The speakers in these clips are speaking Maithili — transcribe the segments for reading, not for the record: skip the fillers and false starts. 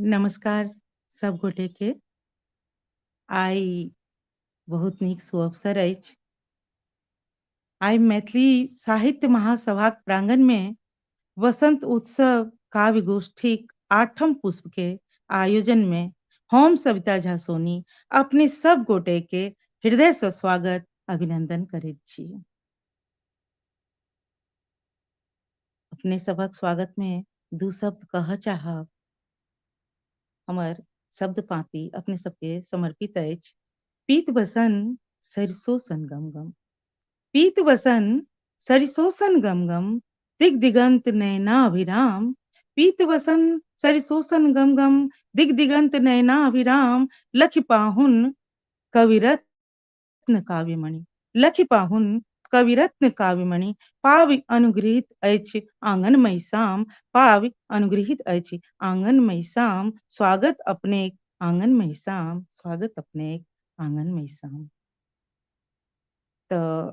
नमस्कार सब गोटे के। आइ बहुत नीक सुअवसर अछि। आइ मैथिली साहित्य महासभाक प्रांगण में वसंत उत्सव काव्य गोष्ठीक 8म पुष्प के आयोजन में हम सविता झा सोनी अपने सब गोटे के हृदय से स्वागत अभिनंदन करैत छी। अपने सबक स्वागत में दू शब्द कह चाहब। हमर शब्द पाती अपने सबके समर्पित अछि। पीत बसन सरिसो सन गम गम, पीत बसन सरिसो सन गम गम, दिग दिगंत नैना अभिराम, पीत बसन सरिसो सन गम गम, दिग दिगंत नैना अभिराम, लखि पाहुन कविरत्न काव्यमणि, लखि पाहुन कविरत्न काव्यमणि, पावि अनुगृहीत अछि आंगन मैसाम, पावि अनुगृहीत अछि आंगन मैसाम, स्वागत अपने आंगन मैसाम, स्वागत अपने आंगन मैसाम। तऽ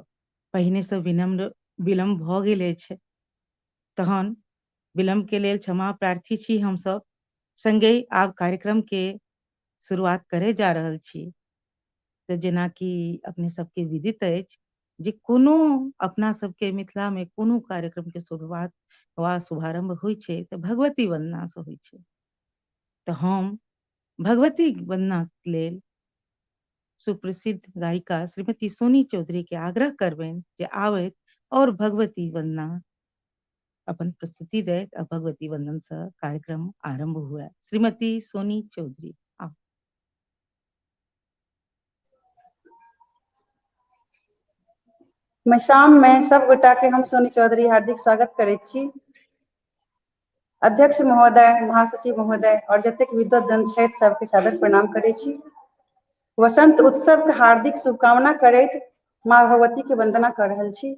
पहिने से विनम्र विलम्ब भऽ गेल अछि, तहन विलम्ब के लेल क्षमा प्रार्थी छी हमसब। संगे आब कार्यक्रम के शुरुआत करे जा रहल छी। तऽ जेनाकि अपने सबके विदित अछि जे कोनो अपना सबके मिथिला में कोनो कार्यक्रम के शुरुआत वा शुभारंभ होइ छै तऽ भगवती वंदना से होइ छै। तऽ हम भगवती वंदना के लेल सुप्रसिद्ध गायिका श्रीमती सोनी चौधरी के आग्रह करबनि जे आबथि और भगवती वंदना अपन प्रस्तुति दैत आ भगवती वंदन से कार्यक्रम आरंभ हुए। श्रीमती सोनी चौधरी आउ। मैसाम में सब गोटा के हम सोनी चौधरी हार्दिक स्वागत करैत छी। अध्यक्ष महोदय, महासचिव महोदय और जतेक विद्वत जन छथि सबके सादर प्रणाम करै छी। वसंत उत्सव के हार्दिक शुभकामना करैत माँ भगवती के वंदना कर रहल छी।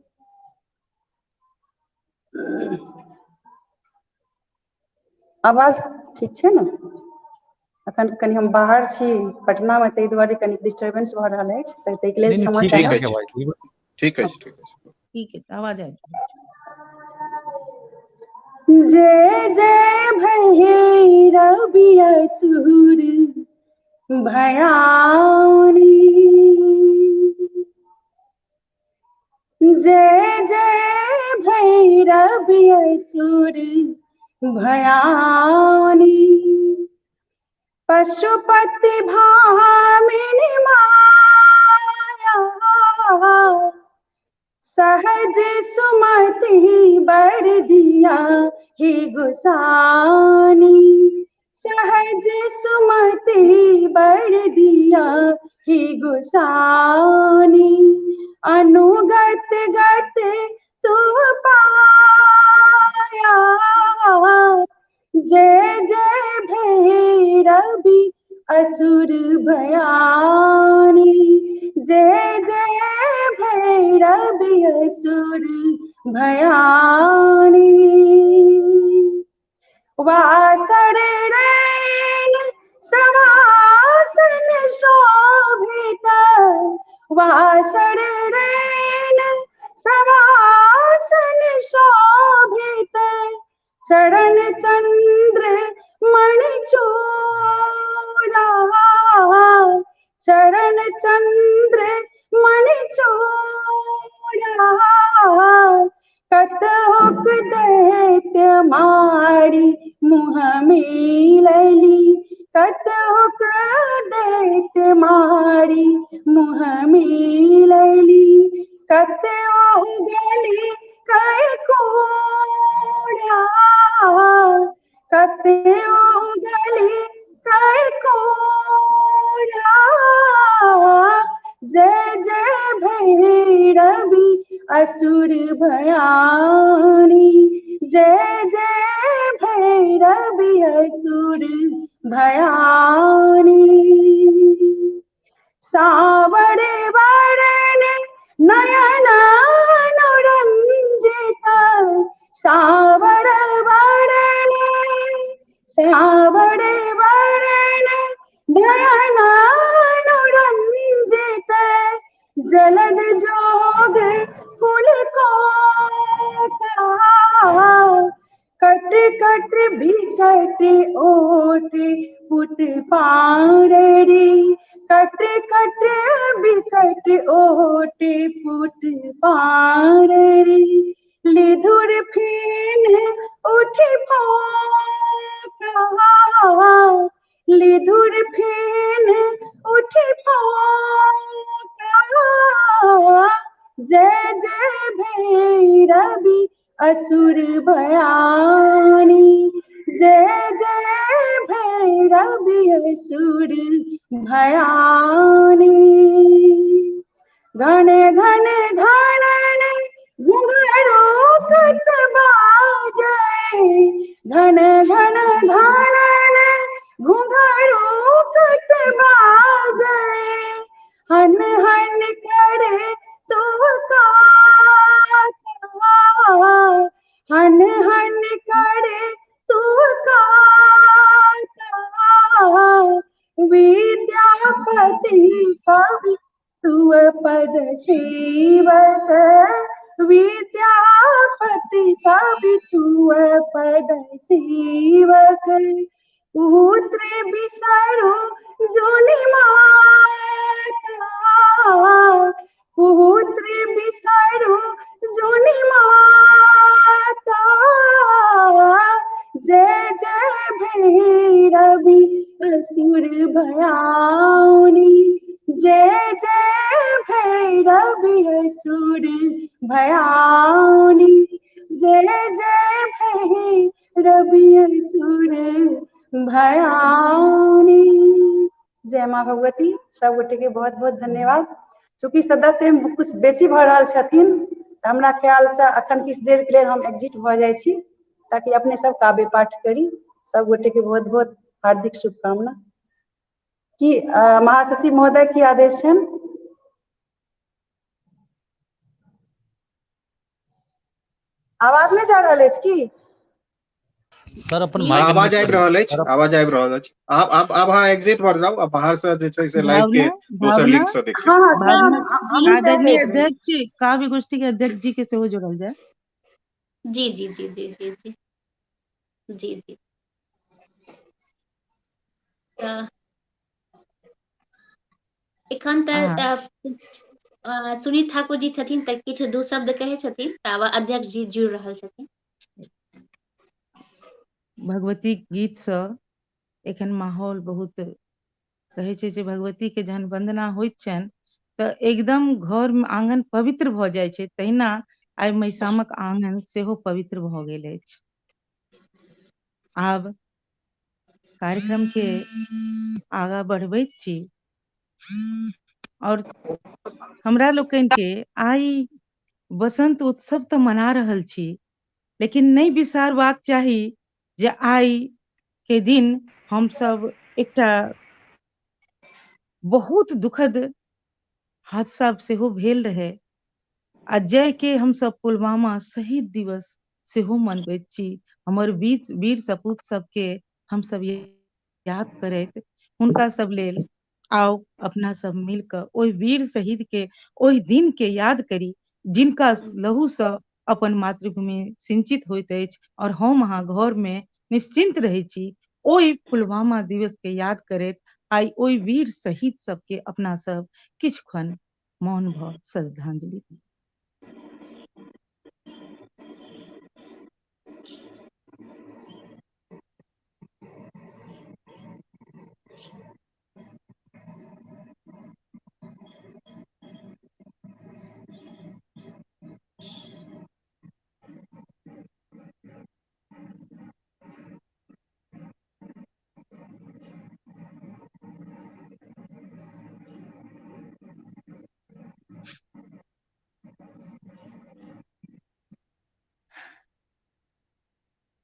आवाज ठीक छै ने? अखन कनि हम बाहर छी पटना में, ताहि दुआरे कनि डिस्टर्बेंस भऽ रहल अछि, तऽ ताहिके लेल क्षमा ठीक चाहब। अछि, ठीक अछि, ठीक अछि, ठीक अछि, आवाज आबि रहल अछि। जय जय भैरवि असुर भयानी, जय जय भैरवि असुर भयानी, पशुपति भामिनी माया, सहज सुमति बर दिया ही गुसानी, सहज सुमति बर दिया ही गुसानी, अनुगत गत तू पाया, जय जय भैरवि असुर भयानी, जय जय भैरवि असुर भयानी, वासर रैन सवासन शोभित, वासर रैन सवासन शोभित, चरण चंद्र मणि चोरा, चरण चंद्र मणि चोरा, कतहुक दैत्य मारी मुँह मिलली, कतहुक दैत्य मारी मुँह मिलली, कतहु गली कै कोरा, कतहु गली कै कोरा, जय जय भैरवि असुर भयानी, जय जय भैरवि असुर भयानी, सावर वरण नयन अनुरंजित, सावर वरण, सावर वरण नयन अनुरंजित, जलद जोग कुल को कट कट भी बिकट ओट पुट पाररी, कट कट बिकट ओट पुट पाररी, लिधुर फेन उठि फोंका, लिधुर फेन उठि फोंका, जय जय भैरवि असुर भयानी, जय जय भैरवि असुर भयानी। घन घन घनन घुंघरू कत बाजै, घन घन घनन घुंघरू कत बाजै, हन हन करे तो काता, हन हन करे तो काता, विद्यापति कवि तुअ पद सेवक, विद्यापति कवि तुअ पद सेवक, पुत्र बिसरो जोनि माता, पुत्र बिसरो जोनि माता, जय जय भैरवि असुर भयानी, जय जय भैरवि असुर भयानी, जय जय भैरवि असुर भयानी। जय माँ भगवती। सब गोटे के बहुत बहुत धन्यवाद। चूँकि सदस्य कुछ बेसी भऽ रहल छथिन तऽ हमरा ख्यालसँ अखन किछु देर के लेल हम एग्जिट भऽ जाइ छी, ताकि अपने सब काव्य पाठ करी। सब गोटे के बहुत बहुत हार्दिक शुभकामना। की महासचिव महोदय की आदेश छनि? आवाज नहि जा रहल अछि की? सर अपन माइक आवाज आबि रहल अछि, आवाज आबि रहल अछि। आब आब अहाँ एग्जिट भऽ जाउ, आब बाहर से जे छै से लाइव के दोसर लिंक से देखियौ। हाँ, आदरणीय अध्यक्ष जी, काव्य गोष्ठी के अध्यक्ष जी के सेहो जोड़ल जाय। जी जी जी जी जी जी जी जी। तऽ एखन तऽ सुनील ठाकुर जी छथिन तऽ किछु दू शब्द कहै छथिन, ताबे अध्यक्ष जी जुड़ि रहल छथिन। भगवती गीतसँ एखन माहौल बहुत कहै छै जे भगवती के जहन वंदना होइत छनि तऽ एकदम घर में आंगन पवित्र भऽ जाइ छै, तहिना आइ मैसामक आंगन सेहो पवित्र भऽ गेल अछि। आब कार्यक्रम के आगा बढ़बैत छी और हमरा लोकनि के आइ बसंत उत्सव तऽ मना रहल छी, लेकिन नहि बिसारबाक चाही जे आइ के दिन हमसब एकटा बहुत दुखद हादसा सेहो भेल रहे आ जाहि के हमसब पुलवामा शहीद दिवस सेहो मनबैत छी। हमर वीर सपूत सबके हमसब याद करैत हुनका सब लेल आउ अपना सब मिल कऽ ओहि वीर शहीद के ओहि दिन के याद करी जिनका लहू सँ अपन मातृभूमि सिंचित होइत अछि और हम अहाँ घर में निश्चिंत रहै छी। ओहि पुलवामा दिवस के याद करैत आइ ओहि वीर शहीद सबके अपना सब किछु क्षण मौन भऽ श्रद्धांजलि दी।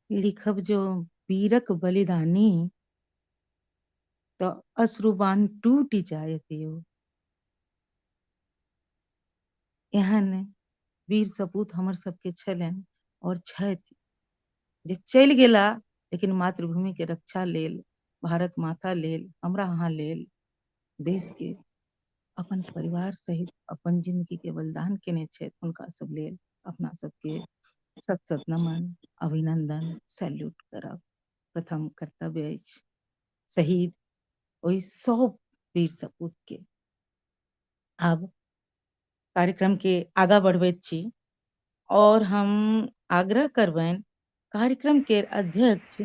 लिखब जो वीरक बलिदानी तऽ अश्रुबान टूटि जायत यौ। एहन वीर सपूत हमर सबके छलनि और छथि जे चलि गेला, लेकिन मातृभूमि के रक्षा लेल, भारत माता लेल, हमरा अहाँ लेल, देश के अपन परिवार सहित अपन जिंदगी के बलिदान केने छथि, हुनका सब लेल अपना सबके सत सत नमन, अभिनंदन, सैल्यूट करब। प्रथम कर्तव्य अछि। शहीद ओहि सब वीर सपूत के। आब कार्यक्रम के आगा बढ़बैत छी और हम आग्रह करबनि कार्यक्रम के अध्यक्ष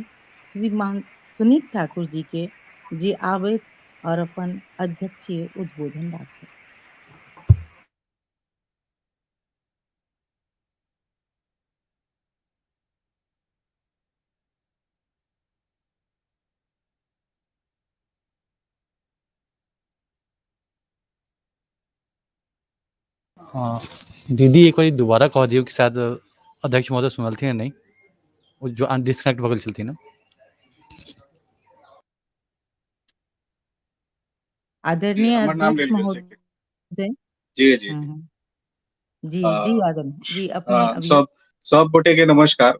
श्रीमान सुनीत ठाकुर जी के जे आबैत और अपन अध्यक्षीय उद्बोधन राखथि। हाँ दीदी, एक बार दोबारा कह दियौ कि शायद अध्यक्ष महोदय सुनलथिन नहि, ओ जो डिस्कनेक्ट भऽ गेल छलथिन। आदरणीय हमर नाम अध्यक्ष लेल गेल छै। महोदय। जी जी। जी आ, जी, आदरणीय जी, अपने अभी सब सब गोटे के नमस्कार।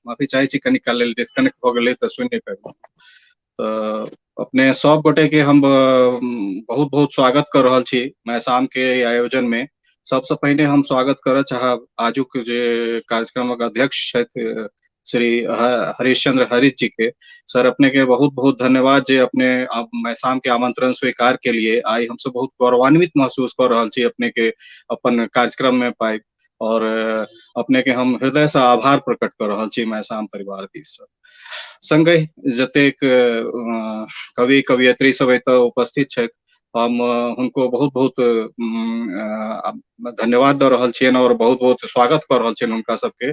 माफी चाहै छी, कनि काल लेल डिस्कनेक्ट भऽ गेलै तऽ सुनि नहि पाबि। तऽ अपने सब गोटे के हम बहुत बहुत स्वागत कर रहल छी मैसाम के आयोजन में। सबसँ पहिने हम स्वागत करऽ चाहब आजुक जे कार्यक्रमक अध्यक्ष छथि श्री हरिश्चंद्र हरित जी के। सर, अपने के बहुत बहुत धन्यवाद जे अपने मैसाम के आमंत्रण स्वीकार के लिए। आइ हमसब बहुत गौरवान्वित महसूस कऽ रहल छी अपने के अपन कार्यक्रम में पाबि और अपने के हम हृदय से आभार प्रकट कऽ रहल छी मैसाम परिवार दिस से। संगहि जतेक कवि कवयित्री सब एतऽ उपस्थित छथि, हम हुनको बहुत बहुत धन्यवाद दऽ रहल छियनि और बहुत बहुत स्वागत कऽ रहल छियनि हुनका सबके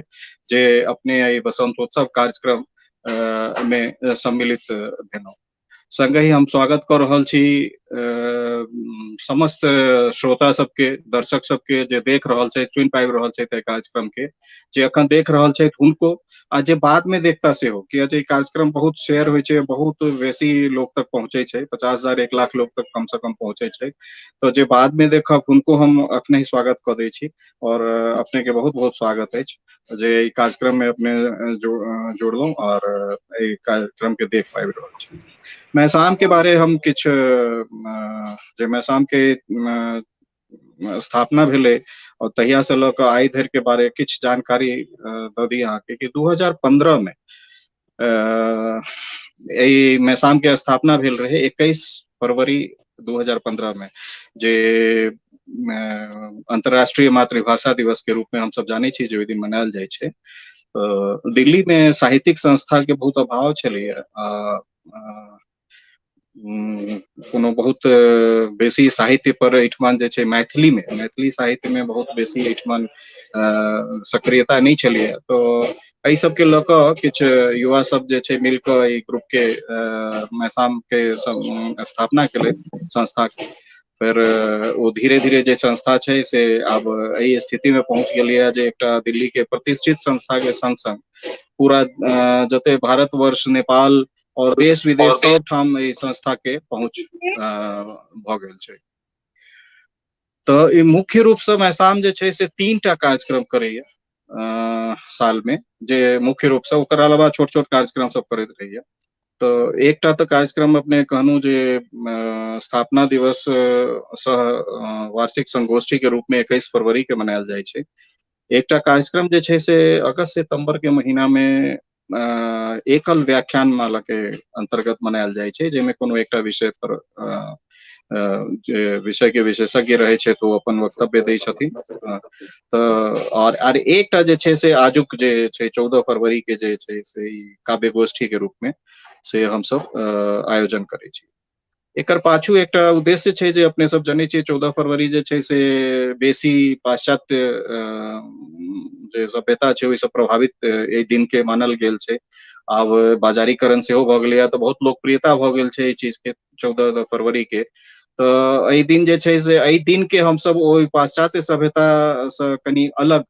जे अपने एहि बसंतोत्सव कार्यक्रम मे सम्मिलित भेलहुँ। संगहि हम स्वागत कऽ रहल छी समस्त श्रोता सबके, दर्शक सबके जे देख रहल छथि, सुनि पाबि रहल छथि एहि कार्यक्रम के, जे अखन देख रहल छथि हुनको आ जे बाद में देखता सेहो, किया जे ई कार्यक्रम बहुत शेयर होइ छै, बहुत बेसी लोक तक पहुंचे छै, 50,000 1 लाख लोक तक कम से कम पहुंचे छै। तऽ जे बाद में देखब हुनको हम अखने ही स्वागत कऽ दै छी और अपने के बहुत बहुत स्वागत अछि जे ई कार्यक्रम में अपने जोड़लहुँ और एहि कार्यक्रम के देख पाबि रहल छी। मैसाम के बारे हम किछु, जे मैसाम के स्थापना भेलै और तहिया से लऽ कऽ आइ धरि के बारे किछु जानकारी दऽ दी अहाँके कि 2015 में एहि मैसाम के स्थापना भेल रहै 21 फरवरी 2015 में, जे अंतर्राष्ट्रीय मातृभाषा दिवस के रूप में हमसब जानै छी जे ओहि दिन मनायल जाइ छै। तऽ दिल्ली में साहित्यिक संस्था के बहुत अभाव छलैया, कोनो बहुत बेसी साहित्य पर एहिठमान जे छै मैथिली में, मैथिली साहित्य में बहुत बेसी एहिठमान सक्रियता नहि छलैया। तऽ एहि सबके लऽ कऽ किछु युवा सब जे छै मिल कऽ एहि ग्रुप के मैसाम के स्थापना केलथि संस्था के। फेर ओ धीरे धीरे जे संस्था छै से आब एहि स्थिति में पहुंच गेलैया जे एकटा दिल्ली के प्रतिष्ठित संस्था के संग संग पूरा जते भारतवर्ष, नेपाल और देश विदेश सब ठाम एहि संस्था के पहुंच भऽ गेल छै। तऽ ई मुख्य रूप से मैसाम जे छै से 3टा कार्यक्रम करैया साल में, जे मुख्य रूप से, ओकर अलावा छोट छोट कार्यक्रम सब करैत रहैया। तऽ एकटा तऽ कार्यक्रम अपने कहलहुँ जे स्थापना दिवस सह वार्षिक संगोष्ठी के रूप में 21 फरवरी के मनायल जाइ छै। एकटा कार्यक्रम जे छै से अगस्त सितंबर के महीना में एकल व्याख्यान माला के अंतर्गत मनायल जाइ छै, जाहिमे कोनो एकटा विषय पर जे विषय के विशेषज्ञ रहै छै तऽ ओ अपन वक्तव्य दै छथिन। तऽ और एकटा जे छै से आजुक जे छै 14 फरवरी के जे छै से ई काव्य गोष्ठी के रूप में से हमसब आयोजन करै छी। एकर पाछू एकटा उद्देश्य छै जे अपने सब जनै छियै 14 फरवरी जे छै से बेसी पाश्चात्य जे सभ्यता छै ओहिसँ प्रभावित एहि दिन के मानल गेल छै। आब बाजारीकरण सेहो भऽ गेलैया तऽ बहुत लोकप्रियता भऽ गेल छै एहि चीज के 14 फरवरी के। तऽ एहि दिन जे छै से एहि दिन के हमसब ओहि पाश्चात्य सभ्यता सँ कनि अलग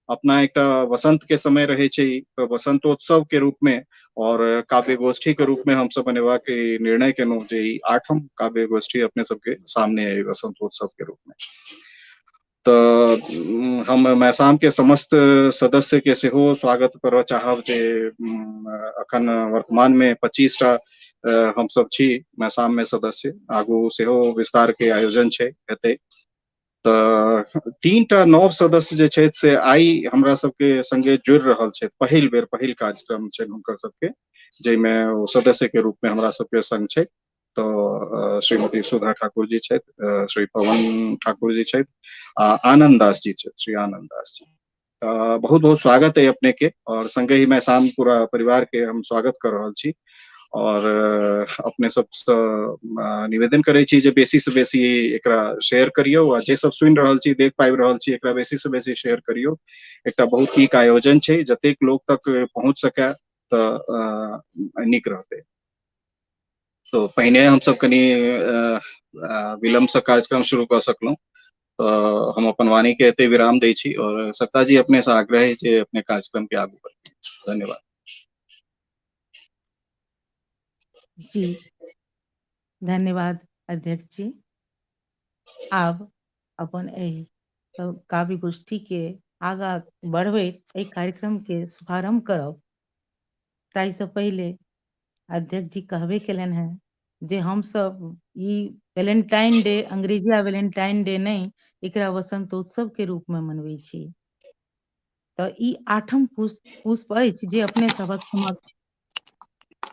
अपना एकटा वसंत के समय रहै छै, तऽ वसंतोत्सव के रूप में और काव्य गोष्ठी के रूप में हमसब मनेबाक निर्णय केलहुँ जे ई 8म काव्य गोष्ठी अपने सबके सामने आई वसंतोत्सव के रूप में। तऽ हम मैसाम के समस्त सदस्य के सेहो स्वागत करऽ चाहब जे अखन वर्तमान में 25टा हमसब छी मैसाम में सदस्य, आगू सेहो विस्तार के आयोजन छै हेतै। तऽ 3टा नव सदस्य जे छथि से आइ हमरा सबके संगे जुड़ि रहल छथि, पहिल बेर पहिल कार्यक्रम छनि हुनकर सबके। जाहिमे ओ सदस्य के रूप में हमरा सबके संग छै। तऽ श्रीमती सुधा ठाकुर जी छथि, श्री पवन ठाकुर जी छथि आ आनंद दास जी छथि, श्री आनंद दास जी। तऽ बहुत बहुत स्वागत है अपने के और संगे ही मैसाम पूरा परिवार के हम स्वागत कर रहल छी और अपने सबसँ निवेदन करै छी जे बेसी से बेसी एकरा शेयर करियौ आ जे सब सुनि रहल छी, देख पाबि रहल छी, एकरा बेसी से बेसी शेयर करियौ। एकटा बहुत नीक आयोजन छै, जतेक लोक तक पहुंच सकै तऽ नीक रहतै। तो पहिने हमसब कनि विलम्ब से कार्यक्रम शुरू कऽ सकलहुँ, तऽ हम अपन वाणी के एते विराम दै छी और सत्ता जी अपने से आग्रह है जे अपने कार्यक्रम के आगू बढ़ी। धन्यवाद। जी धन्यवाद अध्यक्ष जी। आब अपन एहि काव्य गोष्ठी के आगा बढ़बैत एहि कार्यक्रम के शुभारंभ करब, ताहिसँ पहिले अध्यक्ष जी कहबे केलनि हेँ जे हमसब ई वैलेंटाइन डे, अंग्रेजिया वैलेंटाइन डे नहि, एकरा वसंतोत्सव के रूप में मनबै छी। तऽ ई आठम पुष्प अछि जे अपने सभक समक्ष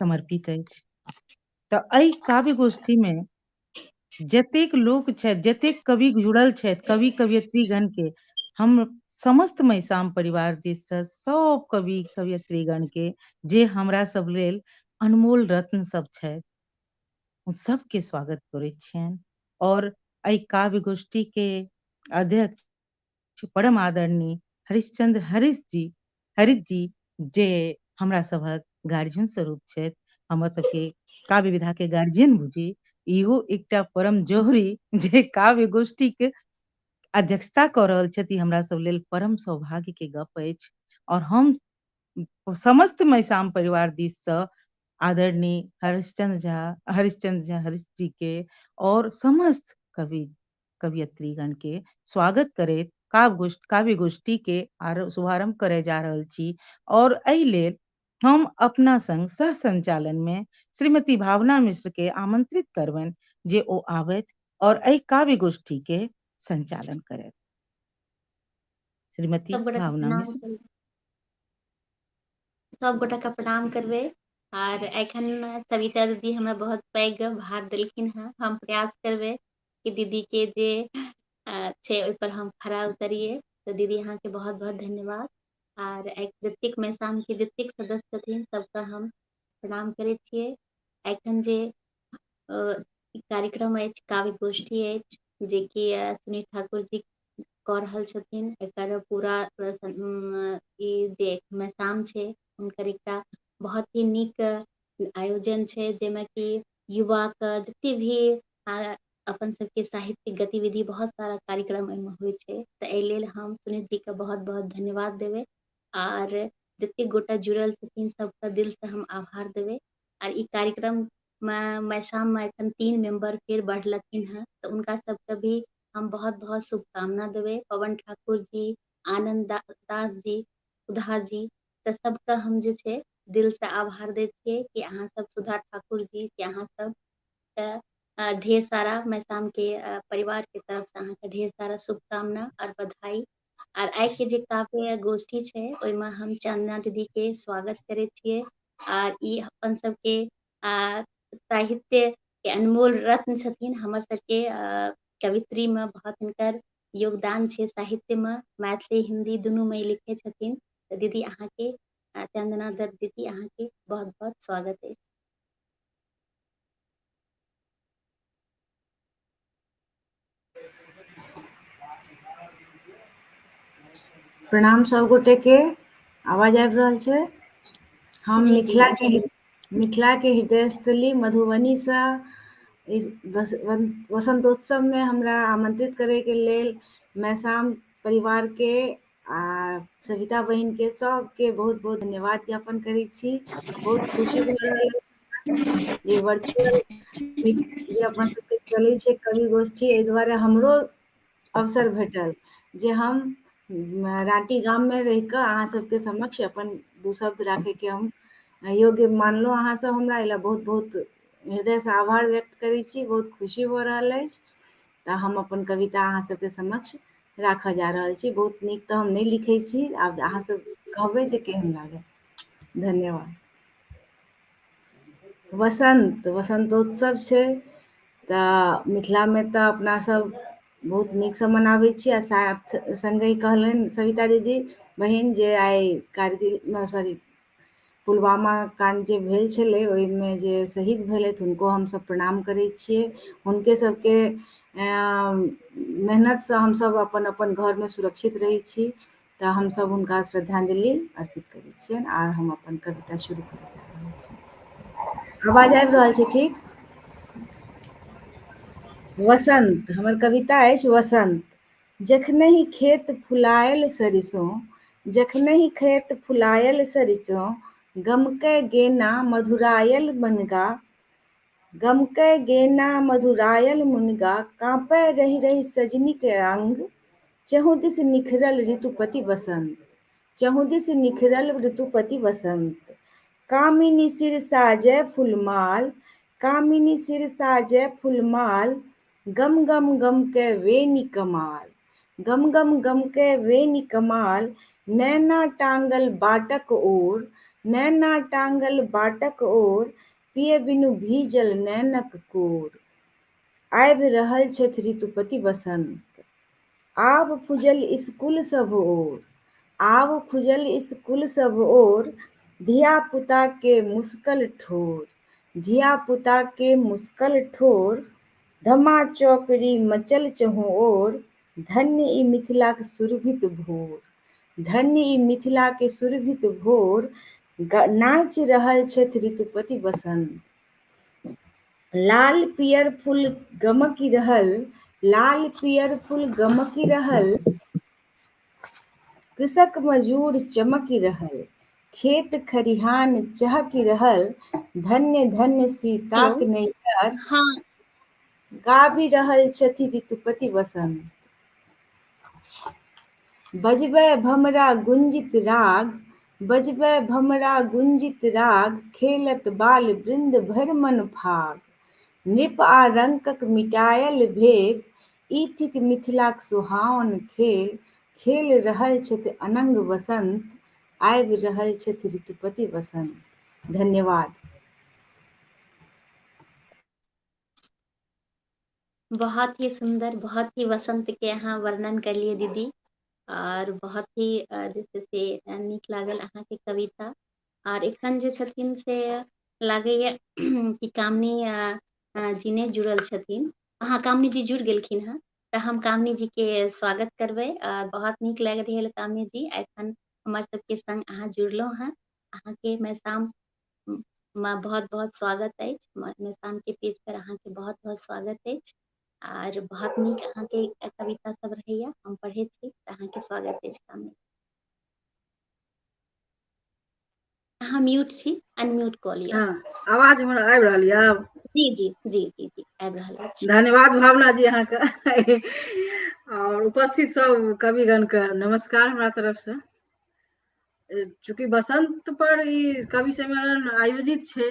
समर्पित अछि। तऽ एहि काव्य गोष्ठी में जतेक लोक छथि, जतेक कवि जुड़ल छथि, कवि कवयित्रीगण के हम समस्त मैसाम परिवार दिस से सब कवि कवयित्रीगण के जे हमरा सब लेल अनमोल रत्न सब छथि, सबके स्वागत करै छियनि। और एहि काव्य गोष्ठी के अध्यक्ष परम आदरणीय हरिश्चंद्र हरित जी जे हमरा सभक गार्जियन स्वरूप छथि, हमर सबके काव्य विधा के गार्जियन बुझी, इहो एकटा परम जौहरी जे काव्य गोष्ठी के अध्यक्षता कऽ रहल छथि, हमरा सब लेल परम सौभाग्य के गप अछि। और हम समस्त मैसाम परिवार दिस से आदरणीय हरिश्चंद्र झा हरिश जी के और समस्त कवि कवयित्रीगण के स्वागत करैत काव्य गोष्ठी के शुभारंभ करे जा रहल छी। और एहि लेल हम अपना संग सह संचालन में श्रीमती भावना मिश्र के आमंत्रित करबनि जे ओ आबथि और एहि काव्य गोष्ठी के संचालन करथि। श्रीमती भावना मिश्र। सब गोटा के प्रणाम करबै। आर एखन सविता दीदी हमरा बहुत पैघ भार देलखिन हँ, हम प्रयास करबै कि दीदी के जे छै ओहि पर हम खरा उतरिए। तऽ दीदी अहाँके बहुत बहुत धन्यवाद। आर जतेक मैसाम के जतेक सदस्य छथिन सबके हम प्रणाम करै छियै। एखन जे कार्यक्रम अछि, काव्य गोष्ठी अछि, जेकि सुनील ठाकुर जी कऽ रहल छथिन, एकर पूरा ई जे मैसाम छै हुनकर एकटा बहुत ही नीक आयोजन छै, जाहिमे कि युवा के जते भी अपन सबके साहित्यिक गतिविधि बहुत सारा कार्यक्रम एहिमे होइ छै। तऽ एहि लेल हम सुनील जी के बहुत बहुत धन्यवाद देबै। आर जतेक गोटा जुड़ल छथिन सबके दिल से हम आभार देबै। आर ई कार्यक्रम मे मैसाम मे एखन 3 मेंबर फेर बढ़लखिन हँ, तऽ हुनका सबके भी हम बहुत बहुत शुभकामना देबै। पवन ठाकुर जी, आनंद दास जी, सुधा जी, तऽ सबके हम जे छै दिल से आभार दै छियै कि अहाँ सब, सुधा ठाकुर जी, कि अहाँ सब ढेर सारा मैसाम के परिवार के तरफ से अहाँके ढेर सारा शुभकामना और बधाई। और आइ के जे काव्य गोष्ठी छै ओहिमे हम चंदना दीदी के स्वागत करै छियै। आर ई अपन सबके साहित्य के अनमोल रत्न छथिन, हमर सबके कवित्री में बहुत हिनकर योगदान छै साहित्य में, मैथिली हिंदी दुनू में लिखै छथिन। तऽ दीदी अहाँके, चंदना दत्त दीदी अहाँके बहुत बहुत स्वागत अछि। प्रणाम सब गोटे के, आवाज आबि रहल छै? हम मिथिला के हृदयस्थली मधुबनी से इस वसंतोत्सव में हमरा आमंत्रित करे के लेल मैसाम परिवार के आ सविता बहिन के सबके बहुत बहुत धन्यवाद ज्ञापन करै छी। बहुत खुशी भऽ रहल जे वर्चुअल जे अपन सबके चलै छै कवि गोष्ठी, एहि दुआरे हमरो अवसर भेटल जे हम राँटी गाम में रहि कऽ अहाँ सबके समक्ष अपन दू शब्द राखै के हम योग्य मानलहुँ। अहाँ सब हमरा एहि लए बहुत बहुत हृदय से आभार व्यक्त करै छी। बहुत खुशी भऽ रहल अछि। तऽ हम अपन कविता अहाँ सबके समक्ष राखऽ जा रहल छी। बहुत नीक तऽ हम नहि लिखै छी, आब अहाँ सब कहबै जे केहन लागल। धन्यवाद। वसंत वसन्तोत्सव छै तऽ मिथिलामे तऽ अपना सब बहुत नीकसँ मनाबै छी आ साथ सङ्गहि कहलनि सविता दीदी बहिन जे आइ कारगिल सॉरी पुलवामा काण्ड जे भेल छलै ओहिमे जे शहीद भेलथि हुनको हमसभ प्रणाम करै छियै। हुनके सबके मेहनतसँ हमसभ अपन अपन घरमे सुरक्षित रहै छी। तऽ हमसभ हुनका श्रद्धांजलि अर्पित करै छियनि आर हम अपन कविता शुरू करय जा रहल छी। आवाज आबि रहल छै ठीक? वसंत हमर कविता अछि वसंत। जखनहि खेत फुलायल सरिसों, जखनहि खेत फुलायल सरिसों, गमकै गेना मधुरायल मुनगा, गमकै गेना मधुरायल मुनगा, काँपै रहि रहि सजनीक अंग, चहुँदिस निखरल ऋतुपति बसंत, चहुँदिस निखरल ऋतुपति बसंत। कामिनी सिर साजय फुलमाल, कामिनी सिर साजय फुलमाल, गम गम गम के वेणी कमाल, गम गम गम के वेणी कमाल, नैना टांगल बाटक ओर, नैना टांगल बाटक ओर, पिय बिनु भीजल नैनक कोर। आबि रहल छथि ऋतुपति बसंत। आब खुजल इसकुल सभ ओर, आब खुजल इसकुल सभ ओर, धिया पुता के मुस्कल ठोर, धिया पुता के मुस्कल ठोर, धमा चौकड़ी मचल चहुँ ओर, धन्य ई मिथिलाक सुरभित भोर, धन्य ई मिथिला के सुरभित भोर, नाचि रहल छथि ऋतुपति बसंत। लाल पियर फूल गमकि रहल, लाल पियर फूल गमकि रहल, कृषक मजूर चमकि रहल, खेत खरिहान चहकि रहल, धन्य धन्य हेलो। सीताक नैहर, हाँ। गाबि रहल छथि ऋतुपति बसंत। बजबै भमरा गुंजित राग, बजबै भमरा गुंजित राग, खेलत बाल वृन्द भरि मन फाग। नृप आ रंकक मिटायल भेद, ई थिक मिथिलाक सोहाओन खेल, खेल रहल छथि अनंग बसंत, आबि रहल छथि ऋतुपति बसंत। धन्यवाद। बहुत ही सुन्दर, बहुत ही वसंत के अहाँ वर्णन करलियै दीदी, आर बहुत ही जे छै से नीक लागल अहाँके कविता। आर एखन जे छथिन से लागैया कि कामनी जी नहि जुड़ल छथिन। अहाँ कामनी जी जुड़ि गेलखिन हेँ तऽ हम कामनी जी के स्वागत करबै। आ बहुत नीक लागि रहल कामनी जी, एखन हमर सबके संग अहाँ जुड़लहुँ हेँ। अहाँके मैसाम मे बहुत बहुत स्वागत अछि। मैसाम के पेज पर अहाँके बहुत बहुत स्वागत अछि। आर बहुत नीक अहाँके कविता सब रहैया, हम पढ़ै छी, तऽ अहाँके स्वागत अछि कामनी। अहाँ म्यूट छी, अनम्यूट कऽ लिअ। हँ, आवाज हमर आबि रहल यऽ आब? जी जी जी जी जी आबि रहल अछि। धन्यवाद भावना जी अहाँके और उपस्थित सब कविगण के नमस्कार हमरा तरफ से। चूँकि बसंत पर ई कवि सम्मेलन आयोजित छै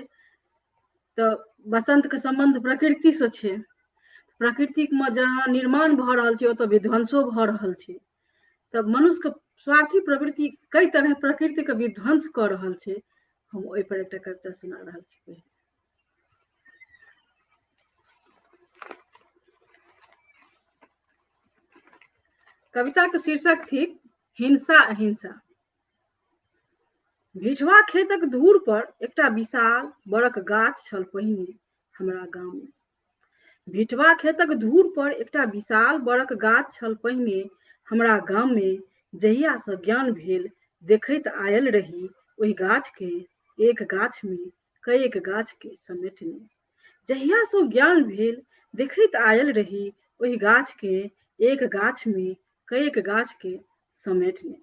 तऽ बसंत के सम्बन्ध प्रकृति से छै। प्रकृतिक मे जहाँ निर्माण भऽ रहल छै ओतऽ विध्वंसो भऽ रहल छै। तऽ मनुष्य के स्वार्थी प्रवृत्ति कई तरह प्रकृति के विध्वंस कऽ रहल छै। हम ओहि पर एकटा कविता सुना रहल छी। कविता के शीर्षक थिक हिंसा अहिंसा। भिठवा खेतक धूर पर एकटा विशाल बड़क गाछ छल पहिने हमरा गाम मे। भिठवा खेतक धूर पर एकटा विशाल बड़क गाछ छल पहिने हमरा गाम मे। जहिया सँ ज्ञान भेल देखैत आयल रही ओहि गाछ के, एक गाछ मे कएक गाछ के समेटने। जहिया सँ ज्ञान भेल देखैत आयल रही ओहि गाछ के, एक गाछ मे कएक गाछ के समेटने।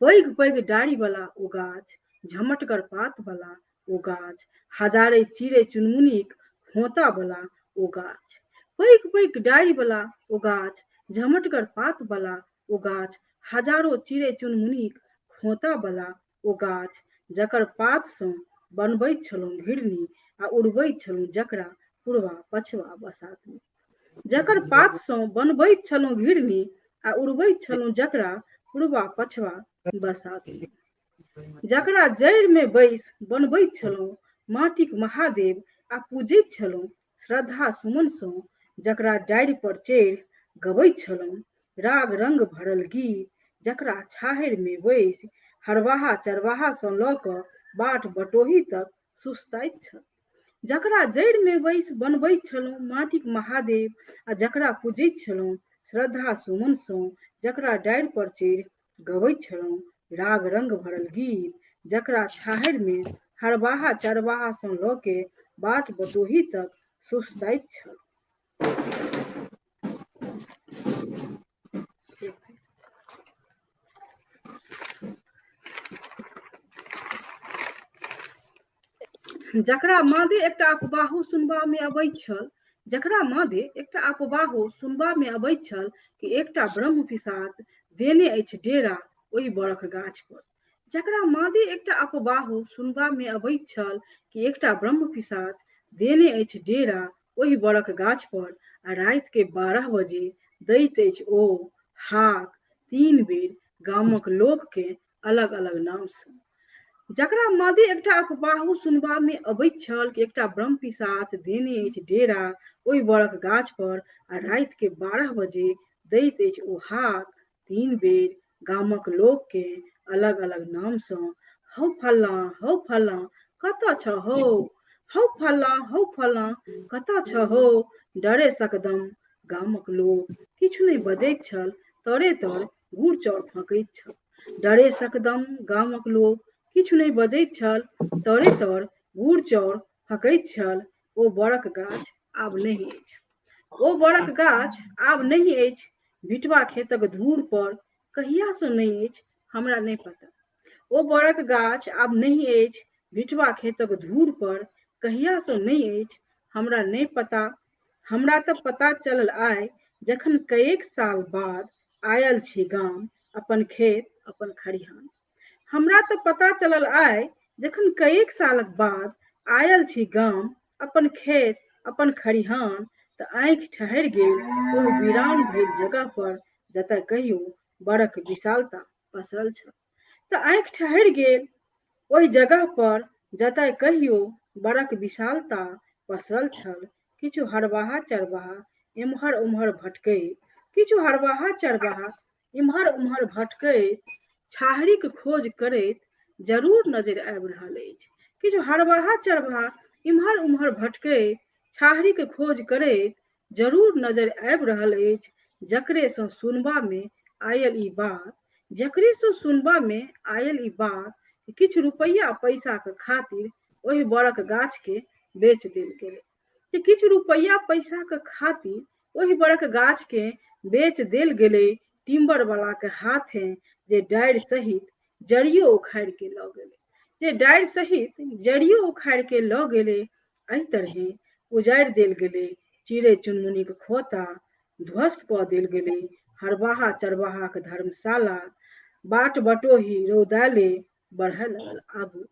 पैघ पैघ डारि बला ओ गाछ, झमटगर पात बला ओ गाछ, हजारे चिड़ै चुनमुनीक खोंता बला ओ गाछ। पैघ पैघ डारि बला ओ गाछ, झमटगर पात बला ओ गाछ, हजारो चिड़ै चुनमुनीक खोंता बला ओ गाछ, जकर पात सँ बनबैत छलहुँ घिरनी आ उड़बैत छलहुँ जकरा पुरबा पछबा बसात मे। जकर पात सँ बनबैत छलहुँ घिरनी आ उड़बैत छलहुँ जकरा पुरबा पछबा बसात मे। जकरा जड़ि मे बैस बनबैत छलहुँ माटिक महादेव आ पूजैत छलहुँ श्रद्धा सुमन सँ, जकरा डारि पर चढ़ि गबैत छलहुँ राग रंग भरल गीत, जकरा छाहरि मे बैसि हरवाहा चरवाहा सँ लऽ कऽ बाट बटोही तक सुस्ताइत छल, जकरा जड़ि मे बैसि बनबैत छलहुँ माटिक महादेव आ जकरा पूजैत छलहुँ श्रद्धा सुमन सँ, जकरा डारि पर चढ़ि गबैत छलहुँ राग रंग भरल गीत, जकरा छाहरि मे हरवाहा चरवाहा सँ लऽ के बाट बटोही तक सुस्ताइत छल। जकरा मादे एकटा अपवाहो सुनबा मे अबैत छल, जकरा मादे एकटा अपवाहो सुनबा मे अबैत छल कि एकटा ब्रह्म पिशाच देने अछि डेरा ओहि बरक गाछ पर। जकरा मादे एकटा अपवाहो सुनबा मे अबैत छल कि एकटा ब्रह्म पिशाच देने अछि डेरा ओहि बरक गाछ पर आ राति के 12 बजे दैत अछि ओ हाक 3 बेर गामक लोक के अलग अलग नाम सँ। जकरा मादे एकटा अपवाहो सुनबा मे अबैत छल कि एकटा ब्रह्म पिशाच देने अछि डेरा ओहि बरक गाछ पर आ राति के 12 बजे दैत अछि ओ हाक 3 बेर गामक लोक के अलग अलग नाम सँ। हौ फल्लाँ, हौ फल्लाँ, कतऽ छह हौ, हौ फल्लाँ, हौ फल्लाँ, कतऽ छह हौ। डरे सकदम गामक लोक किछु नहि बजैत छल, तरे तर गुड़ चाउर फँकैत छल। डरे सकदम गामक लोक किछु नहि बजैत छल, तरे तर गुड़ चाउर फँकैत छल। ओ बरक गाछ आब नहि अछि, ओ बरक गाछ आब नहि अछि, बिटवा खेतक धूर पर कहिया सँ नहि अछि हमरा नहि पता। ओ बरक गाछ आब नहि अछि, बिटवा खेतक धूर पर कहिया सँ नहि अछि हमरा नहि पता। हमरा तऽ पता चलल आइ जखन कएक साल बाद आयल छी गाम, अपन खेत अपन खरिहान। हमरा तऽ पता चलल आइ जखन कएक सालक बाद आयल छी गाम, अपन खेत अपन खरिहान, तऽ आँखि ठहरि गेल ओहि वीरान भेल जगह पर जतय कहियो बरक विशालता पसरल छल। तऽ आँखि ठहरि गेल ओहि जगह पर जतय कहियो बरक विशालता पसरल छल। किछु हरवाहा चरवाहा एम्हर ओम्हर भटकैत, किछु हरवाहा चरवाहा एम्हर ओम्हर भटकैत छाहरिक खोज करैत जरूर नजरि आबि रहल अछि। किछु हरवाहा चरवाहा एम्हर ओम्हर भटकैत छाहरिक खोज करैत जरूर नजरि आबि रहल अछि। जकरे सँ सुनबा मे आयल ई बात, जकरे सँ सुनबा मे आयल ई बात कि किछु रुपैया पैसाक खातिर ओहि बरक गाछ के बेच देल गेलै। कि किछु रुपैया पैसाक खातिर ओहि बरक गाछ के बेच देल गेलै टिम्बर वाला के हाथे, जे डारि सहित जड़ियो उखाड़ि के लऽ गेलै, जे डारि सहित जड़ियो उखाड़ि के लऽ गेलै। एहि तरहे उजाड़ि देल गेलै चिड़ै चुनमुनीक खोता, ध्वस्त कऽ देल गेलै हरवाहा चरवाहाक धर्मशाला, बाट बटोही रौदाले बढ़य लगल आगू।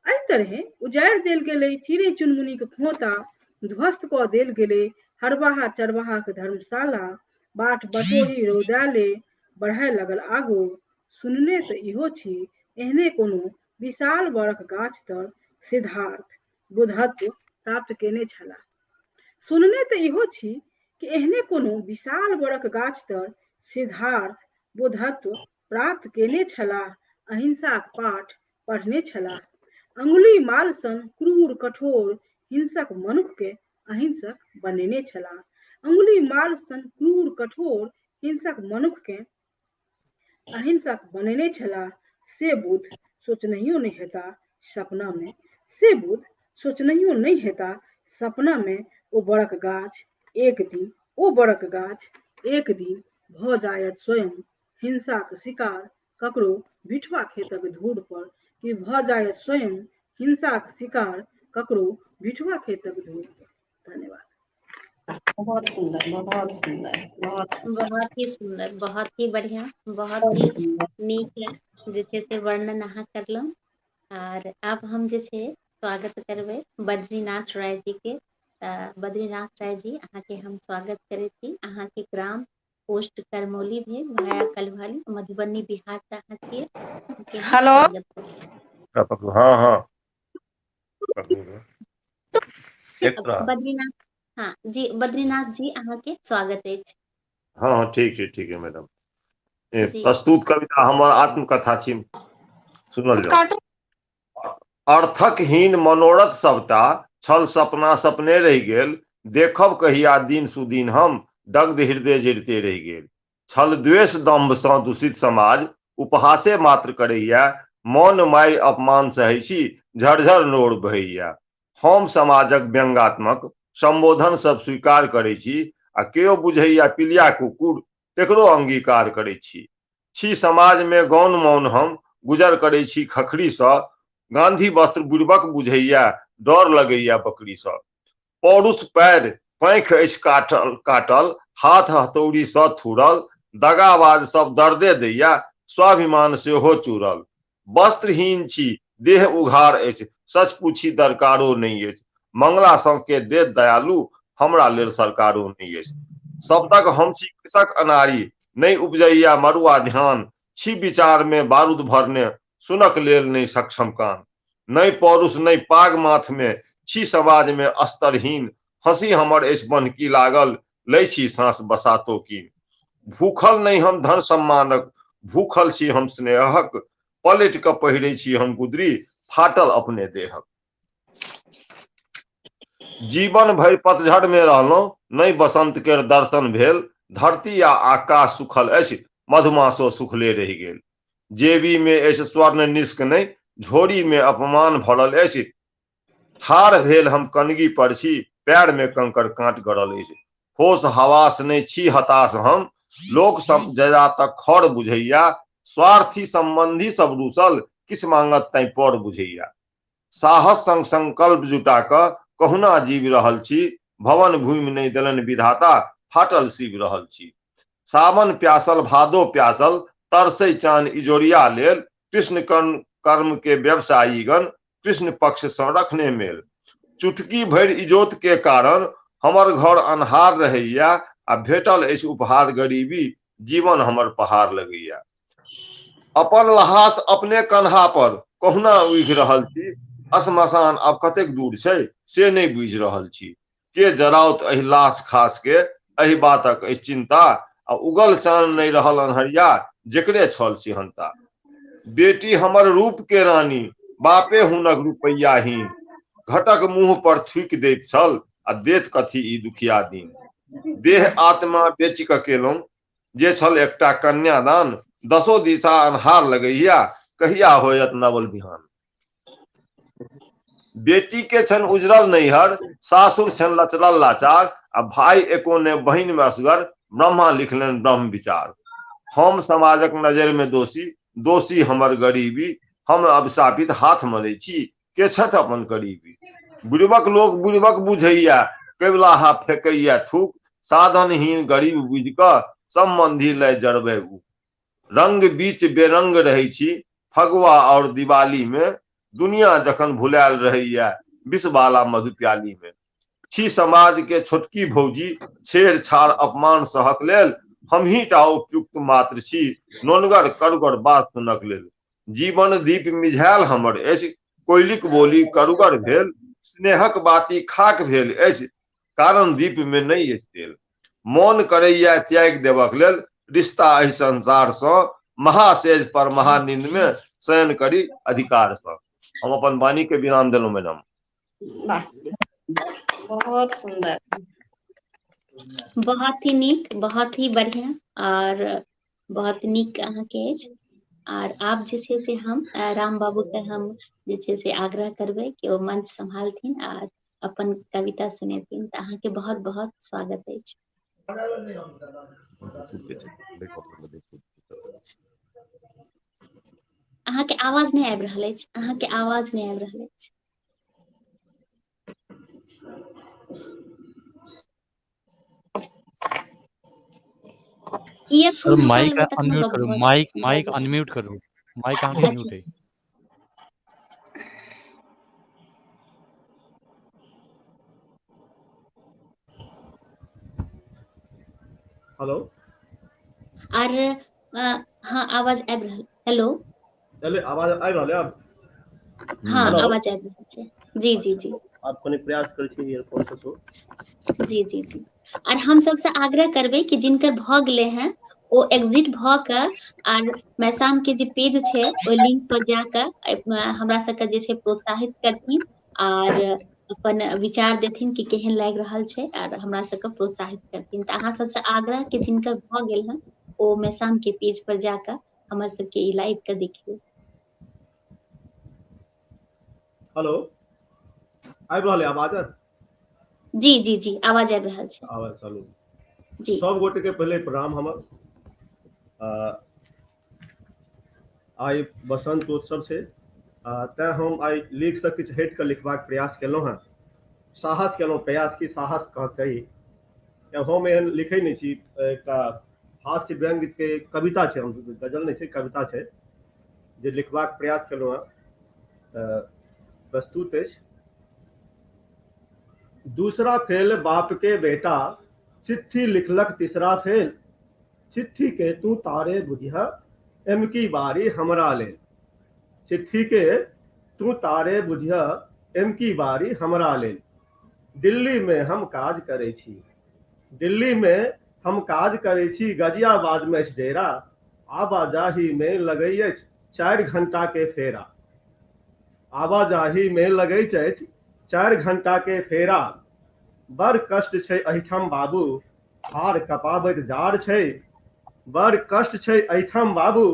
एहि तरहे उजाड़ि देल गेलै चिड़ै चुनमुनीक खोता, ध्वस्त कऽ देल गेलै हरवाहा चरवाहाक धर्मशाला, बाट बटोही रौदाले बढ़य लगल आगू। सुनने तऽ इहो छी एहने कोनो विशाल बरक गाछ तर सिद्धार्थ बुद्धत्व प्राप्त केने छलाह। सुनने तऽ इहो छी कि एहने कोनो विशाल बरक गाछ तर सिद्धार्थ बुद्धत्व प्राप्त केने छलाह, अहिंसाक पाठ पढ़ने छलाह। अंगुली माल सन क्रूर कठोर हिंसक मनुख के अहिंसक बनेने छलाह। अंगुली माल सन क्रूर कठोर हिंसक मनुख के अहिंसक बनेने छलाह। से बुद्ध सोचनहियो नहि हेता सपना मे, से बुद्ध सोचनहियो नहि हेता सपना मे। ओ बरक गाछ एक दिन, ओ बरक गाछ एक दिन भऽ जायत स्वयं हिंसाक शिकार ककरो बिठवा खेतक धूर पर। कि भऽ जायत स्वयं हिंसाक शिकार ककरो बिठवा खेतक धूर पर। धन्यवाद। बहुत सुंदर, बहुत सुंदर, बहुत सुंदर, बहुत ही सुंदर, बहुत ही बढ़िया, बहुत ही नीक जे छै से वर्णन अहाँ करलहुँ। आर आब हम जे छै स्वागत करबै बद्रीनाथ राय जी के। बद्रीनाथ राय जी, अहाँके हम स्वागत करै छी। अहाँके ग्राम पोस्ट करमौली भेल, भाया कलुहाली, मधुबनी, बिहार से अहाँ छियै। हेलो। हाँ हाँ। बद्रीनाथ, हाँ जी, बद्रीनाथ जी अहाँके स्वागत अछि। हँ हँ, ठीक छै, ठीक है मैडम। प्रस्तुत कविता हमर आत्मकथा छी, सुनल जाउ। अर्थक हीन मनोरथ सबटा छल सपना सपने रहि गेल, देखब कहिया दिन सुदिन हम दग्ध हृदय जरिते रहि गेल। छल द्वेष दम्भ सँ दूषित समाज उपहासे मात्र करैया, मौन मारि अपमान सहै छी झरझर नोर बहैया। हम समाजक व्यंगात्मक सम्बोधन सब स्वीकार करै छी, आ केओ बुझैया पिलिया कुकुर तेकरो अंगीकार करै छी। छी समाज मे गौन मौन हम गुजर करै छी खखरीसँ, गांधी वस्त्र बुड़बक बुझैया डर लगैया बकरीसँ। पौरुष पैर पाँखि अछि काटल काटल, हाथ हथौड़ीसँ थुरल, दगाबाज सब दर्दे दैया स्वाभिमान सेहो चूरल। वस्त्रहीन छी देह उघार अछि सच पूछी दरकारो नहि अछि, मंगला सँ के देत दयालु हमरा लेल सरकारो नहि अछि। शब्दक हम छी कृषक अनारी नहि उपजैया मरुआ ध्यान, छी विचार मे बारूद भरने सुनक लेल नहि सक्षम कान। नहि पौरुष नहि पाग माथ मे छी समाज मे स्तरहीन, हँसी हमर अछि बन्हकी लागल लै छी साँस बसातो कीन। भूखल नहि हम धन सम्मानक भूखल छी हम स्नेहक, पलटि कऽ पहिरै छी हम गुदरी फाटल अपने देहक। जीवन भरि पतझड़ मे रहलहुँ नहि बसंत केर दर्शन भेल, धरती आ आकाश सुखल अछि मधुमासो सुखले रहि गेल। जेबी मे अछि स्वर्ण निष्क नहि झोरी मे अपमान भरल अछि, ठाढ़ भेल हम कनगी पर छी पैर मे कंकड़ काँट गड़ल अछि। होश हवास नहि छी हताश हम लोक सब जजातक खर बुझैया, स्वार्थी संबंधी सब रूसल किछु मांगत तैं पर बुझैया। साहस संग संकल्प जुटा कऽ कहुना जीवि रहल छी, भवन भूमि नहि देलनि विधाता फाटल सीबि रहल छी। सावन प्यासल भादो प्यासल तरसै चान इजोरिया लेल, कृष्ण कर्म के व्यवसायीगण कृष्ण पक्ष सँ रखने मेल। चुटकी भरि इजोत के कारण हमर घर अन्हार रहैया, आ भेटल अछि उपहार गरीबी जीवन हमर पहाड़ लगैया। अपन लहास अपने कन्हा पर कहुना उघि रहल छी, श्मशान आब कतेक दूर छै से नहि बुझि रहल छी। के जराउत एहि लाश खास के एहि बातक अछि चिंता, आ उगल चान नहि रहल अन्हरिया जेकरे छल सिहंता। बेटी हमर रूप के रानी बापे हुनक रुपैयाहीन, घटक मुंह पर थूकि दैत छल आ देत कथी ई दुखिया दिन। देह आत्मा बेचि कऽ केलहुँ जे छल एकटा कन्यादान, दसो दिशा अन्हार लगैया कहिया होयत नवल बिहान। बेटी के छनि उजरल नैहर सासुर छनि लचरल लाचार, आ भाई एको ने बहिन में असगर ब्रह्मा लिखलनि ब्रह्म विचार। हम समाजक नजर में दोषी दोषी हमर गरीबी, हम अभिशापित हाथ मरै छी के छथि अपन करीबी। बुड़बक लोक बुड़बक बुझैया केवलाहा फेकैया थूक, साधनहीन गरीब बुझि कऽ संबंधी लय जरबै ऊ। रंग बीच बेरंग रहै छी फगुआ और दिवाली में, दुनिया जखन भुलायल रहैया विषवाला मधुप्याली में। छी समाज के छोटकी भौजी छेड़छाड़ अपमान सहक लेल, हमही टा उपयुक्त मात्र छी नोनगर करुगर बात सुनक लेल। जीवन दीप मिझायल हमर अछि कोयलिक बोली करुगर भेल, स्नेहक बाती खाक भेल अछि कारण दीप में नहि अछि तेल। मोन करैया त्यागि देबक लेल रिश्ता एहि संसार सँ, महासेज पर महानिंद में शयन करी अधिकार सँ। हम अपन वाणी के विराम देलहुँ मैडम। वाह, बहुत सुंदर, बहुत ही नीक, बहुत ही बढ़िया और बहुत नीक अहाँके अछि। आर आब जे छै से हम राम बाबू के हम जे छै से आग्रह करबै कि ओ मंच सम्हालथिन आर अपन कविता सुनेथिन। तऽ अहाँके बहुत बहुत स्वागत अछि। अहाँके आवाज नहि आबि रहल अछि, अहाँके आवाज नहि आबि रहल अछि। सर ईयरफोन हटा माइक लेबै तखनो अनम्यूट गप करू, भऽ माइक भऽ माइक जेतै। अनम्यूट करू, माइक अहाँके अच्छा म्यूट अइ। हेलो आर हाँ आवाज आबि रहल, हेलो हेलो, आवाज आबि रहल है अब? हाँ हेलो आवाज आबि रहल छै। जी जी जी। आब कनि प्रयास करै छी इयरफोन से सेहो। जी जी जी। आर हम सबसँ आग्रह करबै कि जिनकर भऽ गेलै हेँ ओ एग्जिट भऽ कऽ आर मैसाम के जे पेज छै ओहि लिंक पर जाकऽ हमरा सबके जे छै प्रोत्साहित करथिन आर अपन विचार देथिन कि केहन लागि रहल छै आर हमरा सबके प्रोत्साहित करथिन। तऽ अहाँ सबसँ आग्रह कि जिनकर भऽ गेल हँ ओ मैसाम के पेज पर जाकऽ हमर सबके ई लाइव के देखियौ। हेलो, आबि रहल है आवाज? जी जी जी, आवाज आबि रहल छै। आवाज चलू। जी। सब गोटे के पहिले प्रणाम हमर। आइ बसंत उत्सव छै, तें हम आइ लेख से किछु हटि कऽ लिखबाक प्रयास केलहुँ हेँ। साहस केलहुँ, प्रयास की साहस कहक चाही। हम एहन लिखै नहि छी। एकटा हास्य व्यंग्य के कविता छै, हम गजल नहि छै, कविता छै जे लिखबाक प्रयास केलहुँ हेँ, प्रस्तुत अछि। दूसरा फेल बाप के बेटा, चिट्ठी लिखलक तीसरा फेल, चिट्ठी के तू तारे बुझिह एमकी बारी हमरा लेल, चिट्ठी के तू तारे बुझिह एमकी बारी हमरा लेल। दिल्ली में हम काज करै छी, दिल्ली में हम काज करै छी, गाजियाबाद में अछि डेरा, आवाजाही में लगै अछि 4 घंटा के फेरा, आवाजाही में लगै अछि 4 घंटा के फेरा। बड़ कष्ट छै एहिठाम बाबू, हाड़ कपाबैत जाड़ छै, बड़ कष्ट छै एहिठाम बाबू,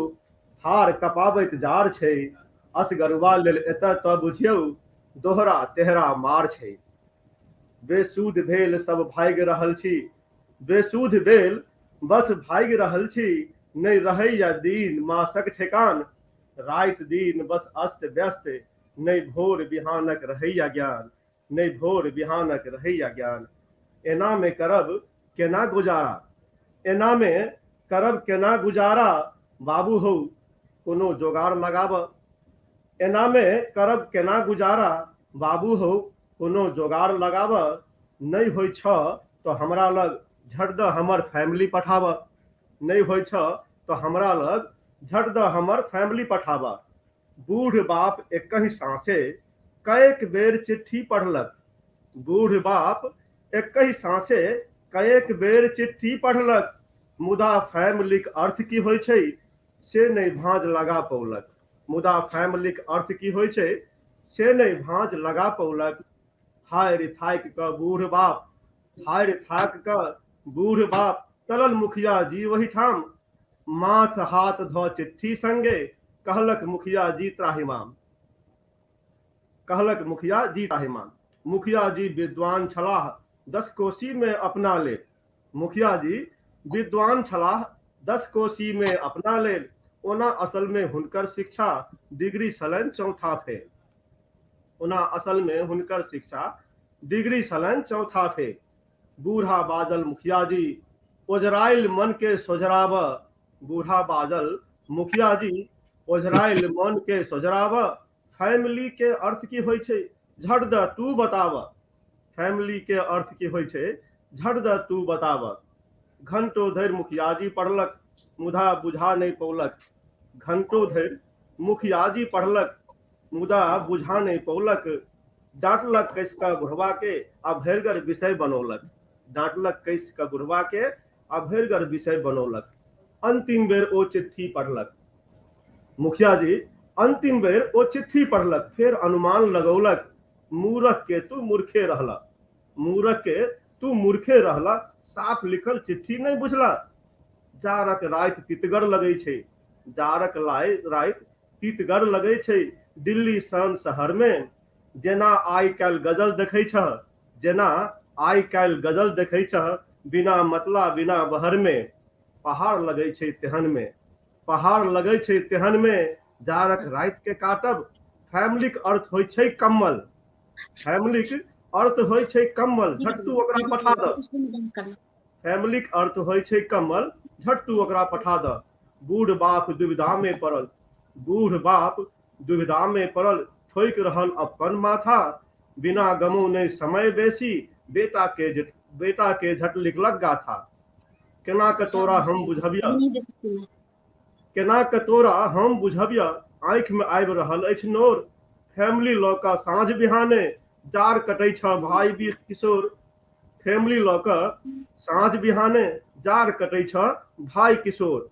हाड़ कपाबैत जाड़ छै, असगरुआ लेल एतऽ तऽ बुझियौ दोहरा तेहरा मार छै। बेसुध भेल सब भागि रहल छी, बेसुध भेल बस भागि रहल छी, नहि रहैया दिन मासक ठेकान, राति दिन बस अस्त व्यस्त, नहि भोर बिहानक रहैया ज्ञान, नहि भोर बिहानक रहैया ज्ञान। एना मे करब केना गुजारा, एना मे करब केना गुजारा, बाबू हौ कोनो जोगाड़ लगाब, एना मे करब केना गुजारा, बाबू हौ कोनो जोगाड़ लगाब, नहि होइ छह तऽ हमरा लग झट दऽ हमर फैमिली पठाब, नहि होइ छह तऽ हमरा लग झट दऽ हमर फैमिली पठाब। बूढ़ बाप एकहि साँसे कएक बेर चिट्ठी पढ़लक, बूढ़ बाप एकहि साँसे कएक बेर चिट्ठी पढ़लक, मुदा फैमिलीक अर्थ की होइ छै से नहि भाँज लगा पौलक, मुदा फैमिलीक अर्थ की होइ छै से नहि भाँज लगा पौलक। हारि थाकि कऽ बूढ़ बाप, हारि थाकि कऽ बूढ़ बाप चलल मुखिया जी ओहिठाम, माथ हाथ धऽ चिट्ठी संगे कहलक मुखिया जी त्राहिमाम, कहलक मुखिया जी त्राहिमाम। मुखिया जी विद्वान छलाह 10 कोसी में अपना लेल, मुखिया जी विद्वान छलाह 10 कोसी में अपना लेल, ओना असल में हुनकर शिक्षा डिग्री छलनि चौथा फेल, ओना असल में हुनकर शिक्षा डिग्री छलनि चौथा फेल। बूढ़ा बाजल मुखिया जी ओझराइल मन के सोझराब, बूढ़ा बाजल मुखिया जी ओझराइल मन के सोझराब, फैमिली के अर्थ की होइ छै झट द तू बताब, फैमिली के अर्थ की होइ छै झट द तू बताब। घंटो धरि मुखिया जी पढ़लक मुदा बुझा नहि पौलक, घंटो धरि मुखिया जी पढ़लक मुदा बुझा नहि पौलक, डाँटलक कसि कऽ बुढ़वा के आ भरिगर विषय बनौलक, डाँटलक कसि कऽ बुढ़वा के आ भरिगर विषय बनौलक। अंतिम बेर ओ चिट्ठी पढ़लक मुखिया जी, अंतिम बेर ओ चिट्ठी पढ़लक, फेर अनुमान लगौलक, मूरख के तू मूर्खे रहला, मूरख के तू मूर्खे रहला, साफ लिखल चिट्ठी नहि बुझला। जाड़क राति तितगर लगै छै, जाड़क राति तितगर लगै छै दिल्ली सन शहर मे, जेना आइ काल्हि गजल देखै छह, जेना आइ काल्हि गजल देखै छह, बिना मतला बिना बहर मे, पहाड़ लगै छै तेहन मे, पहाड़ लगै छै तेहन मे, जाड़क राति के काटब। फैमिलीक अर्थ होइ छै कम्बल, फैमिलीक अर्थ होइ छै कम्बल, झट तू ओकरा पठा दऽ, फैमिलीक अर्थ होइ छै कम्बल, झट तू ओकरा पठा दऽ। बूढ़ बाप दुविधा में पड़ल, बूढ़ बाप दुविधा में पड़ल, ठोकि रहल अपन माथा, बिना गमौने समय बेसी, बेटा के झट लिखलक गाथा। केना के तोरा हम बुझबियह, केना के तोरा हम बुझबियह, आँखि में आबि रहल अछि नोर, फैमिली लऽ कऽ साँझ बिहाने जाड़ कटै छह भाई वीर किशोर। फैमिली लऽ कऽ साँझ बिहाने जाड़ कटै छह भाई किशोर।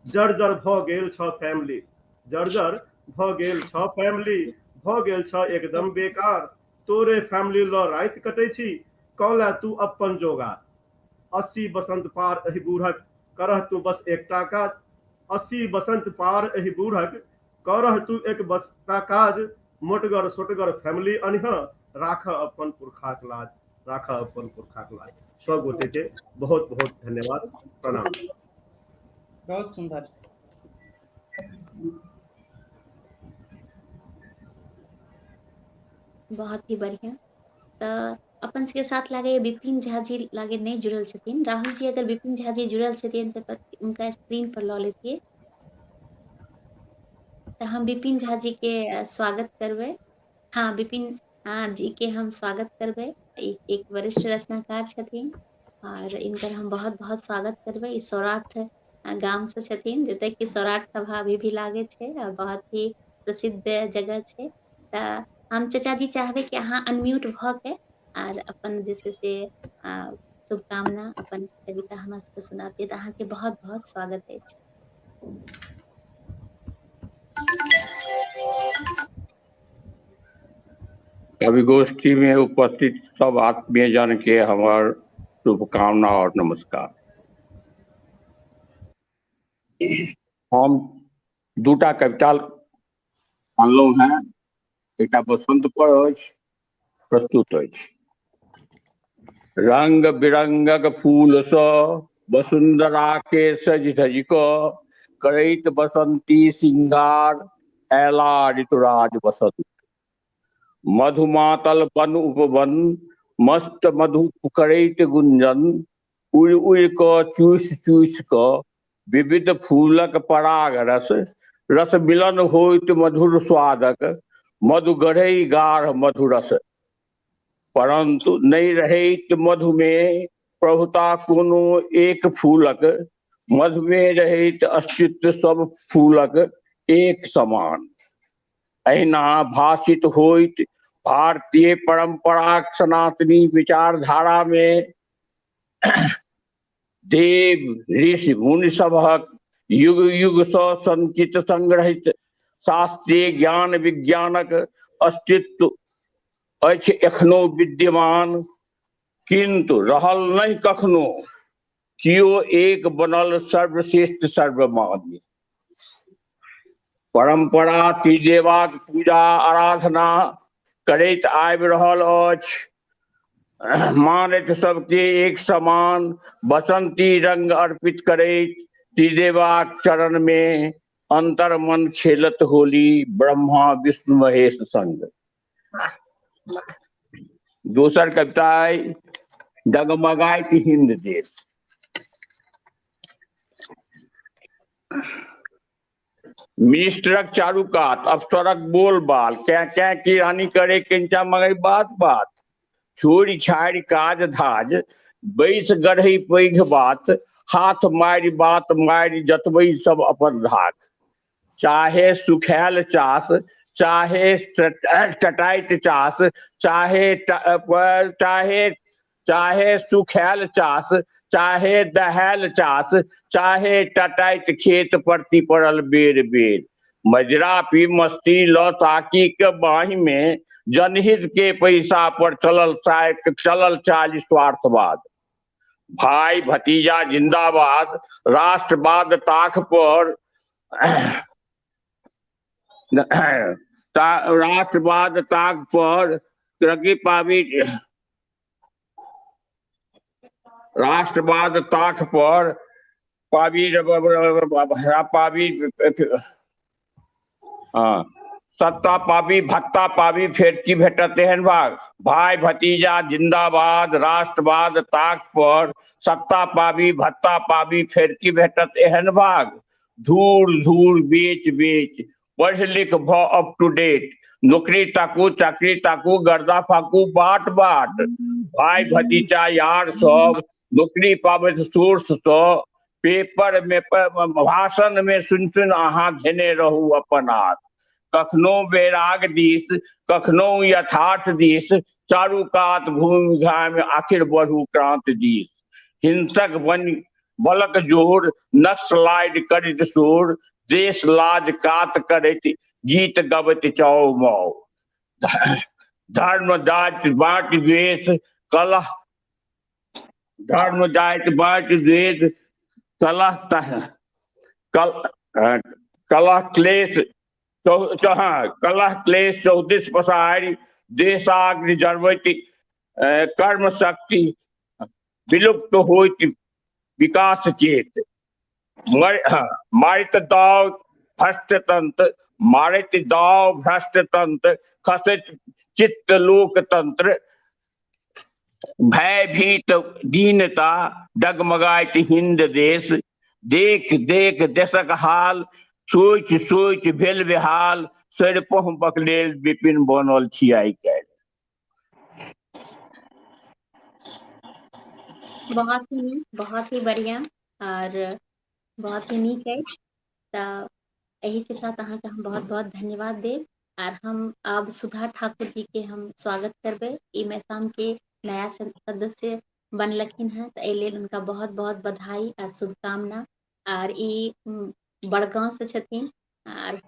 जर्जर भऽ गेल छह फैमिली, जर्जर भऽ गेल छह फैमिली, भऽ गेल छह एकदम बेकार। तोरे फैमिली लऽ राति कटै छी, कऽ ले तू अप्पन जोगार। 80 बसंत पार एहि बूढ़क, करह तू बस एकटा काज। 80 बसंत पार एहि बूढ़क, करह तू एक बस टा काज। मोटगर सोटगर फैमिली अनिह, राखह अपन पुरखाक लाज, राखह अपन पुरखाक लाज। सब गोटे के बहुत बहुत धन्यवाद, प्रणाम। बहुत सुंदर। बहुत ही बढ़िया। तऽ अपन सबके साथ लागैए विपिन झा जी लागे नहि जुड़ल छथिन। राहुल जी अगर विपिन झा जी जुड़ल छथिन तऽ हुनका स्क्रीन पर लऽ लेतियै। तऽ हम विपिन झा जी के स्वागत करबै। हँ, विपिन जी के हम स्वागत करबै। एक वरिष्ठ रचनाकार छथिन और इनकर हम बहुत बहुत स्वागत करबै। ई सौराठ गाम से छथिन, जतय कि सौराठ सभा अभी भी लागे छै आ बहुत ही प्रसिद्ध जगह छै। तऽ हम चाचा जी चाहबै कि अहाँ अनम्यूट भऽ के आर अपन जे छै से शुभकामना, अपन कविता हमरा सबके सुनाबियै। तऽ अहाँके बहुत बहुत स्वागत अछि। कवि गोष्ठी में उपस्थित सब आत्मीय जन के हमर शुभकामना और नमस्कार। हम दूटा कविता अनलहुं हैं, एकटा बसंत पर अछि, प्रस्तुत अछि। रंग बिरंगक फूल सँ वसुंधरा के सजि धजि कऽ करैत बसंती सिंगार ऐला ऋतुराज बसंत। मधुमातल वन उपवन मस्त मधु करैत गुंजन उड़ि उड़ि कऽ चूसि चूसि कऽ विविध फूलक पराग रस रस मिलन होइत मधुर स्वादक मधु गढ़ै गाढ़ मधुरस। परंतु नहि रहैत मधुमे प्रभुता कोनो एक फूलक, मधुमे रहैत अस्तित्व सब फूलक एक समान। एहिना भाषित होइत भारतीय परंपराक सनातनी विचारधारा में देव ऋषि मुनि सबहक युग युग सँ संचित संग्रहित शास्त्रीय ज्ञान विज्ञानक अस्तित्व अछि एखनो विद्यमान, किंतु रहल नहि कखनो कियो एक बनल सर्वश्रेष्ठ सर्वमान्य। परंपरा त्रिदेवाक पूजा आराधना करैत आबि रहल अछि, मानैत सबके एक समान बसंती रंग अर्पित करैत त्रिदेवाक चरण में अंतर मन खेलत होली ब्रह्मा विष्णु महेश संग। दोसर कविता अइ डगमगाइत हिंद देश। मिनिस्टरक चारू कात अफसरक बोल बाल, कैं कैं की रानी करे केंचा मगै बात बात, छोड़ि छाड़ि काज धाज बैस गढ़ै पैघ बात, हाथ मारि बात मारि जतबै सब अपन धाक, चाहे सुखायल चास चाहे टटाइत चास, चाहे चाहे चाहे सुखायल चास चाहे दहायल चास, चाहे टटाइत खेत परती पड़ल बेर बेर, मजरा पी मस्ती ल ताकी के बाहि में जनहित के पैसा पर चलल चलल चालि स्वार्थवाद, भाई भतीजा जिंदाबाद राष्ट्रवाद ताख पर राष्ट्रवाद ताक पर तरक्की पाबी, राष्ट्रवाद ताक पर पाबी पाबी, हाँ, सत्ता पाबी भत्ता पाबी फेर की भेटत एहन भाग, भाई भतीजा जिंदाबाद राष्ट्रवाद ताक पर सत्ता पाबी भत्ता पाबी फेर की भेटत एहन भाग, धूर धूर बेच बेच पढ़ लिख भ अप टू डेट, नौकरी ताकू चाकरी ताकू गर्दा फाकू बाट बाट, भाई भतीजा यार सब नौकरी पाबैत सोर्स सँ, पेपर में भाषण में सुन सुन अहाँ धेने रहू अपन हाथ, कखनो वैराग दिस, कखनो यथार्थ दिस, चारू कात घूमि घामि आखिर बढ़ू क्रांत दिस। हिंसक बनि बलक जोर, नक्सलाइड करैत शोर, देश लाज कात करैत गीत गबैत चाउ माउ। धर्म जाति बाँटि द्वेष कलह, धर्म जाति बाँटि द्वेष कलह तह कल कलह क्लेश कलह क्लेश चौदिस पसारि देशाग्नि जरबैत कर्म शक्ति विलुप्त होइत विकास चेत। मारित दाव भ्रष्ट तंत्र, मारैत दाव भ्रष्ट तंत्र, खसैत चित्त लोकतंत्र, भयभीत दीनता डगमगाइत हिंद देश, देख देख देशक हाल, सोचि सोचि भेल बेहाल, सरिपहुँ बकलेल विपिन बनल छी आइ काल्हि। बहुत ही नीक, बहुत ही बढ़िया और बहुत ही नीक अछि। तऽ एहिके साथ अहाँके हम बहुत बहुत धन्यवाद देब आर हम आब सुधा ठाकुर जी के हम स्वागत करबै। ई मैसाम के नया सदस्य बनलखिन हेँ, तऽ एहि लेल हुनका बहुत बहुत बधाई आ शुभकामना। आर ई बड़गांव से छथिन आर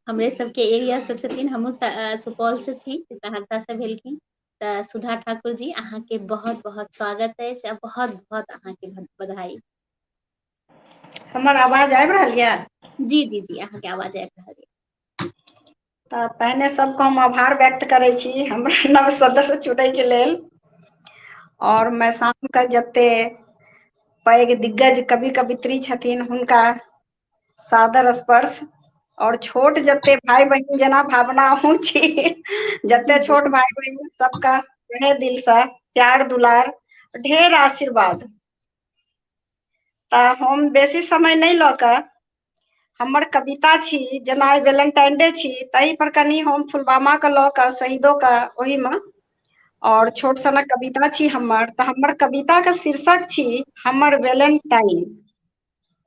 हमरे सबके एरिया से छथिन, हमहूँ सुपौल से छी, सहरसा से भेलखिन। तऽ सुधा ठाकुर जी अहाँके बहुत बहुत स्वागत अछि आ बहुत बहुत अहाँके बधाई। हमर आवाज आबि रहल यऽ? जी जी जी, अहाँके आवाज आबि रहल यऽ। तऽ पहिने सबके हम आभार व्यक्त करै छी हमरा नव सदस्य चुनैके लेल। और मैसाम के जते पैघ दिग्गज कवि कवित्री छथिन हुनका सादर स्पर्श, और छोट जते भाई बहिन जेना भावना अहूँ छी, जते छोट भाई बहिन सबका तहे दिल से प्यार दुलार ढेर आशीर्वाद। तऽ हम बेसी समय नहि लऽ कऽ हमर कविता छी, जेना आइ वैलेंटाइन डे छी ताहि पर कनि हम पुलवामा के लऽ कऽ शहीदो के ओहिमे और छोट सनक कविता छी हमर। तऽ हमर कविता के शीर्षक छी हमर वैलेंटाइन।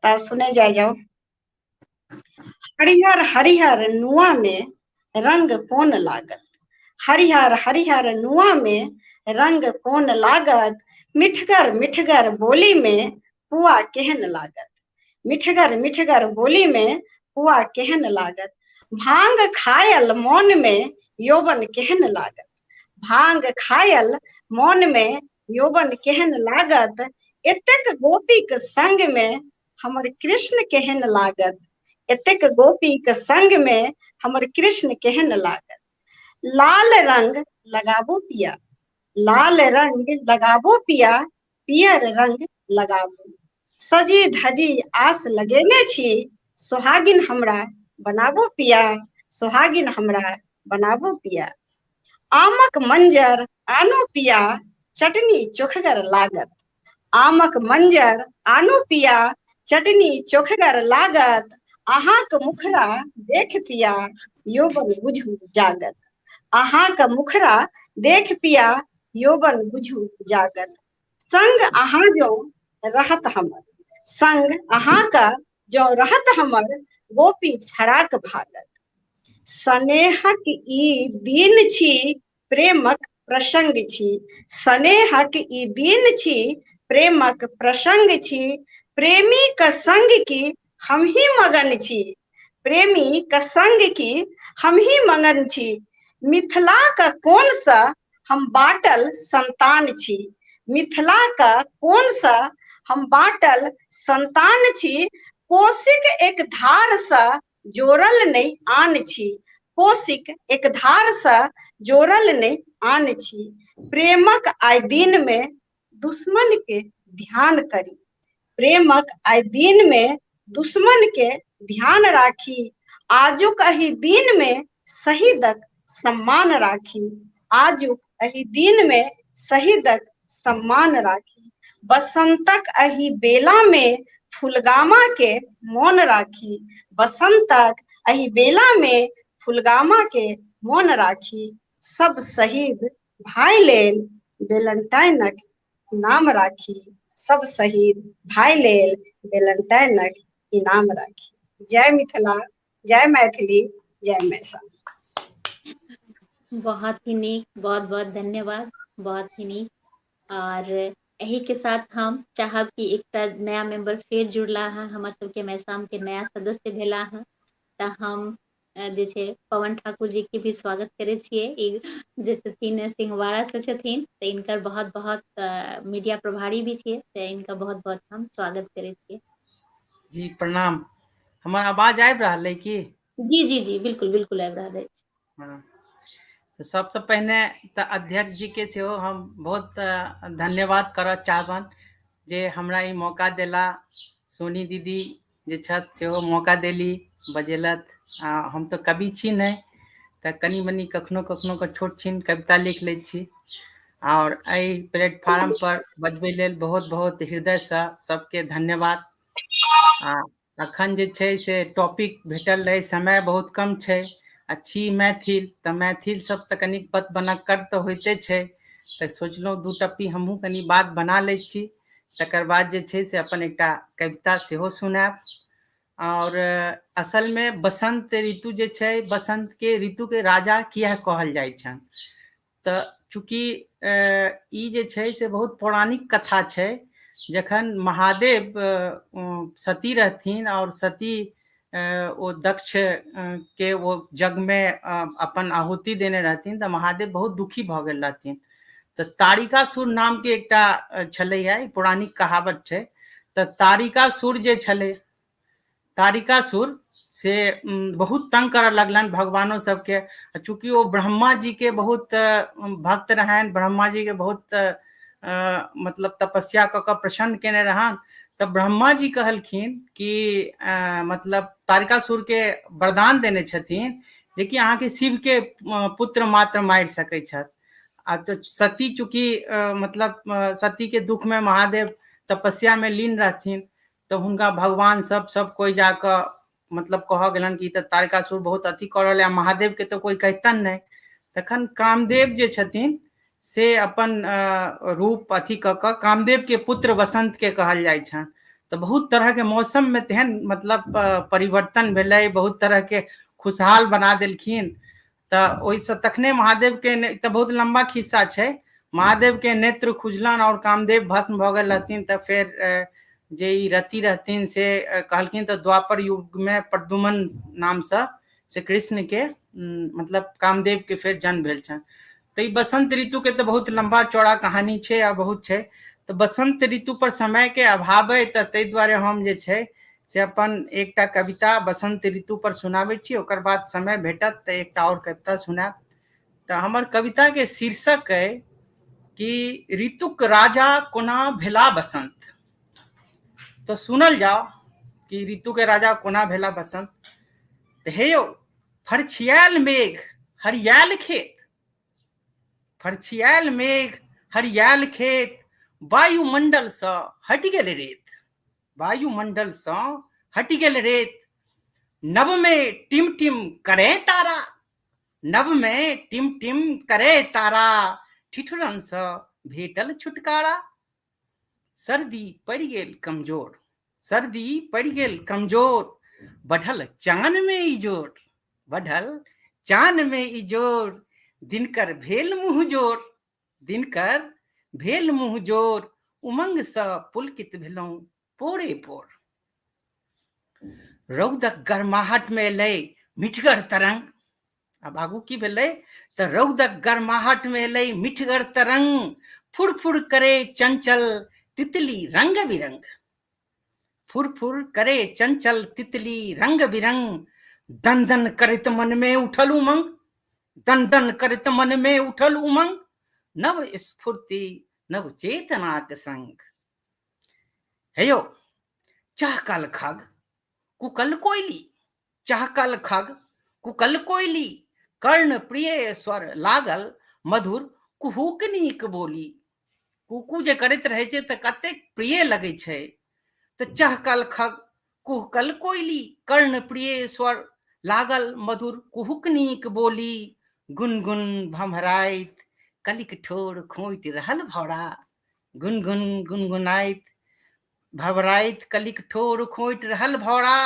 तऽ सुनै जाय जाउ। हरिहर हरिहर नुआ में रंग कोन लागत, हरिहर हरिहर नुआ में रंग कोन लागत, मिठगर मिठगर बोली में पुआ केहन लागत, मिठगर मिठगर बोली में पुआ केहन लागत, भांग खायल मोन में यौवन केहन लागत, भांग खायल मोन में यौवन केहन लागत, एतेक गोपीक संग में हमर कृष्ण केहन लागत, एतेक गोपीक संग में हमर कृष्ण केहन लागत। लाल रंग लगाबो पिया, लाल रंग लगाबो पिया, पियर रंग लगाबो, सजी धजी आस लगेने छी, सोहागिन हमरा बनाबो पिया, सोहागिन हमरा बनाबो पिया। आमक मंजर आनो पिया, चटनी चोखगर लागत, आमक मंजर आनो पिया, चटनी चोखगर लागत, अहाँक मुखरा देख पिया, यौवन बुझू जागत, अहाँक मुखरा देख पिया, यौवन बुझू जागत। संग अहाँ जँ रहत हमर, संग अहाँक जँ रहत हमर, गोपी फराक भागत। स्नेहक ई दिन छी, प्रेमक प्रसंग छी, स्नेहक ई दिन छी, प्रेमक प्रसंग छी, प्रेमी क संग की हमही मगन छी, प्रेमी क संग की हमही मगन छी, मिथिला क कोन सँ हम बाटल संतान छी, मिथिला क कोन सँ हम बाटल संतान छी, कोशिक एक धार सँ जोड़ल नहि आन छी, कोशिक एक धार सँ जोड़ल नहि आन छी। प्रेमक आइ दिन में दुश्मन के ध्यान करी, प्रेमक आइ दिन में दुश्मन के ध्यान राखी, आजुक एहि दिन में शहीदक सम्मान राखी, आजुक एहि दिन में शहीदक सम्मान राखी, बसंतक एहि बेला में फुलगामा के मोन राखी, बसंतक एहि बेला में फुलगामा के मोन राखी, सब शहीद भाई लेल वेलेंटाइनक इनाम राखी, सब शहीद भाई लेल वेलेंटाइनक इनाम राखी। जय मिथिला, जय मैथिली, जय मैसाम। बहुत ही नीक, बहुत बहुत धन्यवाद, बहुत ही नीक। और एहि के साथ हम चाहब कि एकटा नया मेंबर फेर जुड़ला है, हमर सबके मैसाम के नया सदस्य भेला है, तऽ हम जे छै पवन ठाकुर जी के भी स्वागत करै छियै। ई जे छथिन सिंहवाड़ा से छथिन, तऽ इनकर बहुत बहुत मीडिया प्रभारी भी छियै, तऽ इनका बहुत बहुत हम स्वागत करै छियै। जी प्रणाम। हमर आवाज आबि रहल अइ की? जी जी जी, बिल्कुल बिल्कुल आबि रहल अछि। हँ, तऽ सबसँ पहिने तऽ अध्यक्ष जी के सेहो हम बहुत धन्यवाद करऽ चाहबनि जे हमरा ई मौका देला। सोनी दीदी जे छथि सेहो मौका देली, बजेलथि। आ हम तऽ कवि छी नहि, तऽ कनि मनि कखनो कखनो कऽ छोट छिन कविता लिख लै छी। आओर एहि प्लेटफार्म पर बजबै लेल बहुत बहुत हृदयसँ सबके धन्यवाद। आ अखन जे छै से टॉपिक भेटल रहै, समय बहुत कम छै आ छी मैथिल, तऽ मैथिल सब तऽ कनिक बत बनक्कर तऽ होइते छै, तऽ सोचलहुँ दू टप्पी हमहूँ कनि बात बना लै छी, तकर बाद जे छै से अपन एकटा कविता सेहो सुनायब। आओर असलमे बसन्त ऋतु जे छै, बसन्तके ऋतुके राजा किया कहल जाइ छनि, तऽ चूँकि ई जे छै से बहुत पौराणिक कथा छै। जखन महादेव सती रहथिन आओर सती ओ दक्ष के ओ यज्ञमे अपन आहुति देने रहथिन, तऽ महादेव बहुत दुखी भऽ गेल रहथिन। तऽ तारिकासुर नामके एकटा छलैया, ई पौराणिक कहावत छै। तऽ तारिकासुर जे छलै, तारिकासुर से बहुत तंग करऽ लगलनि भगवानो सबके। चूँकि ओ ब्रह्मा जी के बहुत भक्त रहनि, ब्रह्मा जी के बहुत मतलब तपस्या कऽ कऽ प्रसन्न केने रहनि, तऽ ब्रह्मा जी कहलखिन कि मतलब तारिकासुर के वरदान देने छथिन जेकि अहाँके शिव के पुत्र मात्र मारि सकै छथि। आ तऽ सती चूँकि मतलब सती के दुख में महादेव तपस्या में लीन रहथिन, तऽ हुनका भगवान सब सब कोइ जाकऽ मतलब कहऽ गेलनि कि ई तऽ तारकासुर बहुत अथी कऽ रहल है, महादेवके तऽ कोइ कहितनि नहि। तखन कामदेव जे छथिन से अपन रूप अथी कऽ कऽ कामदेवके पुत्र वसन्तके कहल जाइ छनि। तऽ बहुत तरहके मौसममे तेहन मतलब परिवर्तन भेलै, बहुत तरहके खुशहाल बना देलखिन। तऽ ओहिसँ तखने महादेवके, तऽ बहुत लम्बा खिस्सा छै, महादेवके नेत्र खुजलनि आओर कामदेव भस्म भऽ गेल रहथिन। तऽ फेर जे ई रति रहथिन से कहलखिन, तऽ द्वापर युगमे प्रद्युमन नामसँ से कृष्णके मतलब कामदेवके फेर जन्म भेल छनि। तऽ ई बसंत ऋतुके तऽ बहुत लम्बा चौड़ा कहानी छै आ बहुत छै। तऽ बसंत ऋतु पर समयके अभाव अइ, तऽ ताहि दुआरे हम जे छै से अपन एकटा कविता बसंत ऋतु पर सुनाबै छी, ओकर बाद समय भेटत तऽ एकटा आओर कविता सुनायब। तऽ हमर कविताके शीर्षक अइ कि ऋतुक राजा कोना भेला बसंत। तऽ सुनल जाओ कि ऋतुके राजा कोना भेला बसंत। तऽ हे यौ, फरछियाल मेघ हरियाल खेत, फरछियाल मेघ हरियाल खेत, वायुमंडलसँ हटि गेल रेत, वायुमंडलसँ हटि गेल रेत, नवमे टिम टिम करे तारा, नवमे टिम टिम करे तारा, ठिठुरनसँ भेटल छुटकारा। सर्दी पड़ि गेल कमजोर, सर्दी पड़ि गेल कमजोर, बढ़ल चानमे इजोर, बढ़ल चानमे इजोर, दिनकर भेल मुँह जोर, दिनकर भेल मुँह जोर, उमंगसँ पुलकित भेलहुँ पोरे पोर। रौदक गरमाहटमे एलै मिठगर तरंग। आब आगू की भेलै, तऽ रौदक गरमाहटमे एलै मिठगर तरंग, फुरफुर करे चंचल तितली रंग बिरंग, फुरफुर करे चंचल तितली रंग बिरंग, दन दन करैत मनमे उठल उमंग, दन दन करैत मनमे उठल उमंग, नव स्फूर्ति नव चेतनाक संग। हे यौ, चहकल खग कुकल कोयली, चहकल खग कुकल कोयली, कर्ण प्रिय स्वर लागल मधुर कुहूक नीक बोली। कुकू जे करैत रहै छै तऽ कतेक प्रिय लगै छै। तऽ चहकल खग कुहकल कोयली, कर्ण प्रिय स्वर लागल मधुर कुहुक नीक बोली, गुनगुन भमराइत कलिक ठोर खोंटि रहल भौरा, गुनगुन गुनगुनाइत भवराइत कलिक ठोर खोंटि रहल भौरा,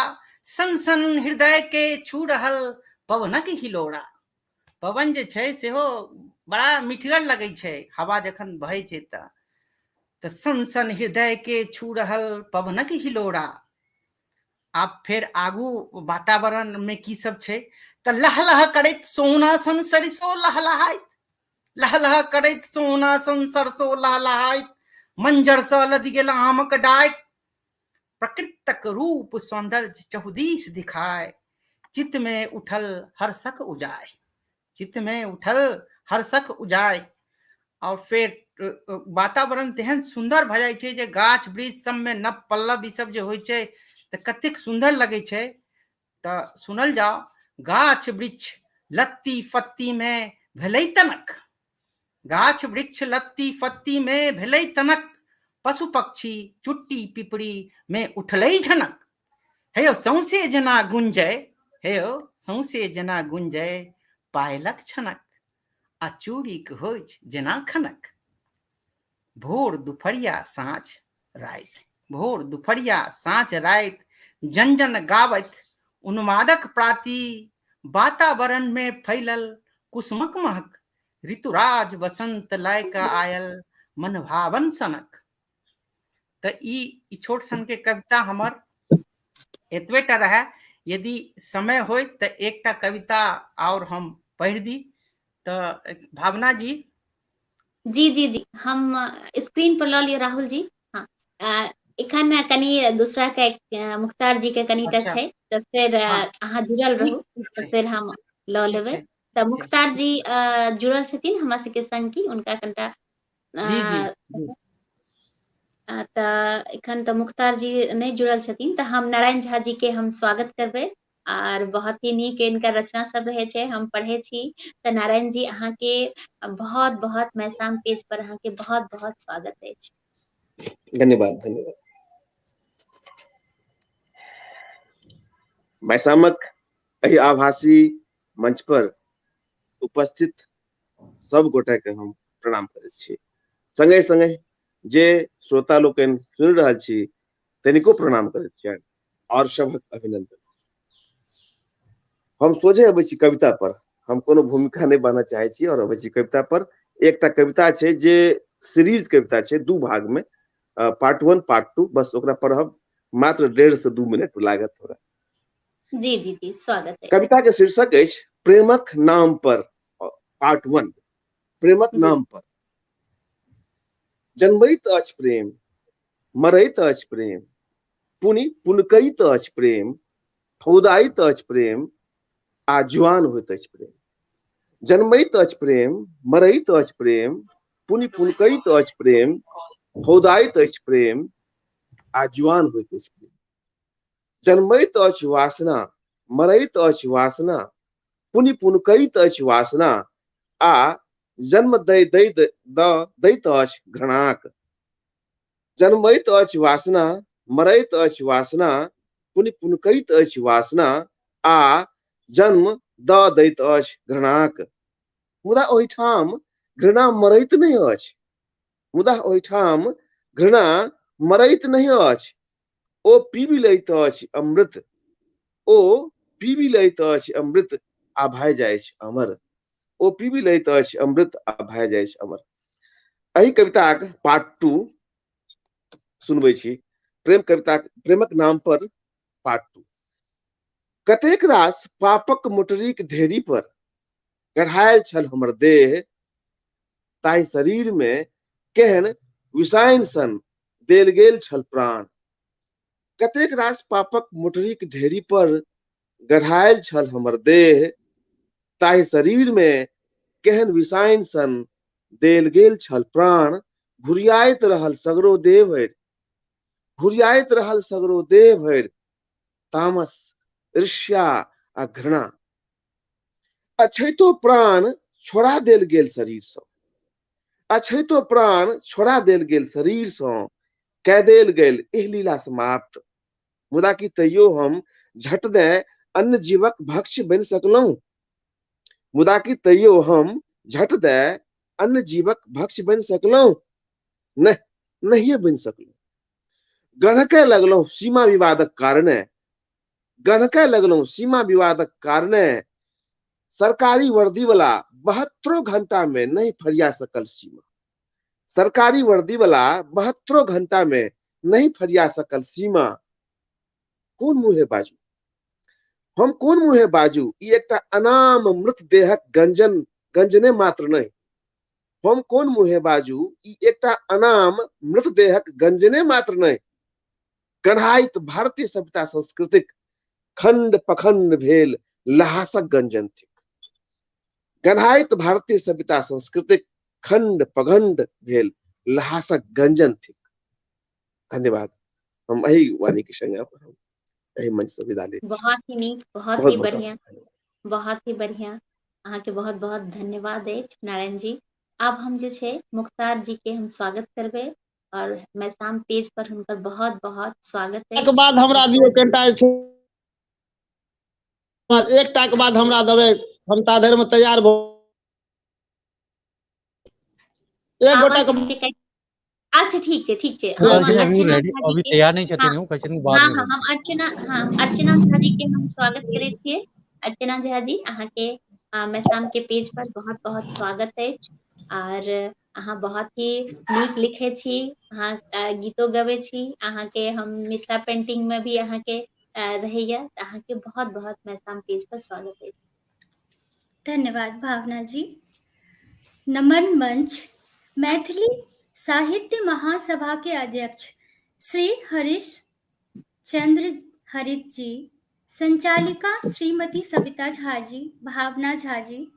सन सन हृदय के छू रहल पवनक हिलोरा, पवन जे छै सेहो बड़ा मिठगर लगै छै हवा जखन बहै छै तऽ तऽ सन सन हृदय के छू रहल पवनक हिलोरा। आब फेर आगू वातावरण में की सब छै तऽ लहलह करैत सोना सन सरिसो लहलहाइत, लहलह करैत सोना सन सरसो लहलहाइत, मंजर सँ लदि गेल आमक डारि, प्रकृतक रूप सौंदर्य चहुदीस दिखाए, चित्त में उठल हर्षक उजाय, चित्त में उठल हर्षक उजाय। और फेर वातावरण तेहन सुन्दर भऽ जाइ छै जे गाछ वृक्ष सबमे नव पल्लव ई सब जे होइ छै तऽ कतेक सुन्दर लगै छै। तऽ सुनल जाओ, गाछ वृक्ष लत्ती फत्ती में भेलै तनक, गाछ वृक्ष लत्ती फत्ती में भेलै तनक, पशु पक्षी चुट्टी पिपरी में उठलै झनक, हे यौ सौंसे जेना गुंजै, हे यौ सौंसे जेना गुंजै पायलक छनक, आ चूड़ीक होइछ जेना खनक। भोर दुपहरिया साँझ राति, भोर दुपहरिया साँझ राति, जन जन गाबैत उन्मादक प्राती, वातावरण में फैलल कुसुमक महक, ऋतुराज वसंत लय कऽ आयल मनभावन सनक। तऽ ई छोट सन के कविता हमर एतबे टा रहै। यदि समय होय तऽ एकटा कविता आओर हम पढ़ि दी। तऽ भावना जी। जी जी जी, हम स्क्रीन पर लऽ लिअ राहुल जी। हाँ, एखन कनि दूसरा के मुख्तार जी के कनिटा छै तऽ फेर अहाँ जुड़ल रहू तऽ फेर हम लऽ लेबै। तऽ मुख्तार जी जुड़ल छथिन हमरा सबके संग की हुनका कनिटा जी जी तऽ एखन तऽ मुख्तार जी नहि जुड़ल छथिन तऽ हम नारायण झा जी के हम स्वागत करबै। आर बहुत ही नीक इनकर रचना सब रहै छै, हम पढ़ै छी। तऽ नारायण जी अहाँके बहुत बहुत मैसाम पेज पर अहाँके बहुत बहुत स्वागत अछि। धन्यवाद धन्यवाद। मैसामक एहि आभासी मंच पर उपस्थित सब गोटे के हम प्रणाम करैत छी। संगे संगे जे श्रोता लोकनि सुनि रहल छी तनिको प्रणाम करैत छियनि और सबहक अभिनंदन। हम सोझे अबै छी कविता पर, हम कोनो भूमिका नहि बान्हऽ चाहै छी और अबै छी कविता पर। एकटा कविता छै जे सीरीज कविता छै दू भाग में, पार्ट 1 पार्ट 2, बस ओकरा पढ़ब मात्र 1.5 से 2 मिनट लागत थोड़ा। जी जी जी, स्वागत है। कविता के शीर्षक अछि प्रेमक नाम पर, पार्ट 1, प्रेमक नाम पर। जन्मैत अछि प्रेम, मरैत अछि प्रेम, पुनि पुनकैत अछि प्रेम, फौदाइत अछि प्रेम, आ जुआन होइत अछि प्रेम। जन्मैत अछि प्रेम, मरैत अछि प्रेम, पुनि पुनकैत अछि प्रेम, फौदाइत अछि प्रेम, आ जुआन होइत अछि प्रेम। जन्मैत अछि वासना, मरैत अछि वासना, पुनि पुनकैत अछि वासना, आ जन्म दै दै दैत अछि घृणाक। जन्मैत अछि वासना, मरैत अछि वासना, पुनि पुनकैत अछि वासना, आ जन्म दऽ दैत अछि घृणाक। मुदा ओहिठाम घृणा मरैत नहि अछि, मुदा ओहिठाम घृणा मरैत नहि अछि, ओ पीबि लैत अछि अमृत, ओ पीबि लैत अछि अमृत आ भए जाइछ अमर, ओ पीबि लैत अछि अमृत आ भए जाइछ अमर। एहि कविताक पार्ट 2 सुनबै छी, प्रेम कविता प्रेमक नाम पर पार्ट 2। कतेक रास पापक मोटरीक ढेरी पर गढ़ायल छल हमर देह, ताहि शरीर में केहन विषायन सन देल गेल छल प्राण। कतेक रास पापक मोटरीक ढेरी पर गढ़ायल छल हमर देह, ताहि शरीर में केहन विषायन सन देल गेल छल प्राण। घुरियाइत रहल सगरो देह भरि, घुरियाइत रहल सगरो देह भरि, तामस, ईर्ष्या आ घृणा। अछैतो प्राण छोड़ा देल गेल शरीर सँ, अछैतो प्राण छोड़ा देल गेल शरीर सँ, कय देल गेल एह लीला समाप्त। मुदा की तैयो हम झट दे अन्य जीवक भक्ष्य बनि सकलहुँ? मुदा की तैयो हम झट दे अन्य जीवक भक्ष्य बनि सकलहुँ? नहि, नहिये बनि सकलहुँ। गढ़के लगलहुँ सीमा विवादक कारणे, गढ़के लगलहुँ सीमा विवादक कारणे, सरकारी वर्दी वाला 72 घंटा में नहीं फरिया सकल सीमा। सरकारी वर्दी वाला 72 घंटा में नहीं फरिया सकल सीमा। कोन मुँहे बाजू, हम कोन मुँहे बाजू, ई एकटा अनाम मृत देहक गंजन गंजने मात्र नहीं। हम कोन मुँहे बाजू, ई एकटा अनाम मृत देहक गंजने मात्र नहीं, गन्हाइत भारतीय सभ्यता संस्कृतिक खंड पखंड भेल लहासक गंजन थिक। गन्हाइत भारतीय सभ्यता संस्कृतिक खंड पखंड भेल लहासक गंजन थिक। धन्यवाद। हम एहि वाणी के संग एहि मंच से विदा लेत छी। बहुत ही नीक, बहुत बहुत ही बहुत बढ़िया, बहुत ही बढ़िया। अहाँके बहुत बहुत धन्यवाद अछि नारायण जी। आब हम जे छै मुख्तार जी के हम स्वागत करबै और मैसाम पेज पर हुनकर बहुत बहुत स्वागत के अछि। बाद हमरा दियौ कनिटा जे छै, एकटा के बाद हमरा देबै, हम ता धरि मे तैयार भऽ एक गोटा आवाज के अहाँके कटि। अच्छा, ठीक छै, ठीक छै। ओ हम कहै छथिन अभी अर्चना रेडी, झा जी अभी के, तैयार नहि हँ छथिन, ओ कहै छथिन बाद हँ मे हँ बोलबै। हम अर्चना, हँ अर्चना झा जी के हम स्वागत करै छियै। अर्चना झा जी, अहाँके मैसाम के पेज पर बहुत बहुत स्वागत अछि। आर अहाँ बहुत ही नीक लिखै छी, अहाँ गीतो गबै छी, अहाँके हम मिथिला पेंटिंग में भी अहाँके रहैया, तऽ अहाँके बहुत बहुत मैसाम पेज पर स्वागत अछि। धन्यवाद भावना जी। नमन मंच मैथिली साहित्य महासभा के अध्यक्ष श्री हरीश चंद्र हरित जी, संचालिका श्रीमती सविता झा जी, भावना झा जी,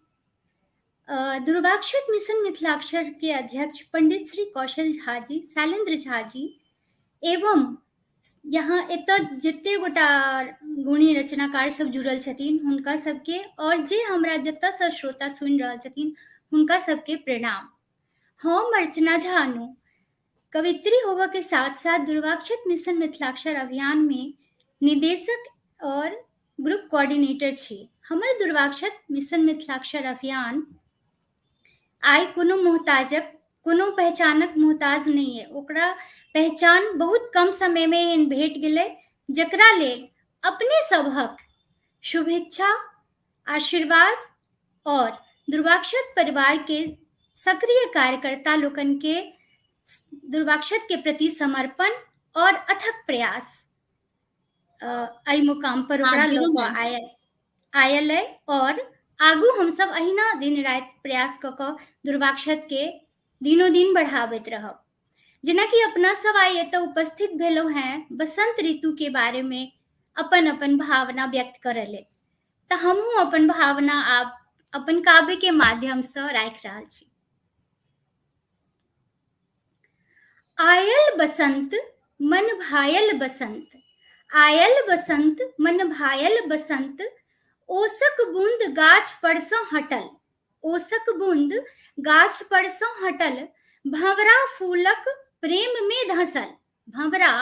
दुर्वाक्षत मिशन मिथिलाक्षर के अध्यक्ष पंडित श्री कौशल झा जी, शैलेंद्र झा जी एवं यहाँ एतऽ जते गोटा गुणी रचनाकार सब जुड़ल छथिन हुनका सबके, और जे हमरा जतऽसँ श्रोता सुनि रहल छथिन हुनका सबके प्रणाम। हम अर्चना झा अनु कवित्री होबऽ के साथ साथ दुर्वाक्षत मिशन मिथिलाक्षर अभियान में निदेशक और ग्रुप कोऑर्डिनेटर छी। हमर दुर्वाक्षत मिशन मिथिलाक्षर अभियान आइ कोनो मोहताजक, कोनो पहचानक मोहताज नहि है। ओकरा पहचान बहुत कम समय में एहन भेट गेलै, जकरा लेल अपने सबहक शुभेच्छा, आशीर्वाद और दुर्वाक्षत परिवार के सक्रिय कार्यकर्ता लोकन के दुर्वाक्षत के प्रति समर्पण और अथक प्रयास एहि मुकाम पर हाँ ओकरा लऽ जरूर कऽ मैम। आयल आयल अइ। और आगू हमसब अहिना दिन राति प्रयास कऽ कऽ दुर्वाक्षत के दिनों दिन बढ़ाबैत रहब। जेनाकि अपना सब आइ एतऽ उपस्थित भेलहुँ हेँ बसंत ऋतु के बारे में अपन अपन भावना व्यक्त करय लेल, तऽ हमहूँ अपन भावना आब अपन काव्य के माध्यमसँ राखि रहल छी। आयल बसंत मन भायल बसंत, आयल बसंत मन भायल बसंत, ओसक बूंद गाछ पर सँ हटल, ओसक बूंद गाछ पर सँ हटल, भंवरा फूलक प्रेम में धसल, भंवरा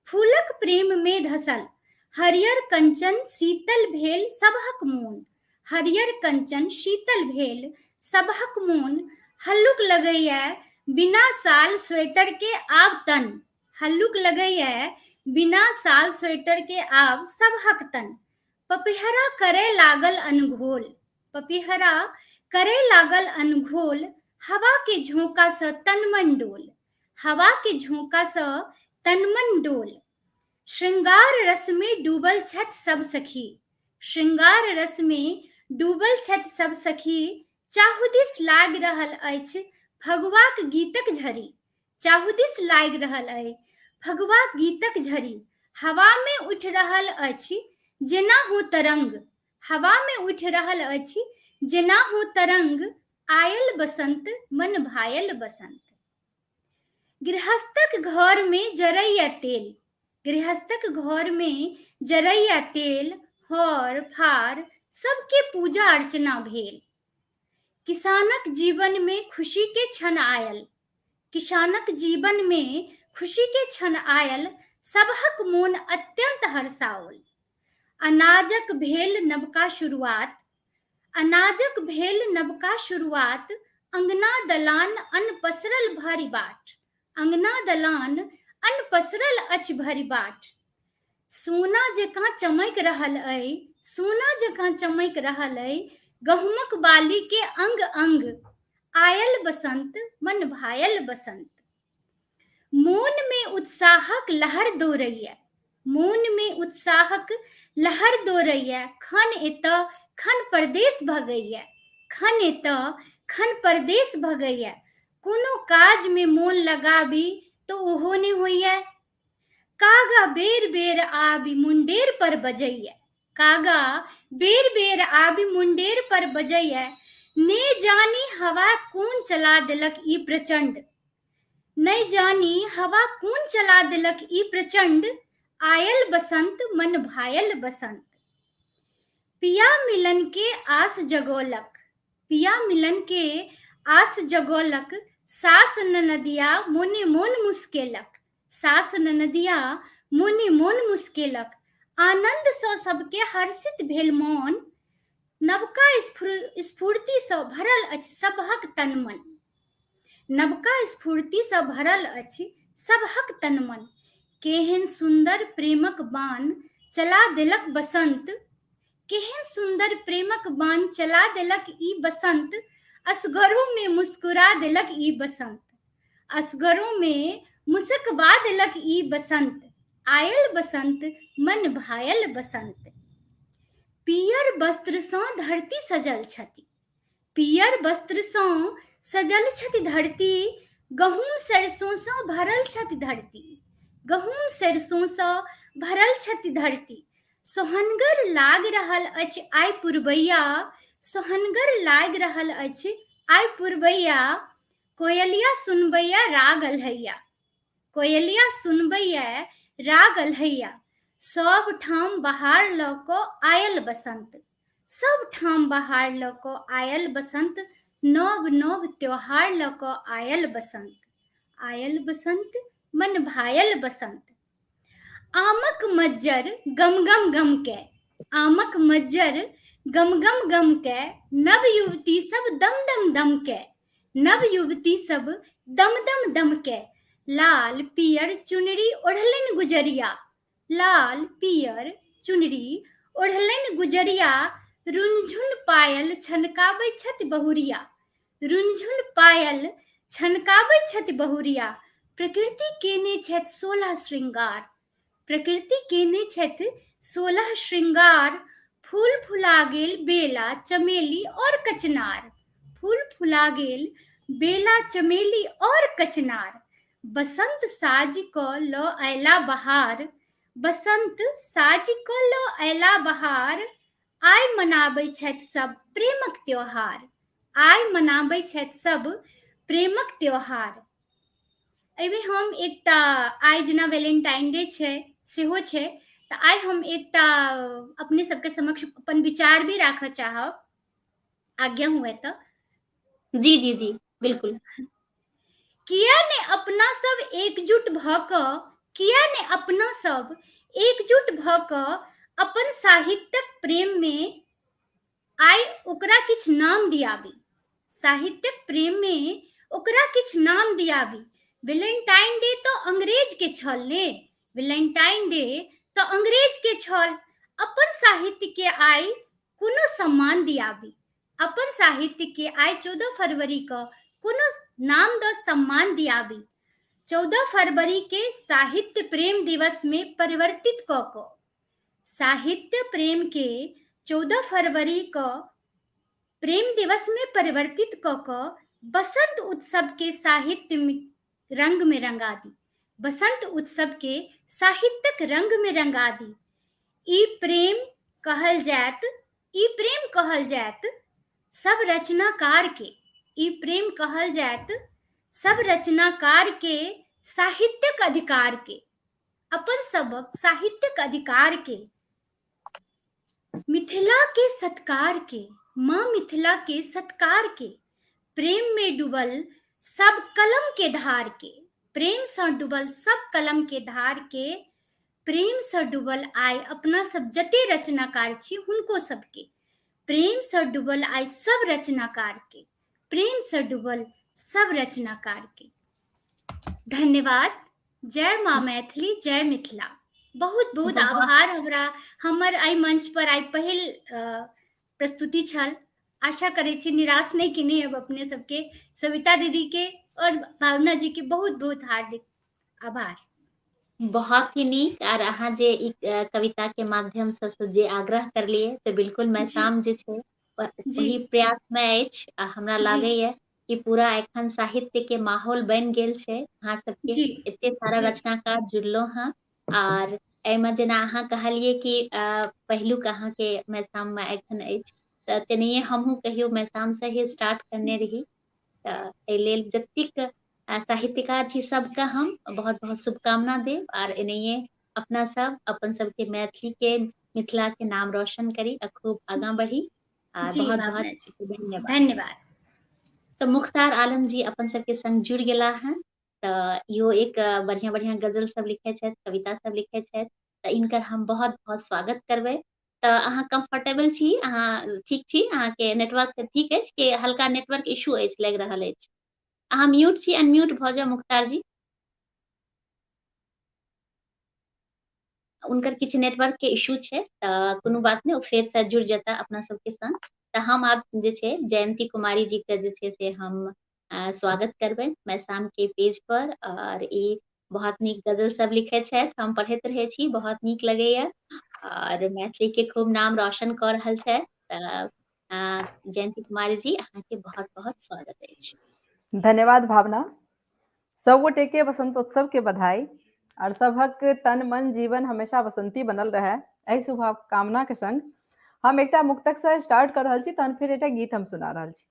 फूलक प्रेम में धसल, हरियर कंचन शीतल भेल सबहक मोन, हरियर कंचन शीतल भेल सबहक मोन, हल्लुक लगैया बिना साल स्वेटर के आब तन, हल्लुक लगैया बिना साल स्वेटर के आब सबहक तन, पपिहरा करे लागल अनघोल, पपिहरा करे लागल अनघोल, हवा के झोंका सँ तन मन डोल, हवा के झोंका सँ तन मन डोल, श्रृंगार रस में डूबल छथि सब सखी, श्रृंगार रस में डूबल छथि सब सखी, चाहु दिस लागि रहल अछि फगुआक गीतक झड़ी, चाहु दिस लागि रहल अइ फगुआक गीतक झड़ी, हवा में उठि रहल अछि जेना हो तरंग, हवा में उठि रहल अछि जेना हो तरंग, आयल बसंत मन भायल बसंत। गृहस्थक घर में जरैया तेल, गृहस्थक घर में जरैया तेल, हर फार सबके पूजा अर्चना भेल। किसानक जीवन में खुशी के क्षण आयल, किसानक जीवन में खुशी के क्षण आयल, सबहक मोन अत्यंत हर्षाओल। अनाजक भेल नवका शुरुआत, अनाजक भेल नवका शुरुआत, अंगना दलान अन्न पसरल भरि बाट, अंगना दलान अन्न पसरल अछि भरि बाट। सोना जकाँ चमकि रहल अइ, सोना जकाँ चमकि रहल अइ, गहुमक बाली के अंग अंग। आयल बसंत मन भायल बसंत। मोन में उत्साहक लहर दौड़ैया, मोन में उत्साहक लहर दौड़ैया, खन एतऽ खन परदेश भगैया, खन एतऽ खन परदेश भगैया। कोनो काज में मोन लगाबी तऽ ओहो नहि होइया। कागा बेर बेर आबि मुंडेर पर बजैया, कागा बेर बेर आबि मुंडेर पर बजैया। ने जानी हवा कोन चला देलक ई प्रचंड, नहि जानी हवा कोन चला देलक ई प्रचंड। आयल बसंत मन भायल बसंत। पिया मिलन के आस जगौलक, पिया मिलन के आस जगौलक, सास ननदिया मोने मोन मुस्केलक, सास ननदिया मोने मोन मुस्केलक। आनन्दसँ सबके हर्षित भेल मोन, नवका स्फूर्तिसँ भरल अछि सबहक तन मन, नवका स्फूर्तिसँ भरल अछि सबहक तन मन। केहन सुन्दर प्रेमक बाण चला देलक बसंत, केहन सुन्दर प्रेमक बाण चला देलक ई बसंत। असगरोमे मुस्कुरा देलक ई बसंत, असगरोमे मुस्कबा देलक ई बसंत। आयल बसंत मन भायल बसंत। पियर वस्त्रसँ धरती सजल छथि, पियर वस्त्रसँ सजल छथि धरती, गहूँम सरिसोसँ भरल छथि धरती, गहूँम सरिसोसँ भरल छथि धरती। सोहनगर लागि रहल अछि आइ पुरबैया, सोहनगर लागि रहल अछि आइ पुरबैया। कोयलिया सुनबैया राग अल्हैया, कोयलिया सुनबैया राग अल्हैया। सब ठाम बहार लऽ कऽ आयल बसंत, सब ठाम बहार लऽ कऽ आयल बसंत। नव नव त्योहार लऽ कऽ आयल बसंत। आयल बसंत मन भायल बसंत। आमक मज्जर गम गम गमके, आमक मज्जर गम गम गमके, नव युवती सब दम दम दमके, नव युवती सब दम दम दमके। लाल पियर चुनरी ओढ़लनि गुजरिया, लाल पियर चुनरी ओढ़लनि गुजरिया। रुनझुन पायल छनकाबै छथि बहुरिया, रुनझुन पायल छनकाबै छथि बहुरिया। प्रकृति केने छथि 16 श्रृंगार, प्रकृति केने छथि 16 श्रृंगार। फूल फुला गेल बेला चमेली और कचनार, फूल फुला गेल बेला चमेली और कचनार। बसंत साजि कऽ लऽ अयला बहार, बसंत साजि कऽ लऽ अयला बहार। आइ मनाबै छथि सब प्रेमक त्योहार, आइ मनाबै छथि सब प्रेमक त्योहार। एहिमे हम एकटा आइ जेना वैलेंटाइन डे छै सेहो छै, तऽ आइ हम एकटा अपने सबके समक्ष अपन विचार भी राखऽ चाहब, आज्ञा हुए तऽ। जी जी जी बिल्कुल। किया ने अपना सब एकजुट भऽ कऽ, किया ने अपना सब एकजुट भऽ कऽ अपन साहित्यक प्रेम में आइ ओकरा किछु नाम दियाबी, साहित्यक प्रेम में ओकरा किछु नाम दियाबी। वेलेंटाइन डे तऽ अंग्रेज के छल ने, वेलेंटाइन डे तऽ अंग्रेज के छल। अपन साहित्य के आइ कोनो सम्मान दियाबी, अपन साहित्य के आइ 14 फरवरी के कोनो नाम दऽ सम्मान दियाबी। 14 फरवरी के साहित्य प्रेम दिवस में परिवर्तित कऽ कऽ, साहित्य प्रेम के 14 फरवरी के प्रेम दिवस में परिवर्तित कऽ कऽ बसंत उत्सव के साहित्य रंग में रंगा दी, बसंत उत्सव के साहित्यक रंग में रंगा दी। ई प्रेम कहल जायत, ई प्रेम कहल जायत सब रचनाकार के, ई प्रेम कहल जायत सब रचनाकार के साहित्यक अधिकार के, अपन सबक साहित्यक अधिकार के, मिथिला के सत्कार के, माँ मिथिला के सत्कार के। प्रेम में डूबल सब कलम के धार के, प्रेम सँ डूबल सब कलम के धार के। प्रेम सँ डूबल आइ अपना सब जते रचनाकार छी हुनको सबके, प्रेम सँ डूबल आइ सब रचनाकार के, प्रेम सँ डूबल सब रचनाकार के। धन्यवाद। जय माँ मैथिली, जय मिथिला। बहुत बहुत आभार। हमरा हमर एहि मंच पर आइ पहिल प्रस्तुति छल। आशा करै छी निराश नहि केने अब अपने सबके। सविता दीदी के और भावना जी के बहुत बहुत हार्दिक आभार। बहुत ही नीक। आर अहाँ जे ई कविता के माध्यम से जे आग्रह करलियै तऽ बिल्कुल मैसाम जे छै ओहि प्रयास मे अछि आ हमरा लागैया कि पूरा एखन साहित्य के माहौल बनि गेल छै। अहाँ सबके एते सारा रचनाकार जुड़लो हँ आर एहिमे जेना अहाँ कहलियै कि पहिलुक अहाँके मैसाम मे एखन अछि तऽ तेनाहिये हमहूँ कहियो मैसाम से ही स्टार्ट करने रही। तऽ एहि लेल जतेक साहित्यकार छी सबके हम बहुत बहुत शुभकामना देब आर एनाहिये अपना सब अपन सबके मैथिली के मिथिला के नाम रोशन करी आ खूब आगाँ बढ़ी। आ बहुत बहुत धन्यवाद। धन्यवाद। तऽ मुख्तार आलम जी अपन सबके संग जुड़ गेला हँ तऽ इहो एक बढ़िया बढ़िया गजल सब लिखै छथि, कविता सब लिखै छथि, तऽ इनकर हम बहुत बहुत स्वागत करबै। तऽ अहाँ कम्फर्टेबल छी, अहाँ ठीक छी, अहाँके नेटवर्क ठीक अछि कि हल्का नेटवर्क इशू अछि लागि रहल अछि? अहाँ म्यूट छी, अनम्यूट भऽ जाउ मुख्तार जी। उनकर किछु नेटवर्क के इशू छै तऽ कोनो बात नहि, ओ फेर से जुड़ जेता अपना सबके संग। तऽ हम आब जे छै जयंती कुमारी जी के जे छै से हम स्वागत करबै मैसाम के पेज पर। और ई बहुत नीक गजल सब लिखै छथि, हम पढ़ैत रहै छी, बहुत नीक लगैया और मैथिली के खूब नाम रोशन कऽ रहल छथि। तऽ जयंती कुमारी जी अहाँके बहुत बहुत स्वागत अछि। धन्यवाद भावना। सब गोटे के वसंतोत्सव के बधाई और सबहक तन मन जीवन हमेशा वसंती बनल रहे, एहि शुभकामना के संग हम एकटा मुक्तक से स्टार्ट कर रहल छी, तहन फिर एकटा गीत हम सुना रहल छी।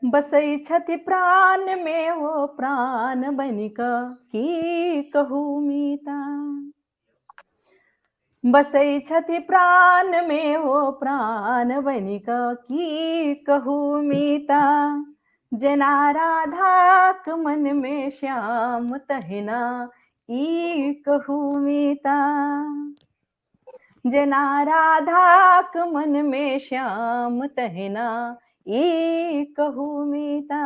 बसै छथि प्राण में ओ प्राण बनि कऽ की कहू मीता, बसै छथि प्राण में ओ प्राण बनि कऽ की कहू मीता, जेना राधाक मन में श्याम तहिना ई कहू मीता, जेना राधाक मन में श्याम तहिना ई कहू मीता,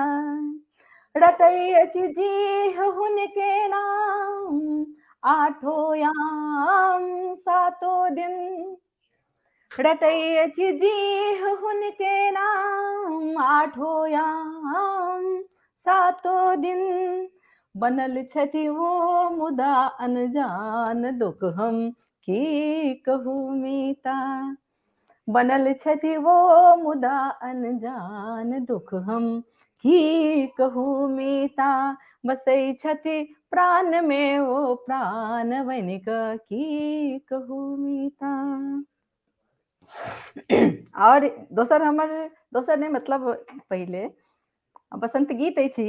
रटै अछि जीह हुनके नाम आठो याम सातो दिन, रटै अछि जीह हुनके नाम आठो याम सातो दिन, बनल छथि वो मुदा अनजान दुख हम की कहू मीता, बनल छथि वो मुदा अनजान दुख हम की कहू मीता, बसै छथि प्राण में ओ प्राण बनि कऽ की कहू मीता। और दोसर हमर दोसर नहि मतलब पहिले बसंत गीत अछि,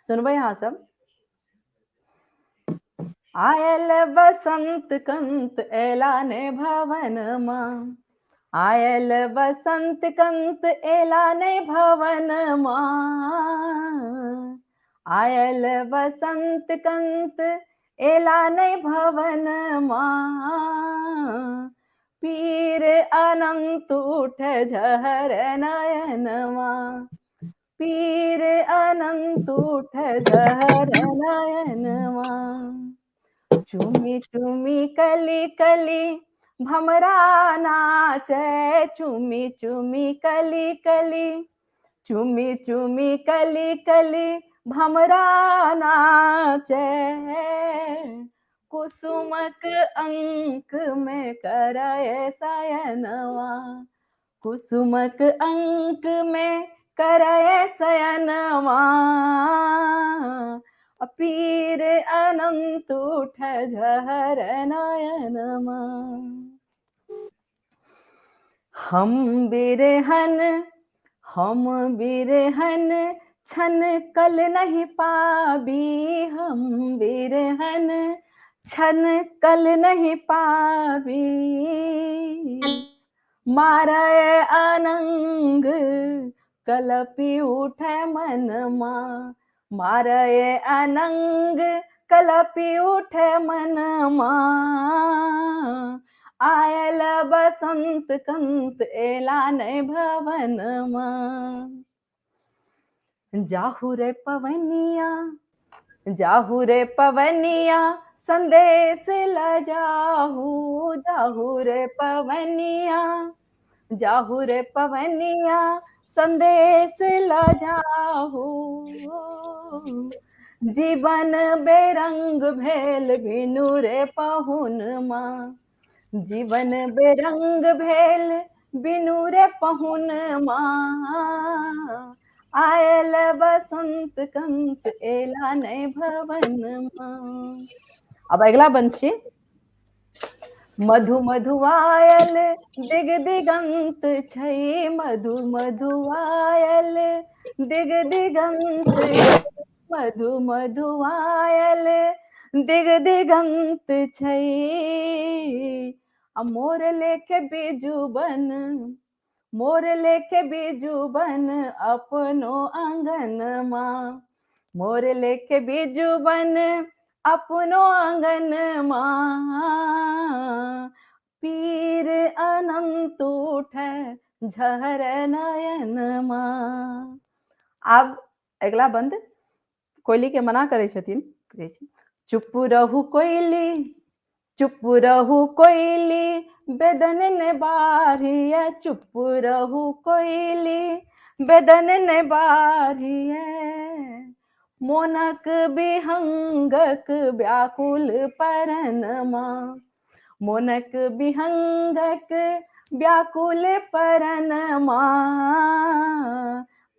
सुनबै अहाँ सब। आयल बसंत कंत एला ने भवन मा, आयल बसंत कंत एला ने भवन मा, आयल बसंत कंत एला ने भवन मा, पीर अनंत उठ झहर नयनवा, पीर अनंत उठ झहर नयनवा, चुमी चुमी कली कली भमरा नाचे, चुमी चुमी कली कली, चुमी चुमी कली कली भमरा नाचे, कुसुमक अंक में करय सयनवा, कुसुमक अंक में करय सयनवा, पीर अनंत उठ झहर नयनवा। हम बिरहन छन कल नहीं पाबी, हम बिरहन छन कल नहीं पाबी, मारय अनंग कलपि उठे मनमा, मारय अनंग कलपि उठे मनमा, आयल बसंत कंत एला नै भवनमा, जाहु रे पवनिया जाहू रे पवनिया संदेश ल जाहू, जाहू रे पवनिया, जाहू रे पवनिया संदेश ल जाहू। जीवन बेरंग भेल बिनु रे पहुनमा, जीवन बेरंग भेल बिनु रे पहुनमा। आयल बसंत कंत एला नै भवनमा। अब अगिला बंद छी। मधु मधुआयल दिग दिगंत छै, मधु मधुआयल दिग दिगंत, मधु मधुआयल दिग दिगंत छै। आ मोर लेके बीजू बन, मोर लेके बीजू बन अपनो आंगनमा, मोर लेके बीजू बन अपनो आंगनमा। पीर अनंत उठे झहर नयनमा। आब अगिला बंद कोयली के मना करै छथिन, कहै छै चुप रहू कोयली, चुप रहू कोयली बेदन ने बारिए, चुप रहू कोयली बेदन ने बारिए। मोनक विहंगक व्याकुल परनमा, मोनक विहंगक व्याकुल परनमा।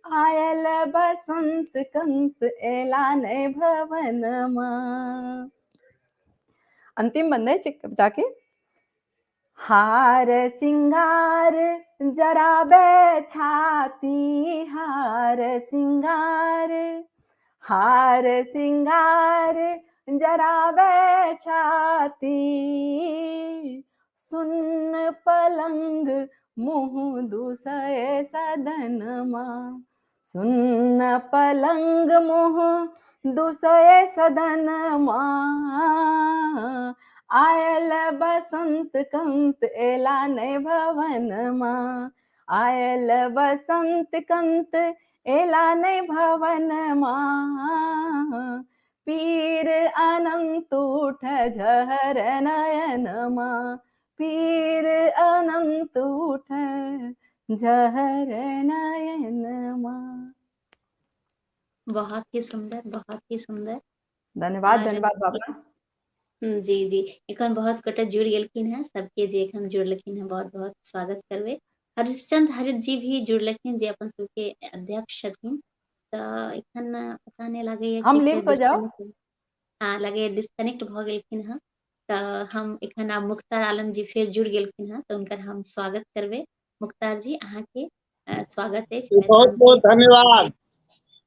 आयल बसंत कंत एला नै भवनमा। अंतिम बंद अछि कविता के। हार सिंगार जराबे छाती, हार सिंगार, हार सिंगार जराबे छाती। सुन पलंग मुँह दूसए सदनमा, सुन पलंग मुँह दूसए सदनमा। आयल बसंत कंत एला नै भवनमा, आयल बसंत कंत एला नै भवनमा। पीर अनंत उठ झहर नयनमा, पीर अनंत उठ झहर नयनमा। बहुत ही सुंदर, बहुत ही सुंदर। धन्यवाद और धन्यवाद भावना। जी जी, एखन बहुत गोटा जुड़ गेलखिन हैं, सबके जे एखन जुड़लखिन हैं बहुत बहुत स्वागत करबै। हरिश्चंद्र हरित जी भी जुड़लखिन जे अपन सबके अध्यक्ष छथिन। तऽ एखन पता नहि लागैया हम कि लीव फेर हो जाओ। डिस्कनेक्ट, हाँ लगैया डिस्कनेक्ट भऽ गेलखिन हँ। तऽ हम एखन आब मुख्तार आलम जी फेर जुड़ गेलखिन हँ, तऽ हुनकर हम स्वागत करबै। मुख्तार जी अहाँके स्वागत अछि बहुत मैसाम बहुत के। धन्यवाद।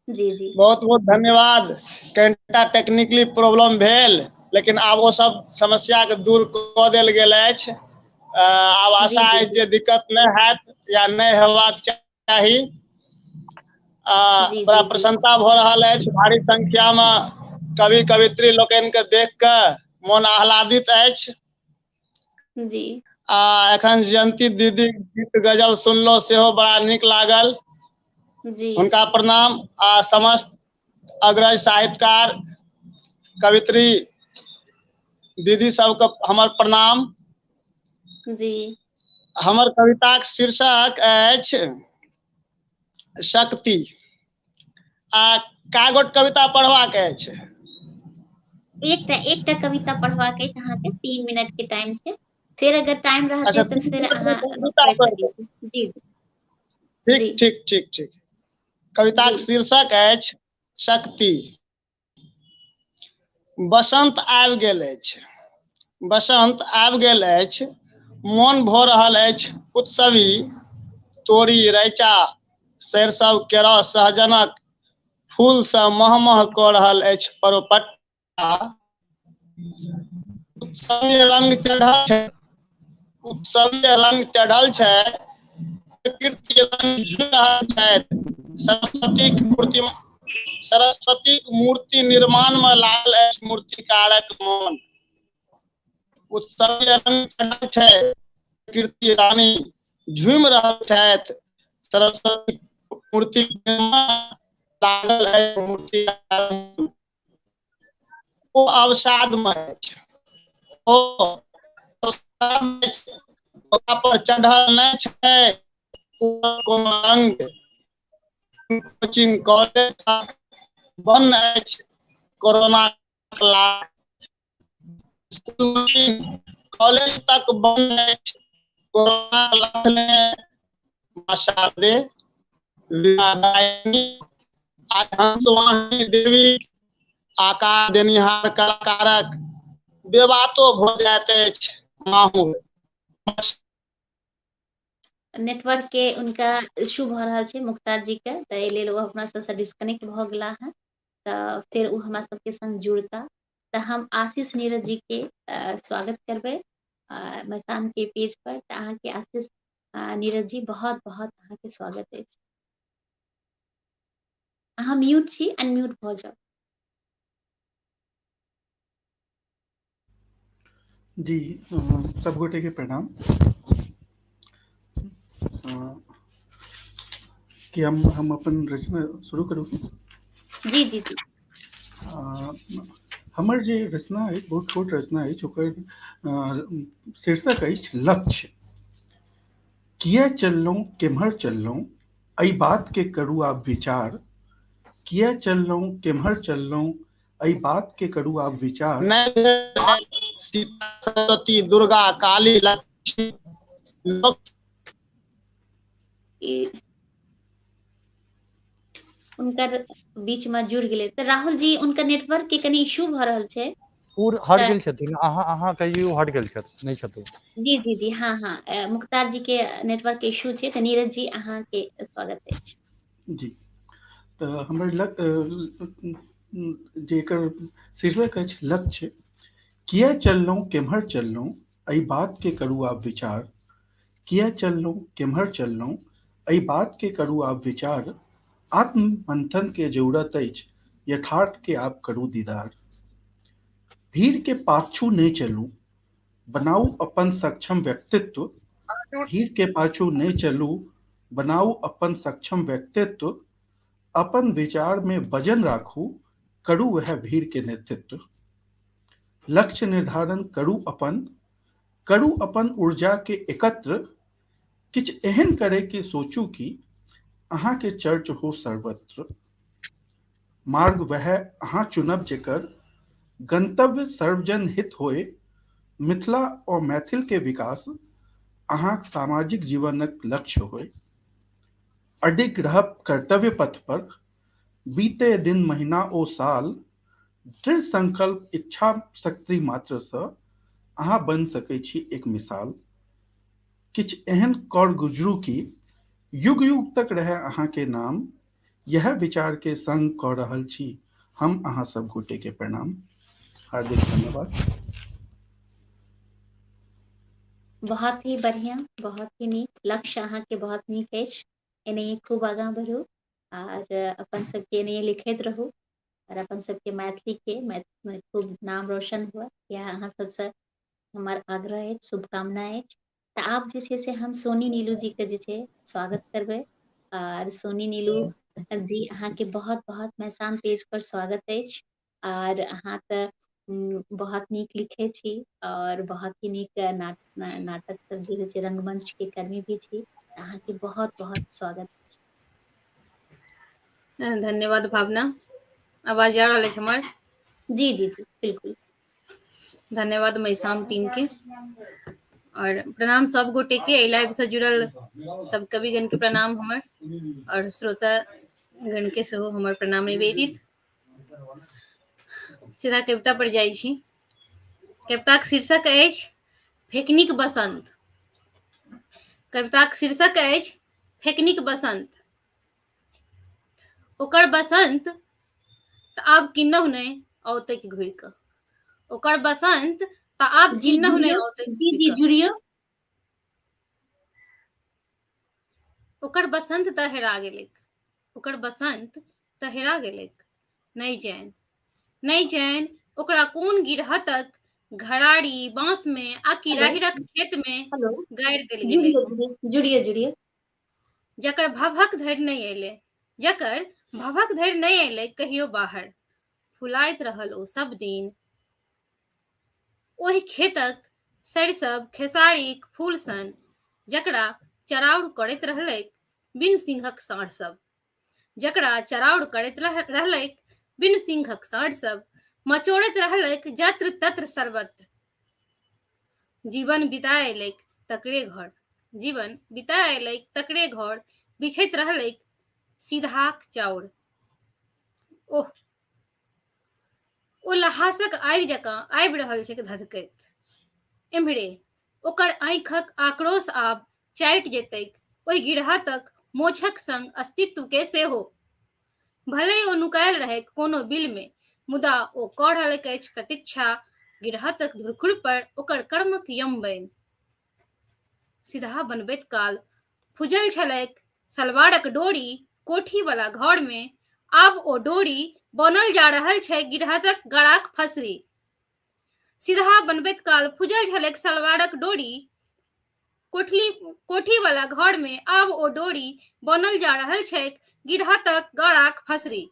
जी जी बहुत बहुत धन्यवाद। कनिटा टेक्निकली प्रॉब्लम भेल, लेकिन आब ओ सब समस्या के दूर कऽ देल गेल अछि। आब जी आशा जी अछि जे दिक्कत नहि हैत या नहि हेबाक चाही। जी बड़ा जी जी प्रसन्नता भऽ रहल अछि। भारी संख्या मे कवि कवित्री लोकनि के देख कऽ मोन आह्लादित अछि। जी आ एखन जयंती दीदी गीत गजल सुनलहुँ, सेहो बड़ा नीक लागल। जी हुनका प्रणाम आ समस्त अग्रज साहित्यकार कवित्री दीदी सबके हमर प्रणाम। जी हमर कविताक शीर्षक अछि शक्ति। आ कै गोट कविता पढ़बाक अछि? एकटा एकटा कविता पढ़बाक अछि अहाँके, 3 मिनट के टाइम छै। फेर अगर टाइम रहतै अच्छा, तऽ 3 फेर मिनट मे अहाँ कविता पढ़ि पढ़ि सकै छी। जी ठीक जी ठीक ठीक ठीक। कविताक जी शीर्षक अछि शक्ति। बसंत आबि गेल अछि, बसंत आबि गेल अछि, मोन भऽ रहल अछि उत्सवी। तोरी रैचा सरिसब केराव सहजनक फूल सँ महमह कऽ रहल अछि परोपट्टा। उत्सवी रंग चढ़ल छै, उत्सवी रंग चढ़ल छै, प्रकृति रंग झुलि रहल छथि। सरस्वतीक मूर्ति, सरस्वतीक मूर्ति निर्माण मे लागल अछि मूर्तिकारक मोन। उत्सवी रंग चढ़ल छै, प्रकृति रानी झूमि रहल छथि। सरस्वती मूर्ति निर्माण लागल अछि मूर्तिकार। ओ अवसादमे अछि। ओ ओकरा पर चढ़ल नहि छै कोनो रंग। कोचिंग कॉलेज बंद अछि कोरोना क्लास कॉलेज तक बंद अछि कोरोना लखने माँ शारदे हंसवाहिनी देवी आकार देनिहार कलाकारक बेबातो भऽ जाइत अछि माहूर। नेटवर्क के उनका इशू भऽ रहल छै मुख्तार जी के, तऽ एहि लेल ओ अपना सबसँ डिस्कनेक्ट भऽ गेला हँ, तऽ फेर ओ हमरा सबके संग जुड़ता। तऽ हम आशीष नीरज जी के स्वागत करबै मैसाम के पेज पर। तऽ अहाँके आशीष नीरज जी बहुत बहुत अहाँके स्वागत अछि। अहाँ म्यूट छी, अनम्यूट भऽ जाउ। जी, सब गोटे के प्रणाम। कि हम अपन रचना शुरू करू की? जी जी जी। हमर जे रचना अछि बहुत छोट रचना अछि, ओकर शीर्षक अछि लक्ष्य। किया चललहुँ केम्हर चललहुँ एहि बात के करू आब विचार। किया चललहुँ केम्हर चललहुँ एहि बात के करू आब विचार। सीता सरस्वती दुर्गा काली लक्ष्मी उनकर बीच में जुड़ गेलै तऽ राहुल जी उनकर नेटवर्क के कनि इशू भऽ रहल छै। ओ हट गेल छथिन, अहाँ अहाँ कहियो हट गेल छथि, नहि छथिन। जी जी जी, हाँ हाँ, मुख्तार जी के नेटवर्क के इशू छै। तऽ नीरज जी अहाँ के स्वागत अछि। जी, तऽ हमर जे एकर शीर्षक अछि लक्ष्य। किया चललहुँ केम्हर चललहुँ एहि बात के करू आब विचार। किया चललहुँ केम्हर चललहुँ एहि बात के करू आब विचार। आत्ममंथन के जरूरत अछि, यथार्थ के आब करू दीदार। भीड़ के पाछू नहि चलू, बनाउ अपन सक्षम व्यक्तित्व। भीड़ के पाछू नहि चलू, बनाउ अपन सक्षम व्यक्तित्व। अपन विचार में वजन राखू, करू वह भीड़ के नेतृत्व। लक्ष्य निर्धारण करू अपन, करू अपन ऊर्जा के एकत्र। किछु एहन करे के सोचू कि अहाँ के चर्च हो सर्वत्र। मार्ग वह अहाँ चुनब जेकर गंतव्य सर्वजन हित होए। मिथिला और मैथिल के विकास अहाँक सामाजिक जीवनक लक्ष्य होए। अडिग रहब कर्तव्य पथ पर, बीते दिन महीना ओ साल। दृढ़ संकल्प इच्छा शक्ति मात्र से अहाँ बन सकै छी एक मिसाल। किछु एहन कर गुजरू कि युग युग तक रहे अहाँ के नाम। यह विचार के संग कऽ रहल छी हम अहाँ सब गोटे के प्रणाम। हार्दिक धन्यवाद। बहुत ही बढ़िया, बहुत ही नीक लक्ष्य अहाँ के बहुत नीक अछि। एनाहिए खूब आगाँ बढ़ू आर अपन सबके एनाहिए लिखैत रहू और अपन सबके मैथिली के खूब नाम रोशन हुए, यह अहाँ सबसँ हमर आग्रह अछि, शुभकामना अछि। तऽ आब जे छै से हम सोनी नीलू जी के जे छै स्वागत करबै। आर सोनी नीलू जी अहाँके बहुत बहुत मैसाम पेज पर स्वागत अछि। आर अहाँ तऽ बहुत नीक लिखै छी और बहुत ही नीक नाटक सब जे होइ छै, रंगमंच के कर्मी भी छी। अहाँके बहुत बहुत स्वागत अछि। धन्यवाद भावना। आवाज जा रहल अछि हमर? जी जी जी, बिल्कुल। धन्यवाद मैसाम टीम के और प्रणाम सब गोटे के, एहि लाइव से जुड़ल सब कविगण के प्रणाम हमर और श्रोता गण के सेहो हमर प्रणाम निवेदित। सीधा कविता पर जाइ छी। कविताक शीर्षक अछि फेकनिक बसंत। कविताक शीर्षक अछि फेकनिक बसंत। ओकर बसंत तऽ आब किन्नहु नहि औतैक घुरि कऽ। ओकर बसंत तऽ आब जी किन्नहु नहि जुड़ियौ, औतैक जी घुरि जी कऽ। जुड़ियौ। ओकर बसंत तऽ हेरा गेलैक। ओकर बसंत तऽ हेरा गेलैक। नहि जानि, नहि जानि ओकरा कोन गिरहतक घराड़ी बांस में आ कि हेलो राहिरक खेत में हेलो, गाड़ि देल गेलैक। जुड़ियौ जुड़ियौ जुड़ियौ। जकर भभक धरि नहि अयलै, जकर भभक धरि नहि अयलै कहियो बाहर, फुलाइत रहल ओ सब दिन ओहि खेतक सरिसब खेसारीक फूल सन जकरा चराउर करैत रहलैक बिनु सिंहक साँढ़ सब, जकरा चराउर करैत रहलैक बिनु सिंहक साँढ़ सब, मचोड़ैत रहलैक जत्र तत्र सर्वत्र। जीवन बिता अयलैक तकरे घर, जीवन बिता अयलैक तकरे घर, बिछैत रहलैक सीधाक चाउर। ओह, ओ लहासक आगि जकाँ आबि रहल छैक धधकैत एम्हरे। ओकर आँखिक आक्रोश आब चाटि जेतैक ओहि गिरहतक मोछक संग अस्तित्वके सेहो। भले ओ नुकायल रहैक कोनो बिलमे, मुदा ओ कऽ रहलैक अछि प्रतीक्षा गिरहतक धुरखुर पर ओकर कर्मक यम बनि। सीधा बनबैत काल फुजल छलैक सलवारक डोरी कोठी वाला घर में, आब ओ डोरी बनल जा रहल छै गिरहतक गड़ाक फसरी। सीधा बनबैत काल फुजल छलैक सलवारक डोरी कोठली कोठी वाला घर में, आब ओ डोरी बनल जा रहल छैक गिरहतक गड़ाक फसरी।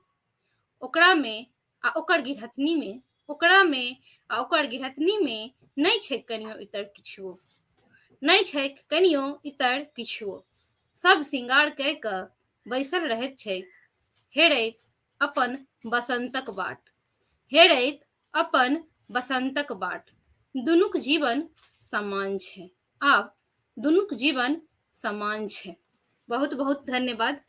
ओकरा में आ ओकर गिरहतनी में, ओकरा में आ ओकर गिरहतनी में नहि छैक कनियो इतर किछुओ, नहि छैक कनियो इतर किछुओ। सब सिंगार कय कऽ बैसल रहैत छैक हेरैत अपन बसंतक बाट, हेरैत अपन बसंतक बाट। दुनूक जीवन समान छै, आब दुनूक जीवन समान छै। बहुत बहुत धन्यवाद।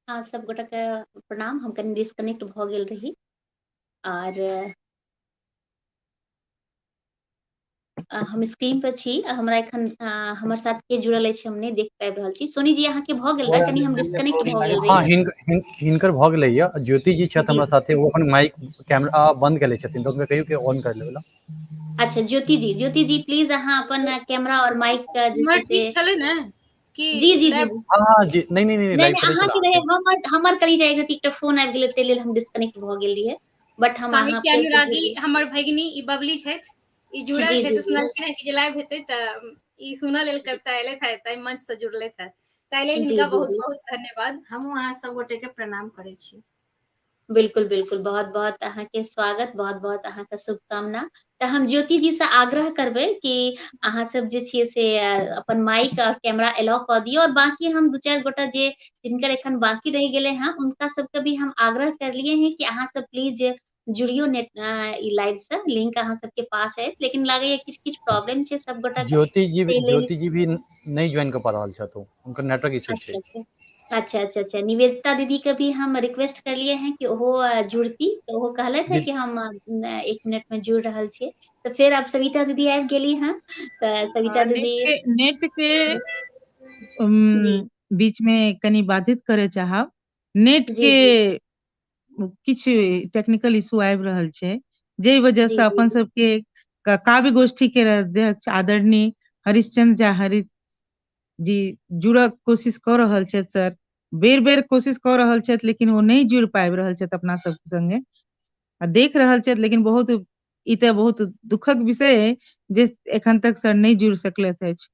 हाँ, सब गोटा के प्रणाम। हम कनि डिस्कनेक्ट भऽ गेल रही आर हम स्क्रीन पर छी। हमरा एखन हमर साथ के जुड़ल अछि हम नहि देख पाबि रहल छी। सोनी जी अहाँके भऽ गेल रहे, कनि हम डिस्कनेक्ट भऽ गेल रही। हाँ, हिनकर भऽ गेलै या। ज्योति जी छथि हमरा साथे, ओ अपन माइक कैमरा बंद केले छथिन, तऽ हुनका कहियौ कि ऑन कर लेबे ला। अच्छा ज्योति जी, ज्योति जी प्लीज अहाँ अपन कैमरा और माइक के जे हमर छै से ठीक छलै ने कि जी जी जी लाइव? हाँ हाँ जी, नहीं नहीं नहीं, नहि लाइव नहि चलै अहाँके छला। रहे, हमर हमर कनि जाय एकटा फोन आबि गेलै ताहि लेल हम डिस्कनेक्ट भऽ गेल रहियै, बट हम अहाँ साहित्य फेर से अनुरागी जुड़ि। हमर भगिनी ई बबली छथि, ई जुड़ल जी छथि, जी जी सुनलखिन हँ कि जे लाइव हेतै तऽ ई सुनऽ लेल कविता एलथि हँ, ताहि मंच से जुड़लथि हँ, ताहि लेल जी हिनका जी बहुत जी बहुत धन्यवाद। हमहूँ अहाँ सब गोटे के प्रणाम करै छी। बिल्कुल बिल्कुल, बहुत बहुत अहाँके स्वागत, बहुत बहुत अहाँके शुभकामना। तऽ हम ज्योति जी से आग्रह करबै कि अहाँ सब जे छियै से अपन माइक और कैमरा एलाउ कऽ दियौ, और बाकी हम दू चारि गोटा जे जिनकर एखन बाकी रहि गेलै हँ हुनका सबके भी हम आग्रह करलियै हँ कि अहाँ सब प्लीज जुड़ियौ नेट ई लाइव से, लिंक अहाँ सबके पास अछि, लेकिन लागैया किछु किछु प्रॉब्लम छै सब गोटा के, ज्योति जी ताहि लेल। ज्योति जी भी नहि ज्वाइन कऽ पा रहल छथि, हुनकर नेटवर्क इशू अच्छा छै। अच्छा अच्छा अच्छा अच्छा निवेदिता दीदी के भी हम रिक्वेस्ट करलिए हैं कि ओहो जुड़ती, तऽ ओहो कहलथि है जी कि हम 1 मिनट में जुड़ रहल छियै। तऽ फेर आब सविता दीदी आबि गेली हँ, तऽ सविता नेट दीदी के नेट के जी बीच में कनि बाधित करे चाहब। नेट जी के जी किछु टेक्निकल इशू आबि रहल छै, जाहि वजह जी से जी अपन जी सबके काव्य गोष्ठी के अध्यक्ष आदरणीय हरिश्चंद्र झा हरि जी जुड़ऽ के कोशिश कऽ रहल छथि सर, बेर बेर कोशिश कऽ रहल छथि, लेकिन ओ नहि जुड़ि पाबि रहल छथि अपना सबके संगे आ देख रहल छथि, लेकिन बहुत ई तऽ बहुत दुखक विषय अइ जे एखन तक सर नहि जुड़ि सकलथि अछि।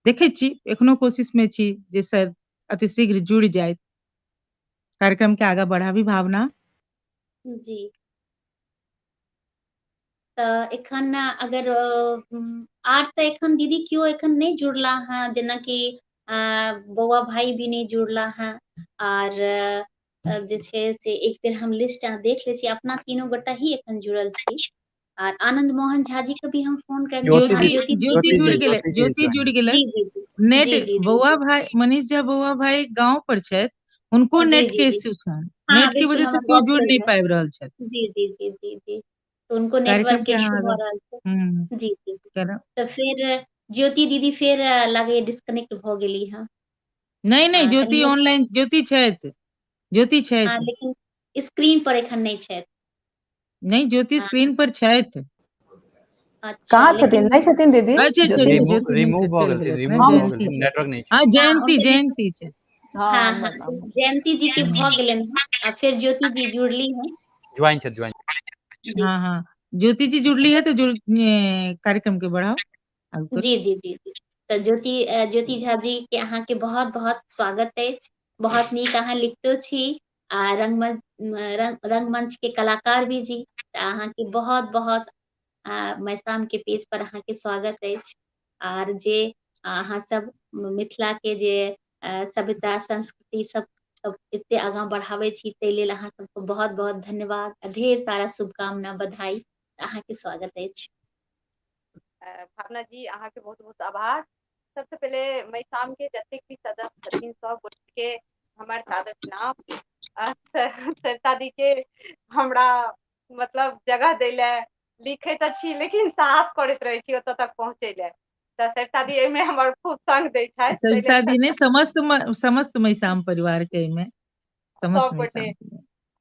देखै छी एखनो कोशिश मे छी जे सर अतिशीघ्र जुड़ि जाइत। कार्यक्रम के आगा बढ़ाबी भावना। जी, तऽ एखन अगर आर तऽ एखन दीदी केओ एखन नहि जुड़ला हँ, जेनाकि बौआ भाई भी नहि जुड़ला हँ, आर जे छै से एक बेर हम लिस्ट अहाँ देख लै छी, अपना तीनू गोटा ही एखन जुड़ल छी। आर आनंद मोहन झा जी के भी हम फोन करने ज्योति हाँ जी, ज्योति ज्योति ज्योति जुड़ जी, गेलै, ज्योति जी ज्योति ज्वाइन। जुड़ गेलै। जी जी जी नेट जी जी जी बौआ भाई, मनीष झा बौआ भाई गांव पर छथि, हुनको जी नेट जी के जी इश्यू छनि, हाँ नेट के बिल्कुल वजह से हमर केओ गप जुड़ भेल नहि रहे। पाबि रहल छथि। जी जी जी जी जी तो उनको कार्यक्रम नेटवर्क के के इशू अहाँ भऽ रहल छै। हम्म जी जी जी करब। तऽ फेर ज्योति दीदी फेर लागैया डिस्कनेक्ट भऽ गेली हँ। नहि नहि, कनि ज्योति ऑनलाइन, ज्योति छथि, ज्योति हाँ छथि। लेकिन स्क्रीन पर एखन नहि छथि। नहि, ज्योति स्क्रीन पर छथि। अच्छा कहाँ छथिन? लेकिन नहि छथिन दीदी अच्छा अच्छा ज्योति अच्छा दीदी। ज्योति नहि रिमूव छथि, भऽ चलि गेलखिन, गेलथि ने, रिमूव भऽ जयंती गेलखिन, छथि। नेटवर्क नहि छै। हाँ हाँ जयंती, हुनकर जयंती छथि। हाँ हाँ हमर हाँ नाम। जयंती जी के भऽ गेलनि हँ, आ फेर ज्योति जी जुड़ली हँ। ज्वाइन छथि, ज्वाइन। जी हाँ हाँ, ज्योति जी जुड़ली है तऽ जुड़ कार्यक्रम के बढ़ाउ। आगू करू। जी जी जी जी। तऽ ज्योति ज्योति झा जी के अहाँके बहुत बहुत स्वागत अछि। बहुत नीक अहाँ लिखतो छी आ रंगमंच रंगमंच के कलाकार भी जी, तऽ अहाँके बहुत बहुत मैसाम के पेज पर अहाँके स्वागत अछि। आर जे अहाँ सब मिथिला के जे सभ्यता संस्कृति सब एते आगाँ बढ़ाबै छी, ताहि लेल अहाँ सबके बहुत बहुत धन्यवाद आ ढेर सारा शुभकामना बधाई। अहाँके स्वागत अछि। भावना जी, अहाँके बहुत बहुत आभार। सबसे पहिले मैसाम के जतेक भी सदस्य छथिन सब गोटे के हमर सादर प्रणाम। सरिता दी के हमरा मतलब जगह दै लए, लिखे तऽ छी लेकिन साहस करैत रहै छी ओतऽ तक पहुँचै लए, तऽ सरिता दी एहिमे हमर खूब संग दै छथि। सरिता दी नहि, समस्त समस्त मैसाम परिवार के एहिमे समस्त सब गोटे।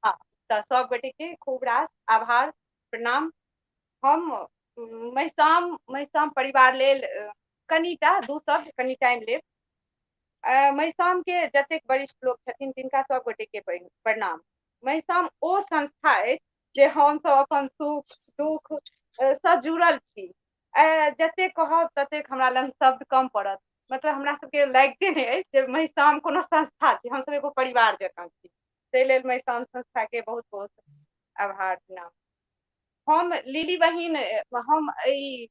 हाँ, तऽ सब गोटे के खूब रास आभार, प्रणाम। हम महिसाम महिसाम परिवार लेल कनिटा दू शब्द कनि टाइम लेब। महिसाम के जतेक वरिष्ठ लोक छथिन तिनका सब गोटे के प्रणाम। महिसाम ओ संस्था अछि जे हमसब अपन सुख दुख सँ जुड़ल छी। जतेक कहब ततेक हमरा लग शब्द कम पड़त। मतलब हमरा सबके लागिते नहि अछि जे महिसाम कोनो संस्था छै, हमसब एगो परिवार जकाँ छी। ताहि लेल महिसाम संस्था के बहुत बहुत आभार, प्रणाम। हम लिली बहिन, हम एहि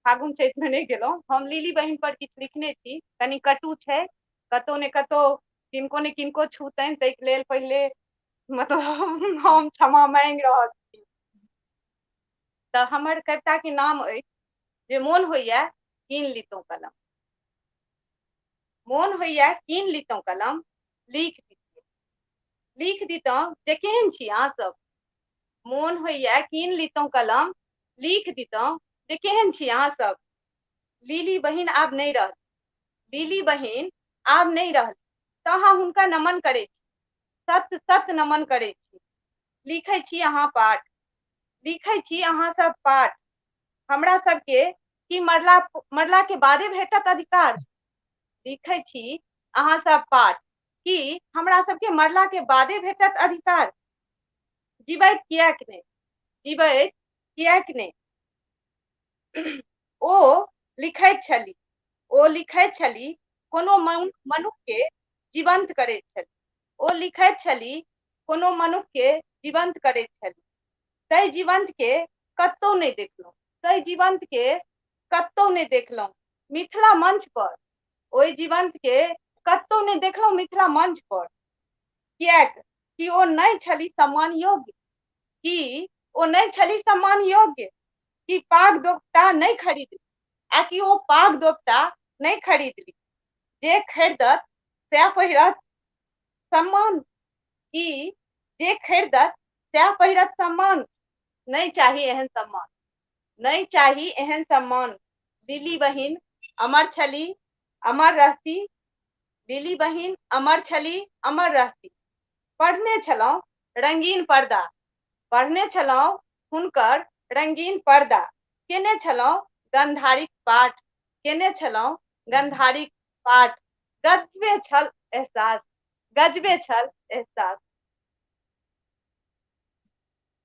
फागुन चैतमे नहि गेलहुँ, हम लिली बहिन पर किछु लिखने छी, कनि कटु छै, कतहु ने कतहु किनको ने किनको छूतनि, ताहिके लेल पहिले मतलब हम क्षमा मांगि रहल छी। तऽ हमर कविता के नाम अछि जे मोन होइया कीन लितहुँ कलम। मोन होइया कीन लितहुँ कलम, लिख दितियै, लिख दितहुँ जे केहन छी अहाँ सब। मोन होइया कीन लितहुँ कलम, लिख दितहुँ जे केहन छी अहाँ सब। लिली बहिन आब नहि रहली, लिली बहिन आब नहि रहली, तऽ अहाँ हुनका नमन करै छी, सत सत नमन करै छी। लिखै छी अहाँ पाठ, लिखै छी अहाँ सब पाठ, हमरा सबके की मरला मरला के बादे भेटत अधिकार। लिखै छी अहाँ सब पाठ, की हमरा सबके मरला के बादे भेटत अधिकार। जीबैत किएक नहि, जीबैत किएक नहि। ओ लिखैत छली, ओ लिखैत छली, कोनो मनुख के जीवंत करैत छली। ओ लिखैत छली, कोनो मनुख के जीवंत करैत छली। ताहि जीवंत के कतहु नहि देखलहुँ, ताहि जीवंत के कतहु नहि देखलहुँ मिथिला मंच पर। ओहि जीवंत के कतहु नहि देखलहुँ मिथिला मंच पर। किएक कि ओ नहि छली सम्मान योग्य, कि ओ नहि छली सम्मान योग्य, कि पाग दोपटा नहि खरीदली, आ कि ओ पाग दोपटा नहि खरीदली। जे खरीदत सएह पहिरत सम्मान, कि जे खरीदत सएह पहिरत सम्मान। नहि चाही एहन सम्मान, नहि चाही एहन सम्मान। लिली बहिन अमर छली, अमर रहती। लिली बहिन अमर छली, अमर रहती। पढ़ने छलहुँ रंगीन पर्दा, पढ़ने छलहुँ हुनकर रंगीन पर्दा। केने छलहुँ गंधारिक पाठ, केने छलहुँ गंधारिक पाठ। गजबे छल एहसास, गजबे छल एहसास।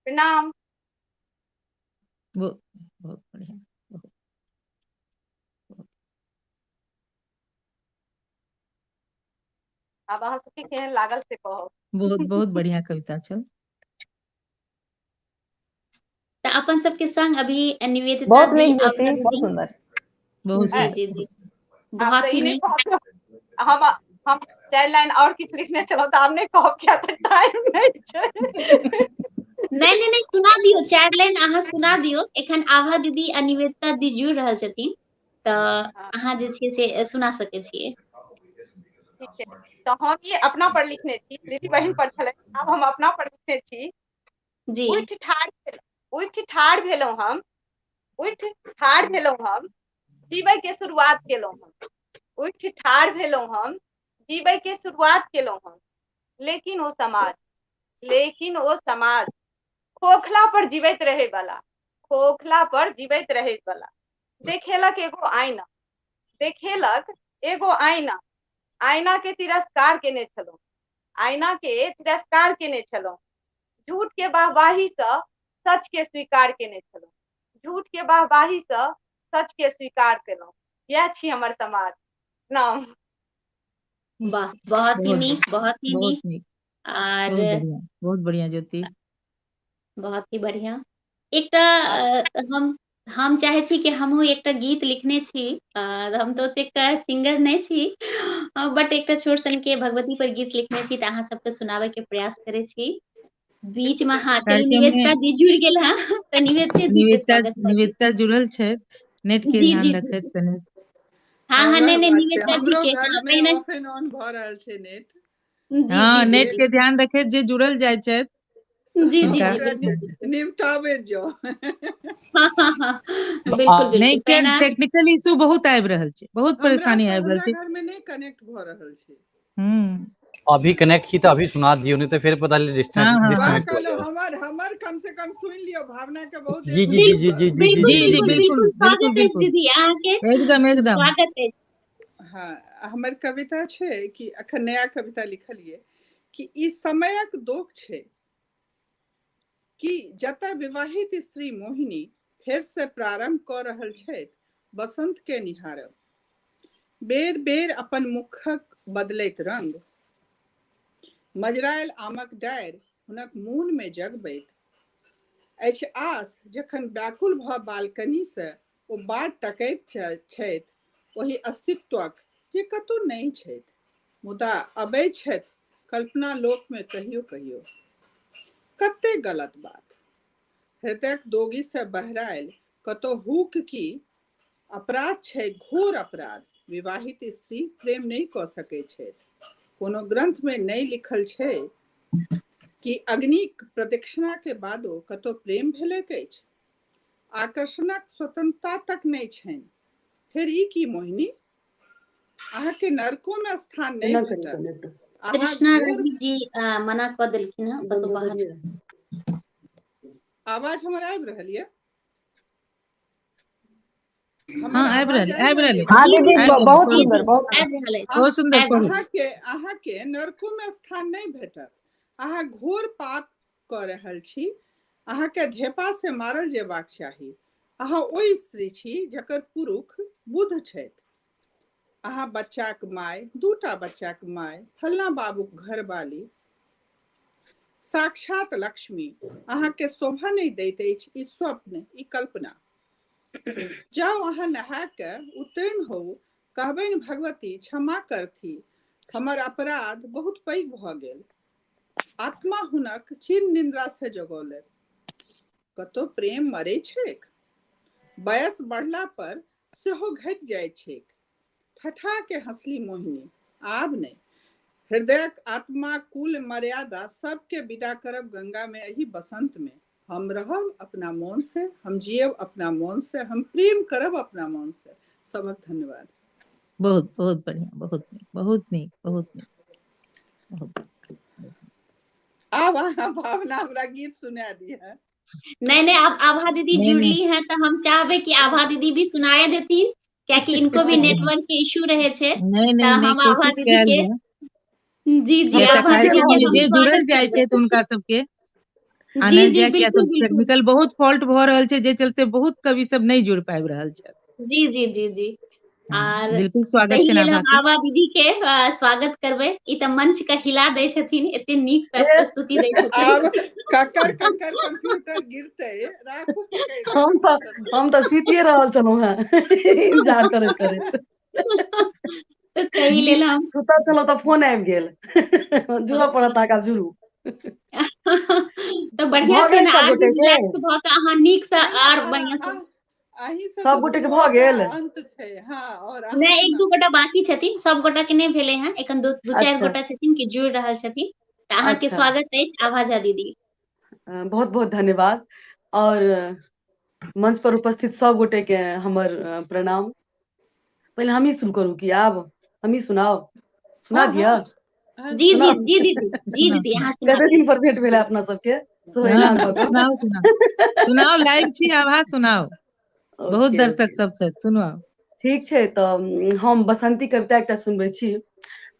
प्रणाम। बहुत बहुत बढ़िया। आब अहाँ सबके केहन लागल से कहब। बहुत बहुत बढ़िया कविता छल। तऽ अपन सबके संग अभी निवेदिता बहुत दी नीक ज्योति, आभा बहुत दीदी। सुंदर। बहुत जी सुंदर। जी जी, आब बहुत तऽ ही ई नहि नीक। कहब, हम 4 लाइन और किछु लिखने छलहुँ तऽ आब नहि कहब किया तऽ टाइम नहि छै। नहि नहि नहि, सुना दियौ 4 लाइन अहाँ सुना दियौ। एखन आभा दीदी आ निवेदिता दी जुड़ि रहल छथिन, तऽ अहाँ जे छै से सुना सकै छियै। ठीक छै, तऽ हम ई अपना पर लिखने छी, दीदी बहिन पर छलै, आब हम अपना पर लिखने छी। जी। उठि ठाढ़, उठि ठाढ़ भेलहुँ हम, उठि ठाढ़ भेलहुँ हम, जीबै के शुरुआत केलहुँ हम। उठि ठाढ़ भेलहुँ हम, जीबै के शुरुआत केलहुँ हम। लेकिन ओ समाज, लेकिन ओ समाज खोखला पर जीवैत रहै वाला, खोखला पर जीवैत रहै वाला देखेलक एगो आईना, देखेलक एगो आईना। आईना के तिरस्कार केने छलहुँ, आईना के तिरस्कार केने छलहुँ। झूठ के वाहवाही सँ सच के स्वीकार केने छलहुँ। झूठ के वाहवाही सँ सच के स्वीकार केलहुँ। इएह छी हमर समाज। प्रणाम। वाह, बहुत ही बहुत नीक, बहुत ही बहुत नीक। नीक, आर बहुत बढ़िया, बहुत बढ़िया ज्योति। बहुत ही बढ़िया। एकटा हम चाहे छी कि हमहूँ एकटा गीत लिखने छी। हम तऽ ओतेक सिंगर नहि छी, बट एकटा छोट सन के भगवती पर गीत लिखने छी, तऽ अहाँ सबके सुनाबे के प्रयास करै छी। बीच में हाँ, चलू कार्यक्रम निवेदिता में जी जुड़ गेल हँ, तऽ निवेदिता जी के निवेदिता स्वागत करी। निवेदिता जुड़ल छथि, नेट के जी ध्यान जी रखैत कनि। हाँ हाँ, वएह नहीं नहीं, बात छै, निवेदिता जी हमरो के घर हाँ, मे पहिने ऑफ एंड ऑन भऽ रहल छै नेट। जी हाँ, जी जी नेट जी के ध्यान रखैत जे जुड़ल जाइ छथि जी जी हुनका। जी ओकरा बिल्कुल बिल्कुल। निपटाबैत जाउ। हाँ हाँ हाँ, बिल्कुल नहि, बिल्कुल। किया पहिने टेक्निकल इशू बहुत आबि रहल छै, बहुत हमरा परेशानी तऽ आबि रहल हमरा छै। घर मे नहि कनेक्ट भऽ रहल छै। हम्म। अभी कनेक्ट छी तऽ अभी सुना दियौ, नहीं तो फिर पता नहीं हाँ हाँ वएह हाँ। डिस्कनेक्ट हो कहलहुँ, जाए। हमर हमर कम से कम सुनि लियौ, भावना के बहुत जी देर जी से जी जी जी जी जी बिल्कुल जी जी जी बिल्कुल जी बिल्कुल बिल्कुल, बिल्कुल स्वागत अछि बिल्कुल, दीदी अहाँके, एकदम एकदम। स्वागत अछि। हाँ, हमर कविता छै कि अखन नया कविता लिखलियै कि ई समयक दोख छै कि जतय विवाहित स्त्री मोहिनी फेर से प्रारंभ कऽ रहल छथि बसंत के निहारब, बेर बेर अपन मुखक बदलैत रंग, मजरायल आमक डारि हुनक मोन मे जगबैत अछि आस, जखन व्याकुल भऽ बालकनी से ओ बाट तकैत छथि ओहि अस्तित्वक जे कतौ नहि छथि, मुदा अबै छथि कल्पना लोक मे कहियो कहियो। कते गलत बात, हृदयक दोगी से बहरायल कतौ हुक की अपराध छै, घोर अपराध। विवाहित स्त्री प्रेम नहि कऽ सकै छथि। कोनो ग्रंथ मे नहि लिखल छै कि अग्निक प्रदक्षिणा के बादो कतौ प्रेम भेलैक अछि। आकर्षणक स्वतंत्रता तक नहि छनि। फेर ई की मोहिनी, अहाँके नरको मे स्थान नहि एना करी भेटत। कनेक्ट। अहाँ कृष्णा घोर रवि जी मना कऽ देलखिन हँ, कतौ बंद बाहर। करियै। आवाज हमर आबि रहल यऽ? हमर हाँ, आबि आवाज रहल, आबि आबि रहल रहल, यऽ? हाँ जी दीदी, आबि रहल, बहुत जी सुंदर, जी, बहुत आबि रहल अछि, बहुत सुंदर, आबि पढ़ू। रहल। अहाँके अहाँके नरको मे स्थान नहि भेटत। अहाँ घोर पाप कऽ रहल छी। अहाँके ढेपा से मारल जेबाक चाही। अहाँ ओहि स्त्री छी जकर पुरुष बुध छथि। अहाँ बच्चाक माय, दूटा बच्चाक माय, फल्ला बाबूक घरवाली, साक्षात लक्ष्मी। अहाँके शोभा नहि दैत अछि ई स्वप्न, ई कल्पना। जाउ अहाँ नहा के उत्तीर्ण होउ, कहबनि भगवती क्षमा करथि, हमर अपराध बहुत पैघ भऽ गेल। आत्मा हुनक चिर निद्रा से जगौलक। कतौ प्रेम मरे छैक? बयस बढ़ला पर सेहो घटि जाइत छैक। ठठा के हंसली मोहिनी, आब नहि। हृदयक आत्मा, कुल मर्यादा सबके विदा करब गंगा में एही बसंत में। हम रहब अपना मोन से, हम जियब अपना मोन से, हम प्रेम करब अपना मोन से। सबक धन्यवाद। बहुत बहुत बढ़िया, बहुत नीक, बहुत नीक, बहुत नीक, बहुत। आब अहाँ भावना हमरा गीत सुना दिअ। नहीं नहीं, आप आभा दीदी नहीं जुड़ली नहीं हैं तो हम चाहबे कि आभा दीदी भी सुनाए देथिन, क्याकि इनको भी नेटवर्क के इशू रहे छे, नहीं तऽ नहीं नहीं, हम आभा कोशिश दीदी कयल के जाय। जी जी, किया तऽ आभा दीदी कार्यक्रम के मे हम जे जुड़ल स्वागत जाइ करबै। छै तऽ हुनका सबके जी आनल जी जाय, किया बिल्कुल तऽ बिल्कुल। टेक्निकल बहुत फॉल्ट भऽ रहल छै, जे चलते बहुत कवि सब नहि जुड़ पाबि रहल छथि। जी जी जी जी। हाँ, आर बिल्कुल स्वागत ताहि छनि लेल आभा हम के। आभा दीदी के स्वागत करबै। ई तऽ मंच के हिला दै छथिन, एते नीक से प्रस्तुति दै छथिन। आब ककर ककर कंप्यूटर गिरतै, राखू पकड़ि कऽ हम तऽ सुतिए रहल छलहुँ हेँ, इंतजार करैत करैत। तऽ ताहि लेल हम सुतल छलहुँ तऽ फोन आबि गेल, जुड़ऽ पड़त अहाँके, आब जुड़ू। तऽ बढ़िया भऽ छै गेल ने, सब आर भी गोटे के? रिलैक्स भऽ कऽ अहाँ नीक से आर बढ़िया से। अहीं से सब तऽ गोटे के भऽ शुरुआत गेल? आ अंत छै। हाँ, और अहाँ नहि, एक दू सुनाउ। गोटा बाकी छथिन, सब गोटा के नहि भेलै हँ एखन, दू चारि अच्छा गोटा छथिन कि जुड़ रहल छथिन। तऽ अहाँके अच्छा, स्वागत अछि आभा झा दीदी। बहुत बहुत धन्यवाद। और मंच पर उपस्थित सब गोटे के हमर प्रणाम। पहिले हमही शुरू करू कि आब हमही सुनाउ? सुना हाँ दिअ? हाँ हाँ, जी जी सुनाउ। जी दीदी, जी सुनाउ दीदी, सुनाउ। अहाँ सुना कते दियौ। दिन पर भेंट भेल अपना सबके, हाँ सोहेना कऽ कऽ। सुनाउ सुनाउ सुनाउ, लाइव छी आभा, सुनाउ। बहुत ओके दर्शक ओके, सब छथि, सुनाउ। ठीक छै। तऽ हम बसंती कविता एकटा सुनबै छी।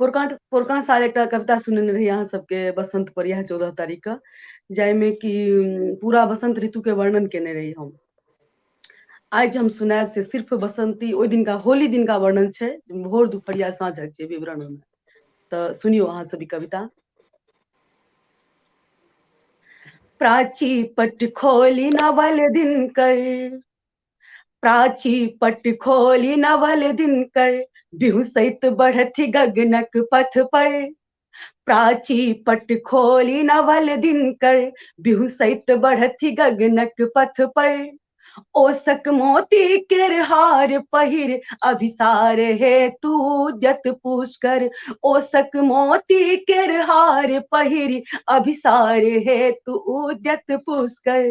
पोरका पोरका साल एकटा कविता सुनेने रही अहाँ सबके बसंत पर इएह 14 तारीख के, जाहिमे कि पूरा बसंत ऋतु के वर्णन केने रही हम। आइ जे हम सुनायब से सिर्फ बसंती ओहि दिनका होली दिनका वर्णन छै, भोर दुपहरिया साँझक छै विवरण ओहिमे। तऽ सुनियौ अहाँ सब ई कविता। प्राची पट खोली नवल दिनकर, प्राची पट खोली नवल दिनकर, बिहुसैत बढ़थि गगनक पथ पर। प्राची पट खोली नवल दिनकर, बिहुसैत बढ़थि गगनक पथ पर। ओसक मोती केर हार पहिर अभिसार हेतु उद्यत पुष्कर। ओसक मोती केर हार पहिर अभिसार हेतु उद्यत पुष्कर।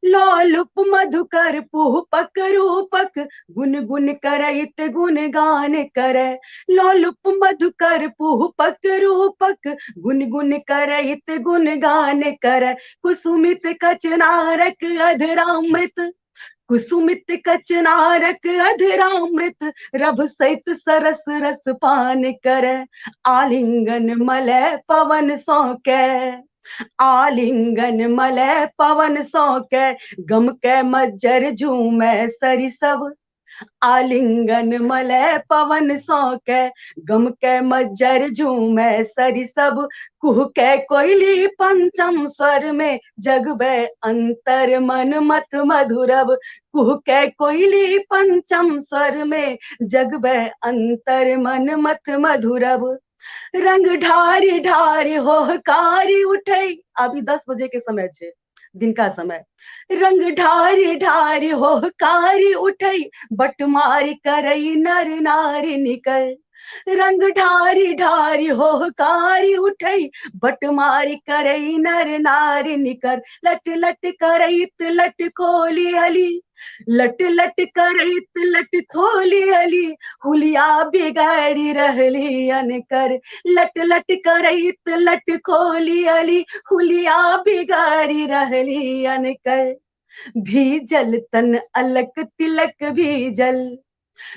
लोलुप मधुकर पुहपक रूपक गुन गुन करैत गुणगान करे। लोलुप मधुकर पुहपक रूपक गुन गुन करैत गुणगान करे। कुसुमित कचनारक अधरामृत, कुसुमित कचनारक अधरामृत रभ सहित सरस रस पान करे। आलिंगन मलय पवन सौके, आलिंगन मलय पवन सौके, गम के मज्जर झूमे सरिसब। आलिंगन मलय पवन सौके, गम के मज्जर झूमे सरिसब। कुह के कोयली पंचम स्वर में जगबे अंतर मन मत मधुरब। कुह के कोयली पंचम स्वर में जगबे अंतर मन मत मधुरब। रंग ढारी ढारी होहकारी उठे, अभी 10 बजे के समय छे, दिन का समय। रंग ढारी ढारी होहकारी उठे, बटमारी करई नर नारी निकर। रंग ढारी ढारी होहकारी उठे, बटमारी करई नर नारी निकर। लट लट करैत लट खोली हली, लट लट करैत लट खोली हली, हुलिया बिगाड़ी रहली अनकर। लट लट करैत लट खोली हली, हुलिया बिगाड़ी रहली अनकर। भीजल तन अलक तिलक भीजल,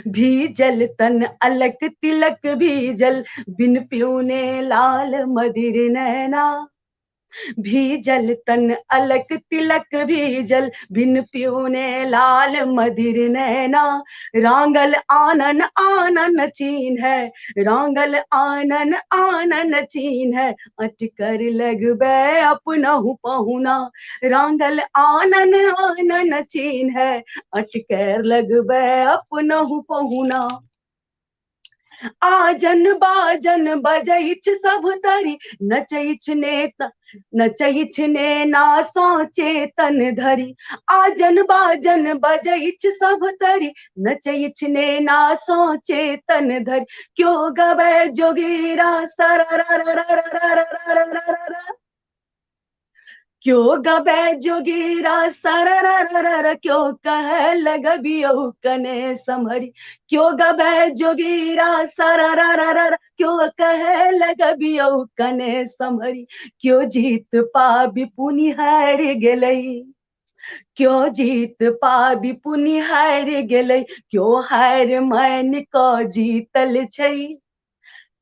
भीजल तन अलक तिलक भीजल, बिन प्यूने लाल मदिर नैना। भीजल तन अलक तिलक भीजल, बिन प्यूने लाल मदिर नैना। रांगल आनन आनन चीन है, रांगल आनन आनन चीन है, अटकर लगबे अपनहु पहुना। रांगल आनन आनन चीन है, अटकर लगबे अपनहु पहुना। आजन बाजन बजैछ सब तरी, नचैछ नेता नचैछ नेना सो चेतन धरी। आजन बाजन बजैछ सब तरी, नचैछ नेना सो चेतन धरी। क्यों गवे जोगीरा सरा रा रा रा रा रा रा रा रा रा, क्यों गबे जोगीरा सरा रा रा रा, क्यों कह लगबियो कने समहरी। क्यों गबे जोगीरा सरा रा रा रा, क्यों कह लगबियो कने समहरी। क्यों जीत पाबी पुनि हार गेलई, क्यों जीत पाबी पुनि हार गेलई, क्यों हार मान को जीतल छै।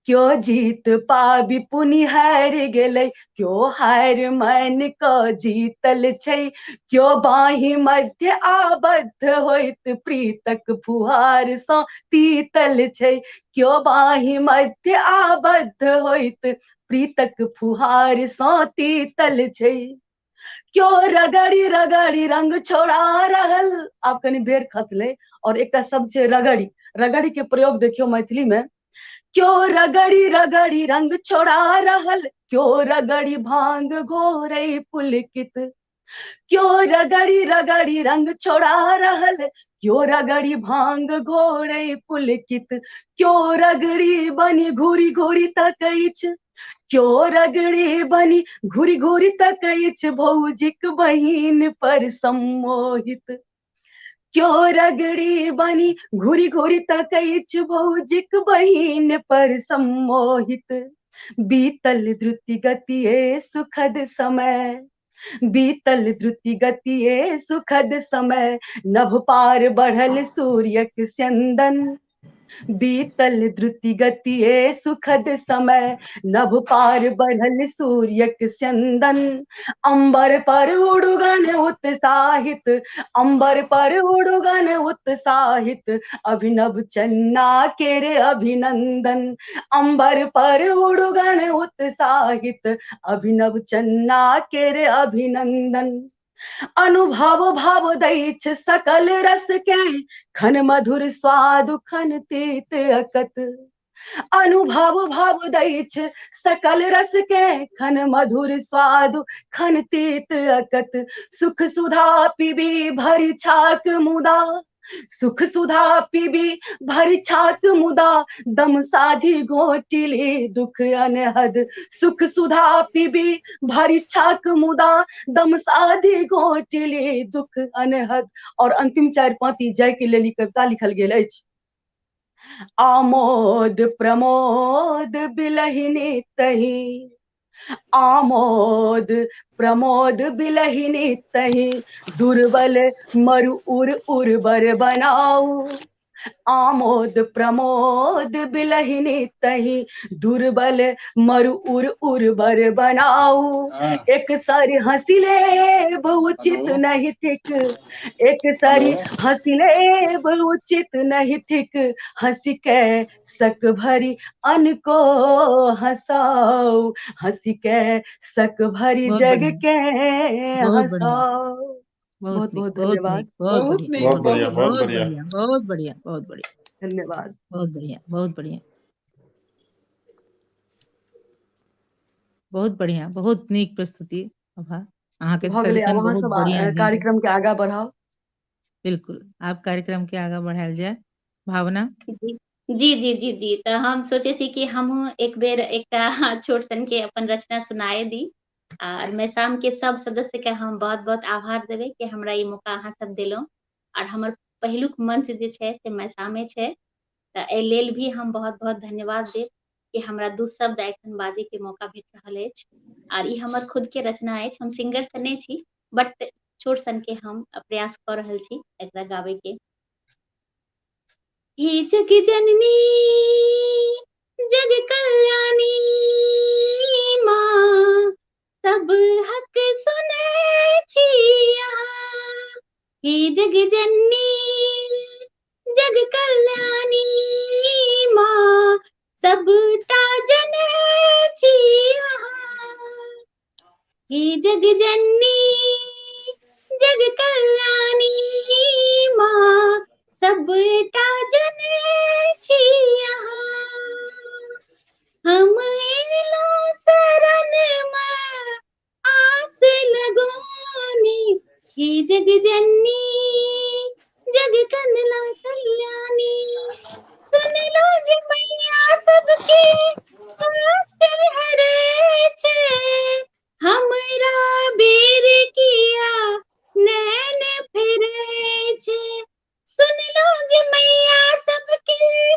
क्यों जीत पाबी पुनि हार गेलै, क्यों हार मान क जीतल छै। क्यों बाही मध्य आबद्ध होइत प्रीतक फुहार सँ तीतल छै। क्यों बाही मध्य आबद्ध होइत प्रीतक फुहार सँ तीतल छै। क्यों रगड़ी रगड़ी रंग छोड़ा रहल, आब कनि बेर खसलै और एकटा शब्द छै रगड़ी, रगड़ी के प्रयोग देखियौ मैथिली में। क्यों रगड़ी रगड़ी रंग छोड़ा रहल, क्यों रगड़ी भांग घोरे पुलकित। क्यों रगड़ी रगड़ी रंग छोड़ा रहल, क्यों रगड़ी भांग घोरे पुलकित। क्यों रगड़ी बनी घूरी घूरी तकैछ, क्यों रगड़ी बनी घूरी घूरी तकैछ, भौजिक बहिन पर सम्मोहित। क्यों रगड़ी बनी घूरी घूरी तकैछ, भौजिक बहिन पर सम्मोहित। बीतल द्रुति गतिए सुखद समय, बीतल द्रुति गतिए सुखद समय, नभ पार बढ़ल सूर्यक स्यंदन। बीतल द्रुति गतिये सुखद समय, नभ पार बढ़ल सूर्यक स्यंदन। अंबर पर उड़गन उत्साहित, अंबर पर उड़गन उत्साहित, अभिनव चन्ना केर अभिनंदन। अंबर पर उड़गन उत्साहित, अभिनव चन्ना केर अभिनंदन। अनुभव भाव दैछ सकल रस के, खन मधुर स्वाद खन तीत अकत। अनुभव भाव दैछ सकल रस के, खन मधुर स्वाद खन तीत अकत। सुख सुधा पीबी भरि छाक मुदा, सुख सुधा पीबी भरि छाक मुदा, दम साधी गोटिली दुख अनहद। सुख सुधा पीबी भरि छाक मुदा, दम साधी गोटिली दुख अनहद। और अंतिम 4 पाँति जय के लेल कविता लिखल गेल अछि। आमोद प्रमोद बिलहिनी तही, आमोद प्रमोद बिलहिनी तही, दुर्बल मरु उर उर्वर बनाऊ। आमोद प्रमोद बिलहिनी तही, दुर्बल मरु उर उर्वर बनाऊ। एक सर हंसी लेब उचित नहीं थिक, एक सरी हंसी लेब उचित नहीं थिक, हंसी के सक भरी अन को हंसाओ, हंसी के सक भरी जग के हंसाओ। बहुत बहुत धन्यवाद। बहुत बढ़िया, बहुत बढ़िया, बहुत बढ़िया, बहुत बढ़िया, धन्यवाद। बहुत बढ़िया, बहुत बढ़िया, बहुत बढ़िया, बहुत नीक प्रस्तुति। आभा अहाँ के बहुत बढ़िया। कार्यक्रम के आगा बढ़ाओ। बिल्कुल, आप कार्यक्रम के आगा बढ़ायल जाए। भावना जी जी जी जी, तो हम सोचे छी कि हमहूँ एक बेर एकटा छोट सन के अपन रचना सुनाए दी। और मैसाम के सब सदस्य के हम बहुत बहुत आभार देबै कि हमरा ई मौका अहाँ सब देलहुँ। और हमर पहिलुक मंच जे छै से मैसामे छै, तऽ एहि लेल भी हम बहुत बहुत धन्यवाद देब कि हमरा 2 शब्द एखन बाजे के मौका भेट रहल अछि। और ई हमर खुद के रचना अछि, हम सिंगर तऽ नहि छी, बट छोट सन के हम प्रयास कऽ रहल छी एकरा गाबै के। हे जग जननी जग कल्याणी माँ, सब हक सुनै छी अहाँ। हे जग जननी जग कल्याणी माँ, सबटा जनै छी अहाँ। हे जग जननी जग कल्याणी माँ, सबटा जनै छी अहाँ। हम एलहुँ शरण में आस लगौनी, हे जग जननी जग कनला कल्याणी। सुन लो जे मैया सबके कष्ट हरे छे, हमरा बेर किया नैन फिरे छे। सुन लो जे मैया सबके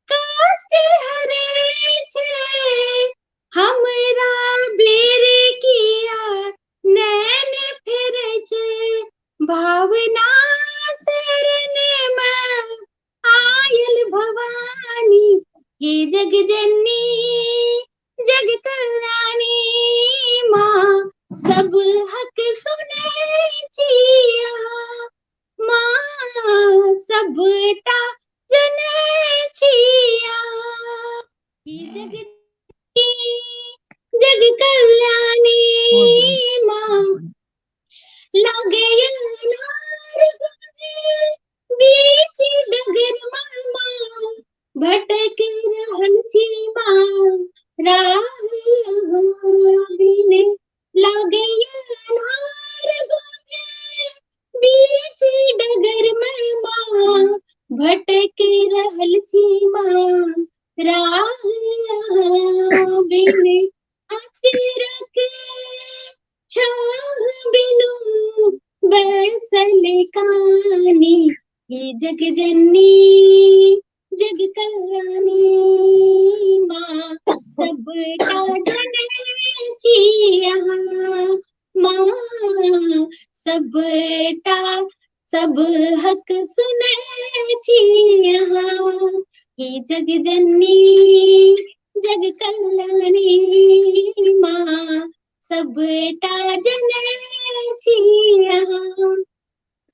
कष्ट हरे छे, हमरा बेर किया नैन फिरे छे। भावना शरण में आयल भवानी, हे जग जननी जग कल्याणी माँ, सब हक सुनै छी अहाँ। माँ सबटा जनै छी अहाँ। हे जग जग कल्याणी माँ, लागे अनार गुंजे बीच डगर मामा, भटक रहल छी माँ राह बिन। लागे अनार गुंजे बीच डगर मामा, भटक रहल छी माँ राह बिन। अचरक छाह बिनु बैसल कानी, हे जग जननी जग कल्याणी माँ, सबटा जनै छी अहाँ। माँ सबटा सब हक सुनै छी अहाँ। हे जग जननी जग कल्याणी माँ, सबटा जनै छी अहाँ।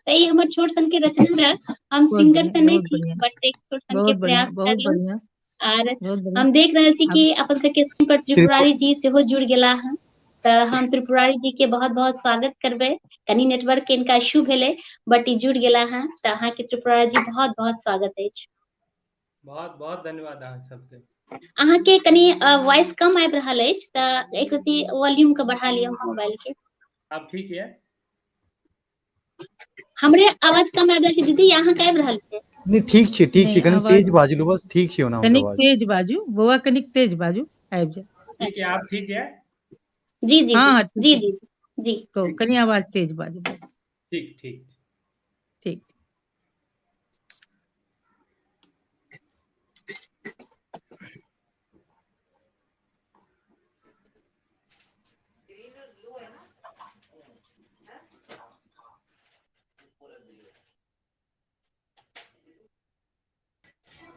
तऽ ई हमर छोट सन के रचना रहल। हम बहुत सिंगर बढ़िया, तऽ नहि बहुत छी, बढ़िया, बट एक छोट सन के बहुत बढ़िया, प्रयास बहुत करलहुँ। बढ़िया, आर बहुत बढ़िया। हम देख रहल छी आब कि अपन सबके स्क्रीन पर त्रिपुर त्रिपुरारी जी सेहो जुड़ गेला हन, तऽ हम त्रिपुरारी जी के बहुत बहुत स्वागत करबै। कनि नेटवर्क के इनका इश्यू भेलै, बट ई जुड़ गेला हन, तऽ अहाँके त्रिपुरारी जी बहुत बहुत स्वागत अछि। बहुत बहुत धन्यवाद अहाँ सबके। अहाँके कनि वॉइस कम आबि रहल अछि, तऽ एक रति वॉल्यूम के बढ़ा लिअ मोबाइल के। आब ठीक ये? हमरे आवाज कम आबि रहल छै दीदी, या अहाँके आबि रहल छै? नहि, ठीक छै, ठीक छै, नहि, कनि आवाज तेज बाजू बस, ठीक छै ओना हुनकर कनिक आवाज। तेज बाजू बौआ, कनिक तेज बाजू, आबि जायत। ठीक है, आब ठीक है? जी जी हँ जी हँ, ठीक जी है। जी जी। कहू, कनि आवाज तेज बाजू बस। ठीक ठीक। ठीक।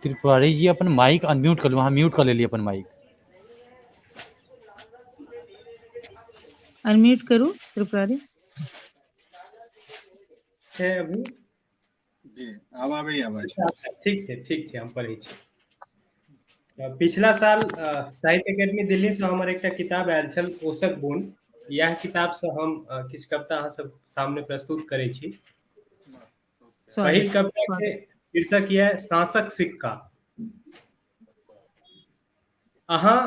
त्रिपुरारी जी अपन माइक अनम्यूट कर लू, अहाँ म्यूट कर लेलियै अपन माइक। अनम्यूट करू त्रिपुरारी। छै अभी? जी, आब आबैया आवाज। अच्छा, ठीक छै, ठीक छै, हम पढ़ै छी। पिछला साल साहित्य अकेडमी दिल्ली से हमर एकटा किताब आयल छल, ओसक बुन। इएह किताब से हम किछु कविता अहाँ सब सामने प्रस्तुत करै छी। पहिल स्वागत, कविता के स्वागत। शीर्षक यह साँसक सिक्का। अहाँ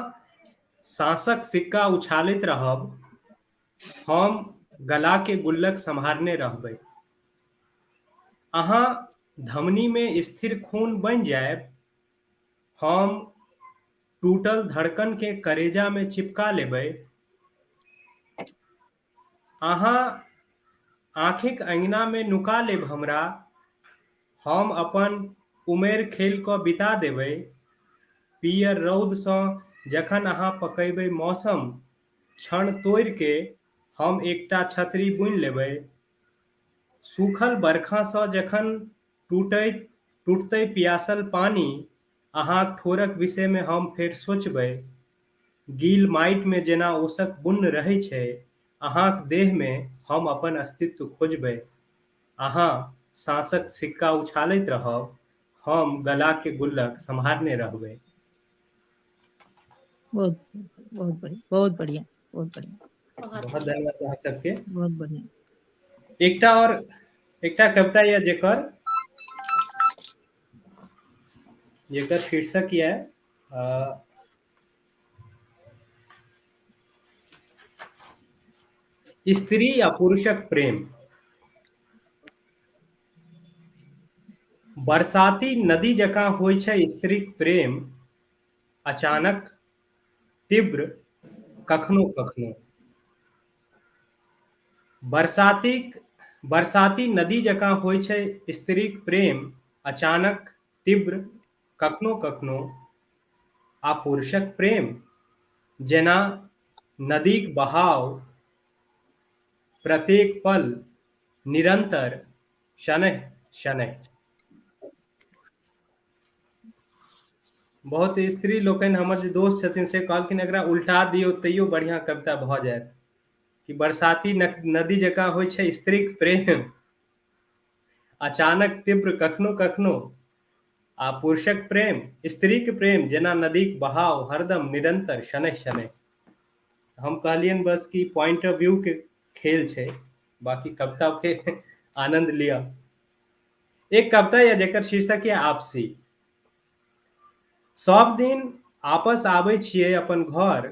साँसक सिक्का उछालैत रहब, हम गला के गुल्लक सम्हारने रहबै। अहाँ धमनी में स्थिर खून बनि जायब, हम टूटल धड़कन के करेजा में चिपका लेबै। अहाँ आँखिक अंगना में नुका लेब हमरा, हम अपन उमेर खेल कऽ बिता देबै। पीयर रौदसँ जखन अहाँ पकेबै मौसम, क्षण तोड़ि के हम एकटा छतरी बुनि लेबै। सूखल बरखासँ जखन टूटैत टूटतै पियासल पानि, अहाँक ठोरक विषयमे हम फेर सोचबै। गील माटिमे जेना ओसक बुन्न रहै छै, अहाँक देहमे हम अपन अस्तित्व खोजबै। अहाँ साँसक सिक्का उछालैत रहब, हम गलाके गुल्लक सम्हारने रहबै। बहुत बहुत बढ़िया, बहुत बढ़िया, बहुत बढ़िया। बहुत धन्यवाद अहाँ सबके। बहुत बढ़िया। एकटा और एकटा कविता यऽ जेकर जेकर शीर्षक यऽ स्त्री आ पुरुषक प्रेम। बरसाती नदी जकाँ होइ छै स्त्रीक प्रेम, अचानक, तीव्र, कखनो कखनो। बरसातीक बरसाती नदी जकाँ होइ छै स्त्रीक प्रेम, अचानक, तीव्र, कखनो कखनो। आ पुरुषक प्रेम जेना नदीक बहाव, प्रत्येक पल, निरंतर, शनैः शनैः। बहुत स्त्री लोकनि हमर जे दोस्त छथिन से कहलखिन एकरा उल्टा दियौ तैयो बढ़िआँ कविता भऽ जायत, कि बरसाती नदी जकाँ होइ छै स्त्रीक प्रेम, अचानक, तीव्र, कखनो कखनो, आ पुरुषक प्रेम, स्त्रीक प्रेम जेना नदीक बहाव, हरदम, निरंतर, शनैः शनैः। हम कहलियनि बस कि पॉइंट ऑफ व्यू के खेल छै, बाकी कविता के आनंद लिअ। एक कविता यऽ जेकर शीर्षक यऽ आपसी। सब दिन आपस आबै छियै अपन घर,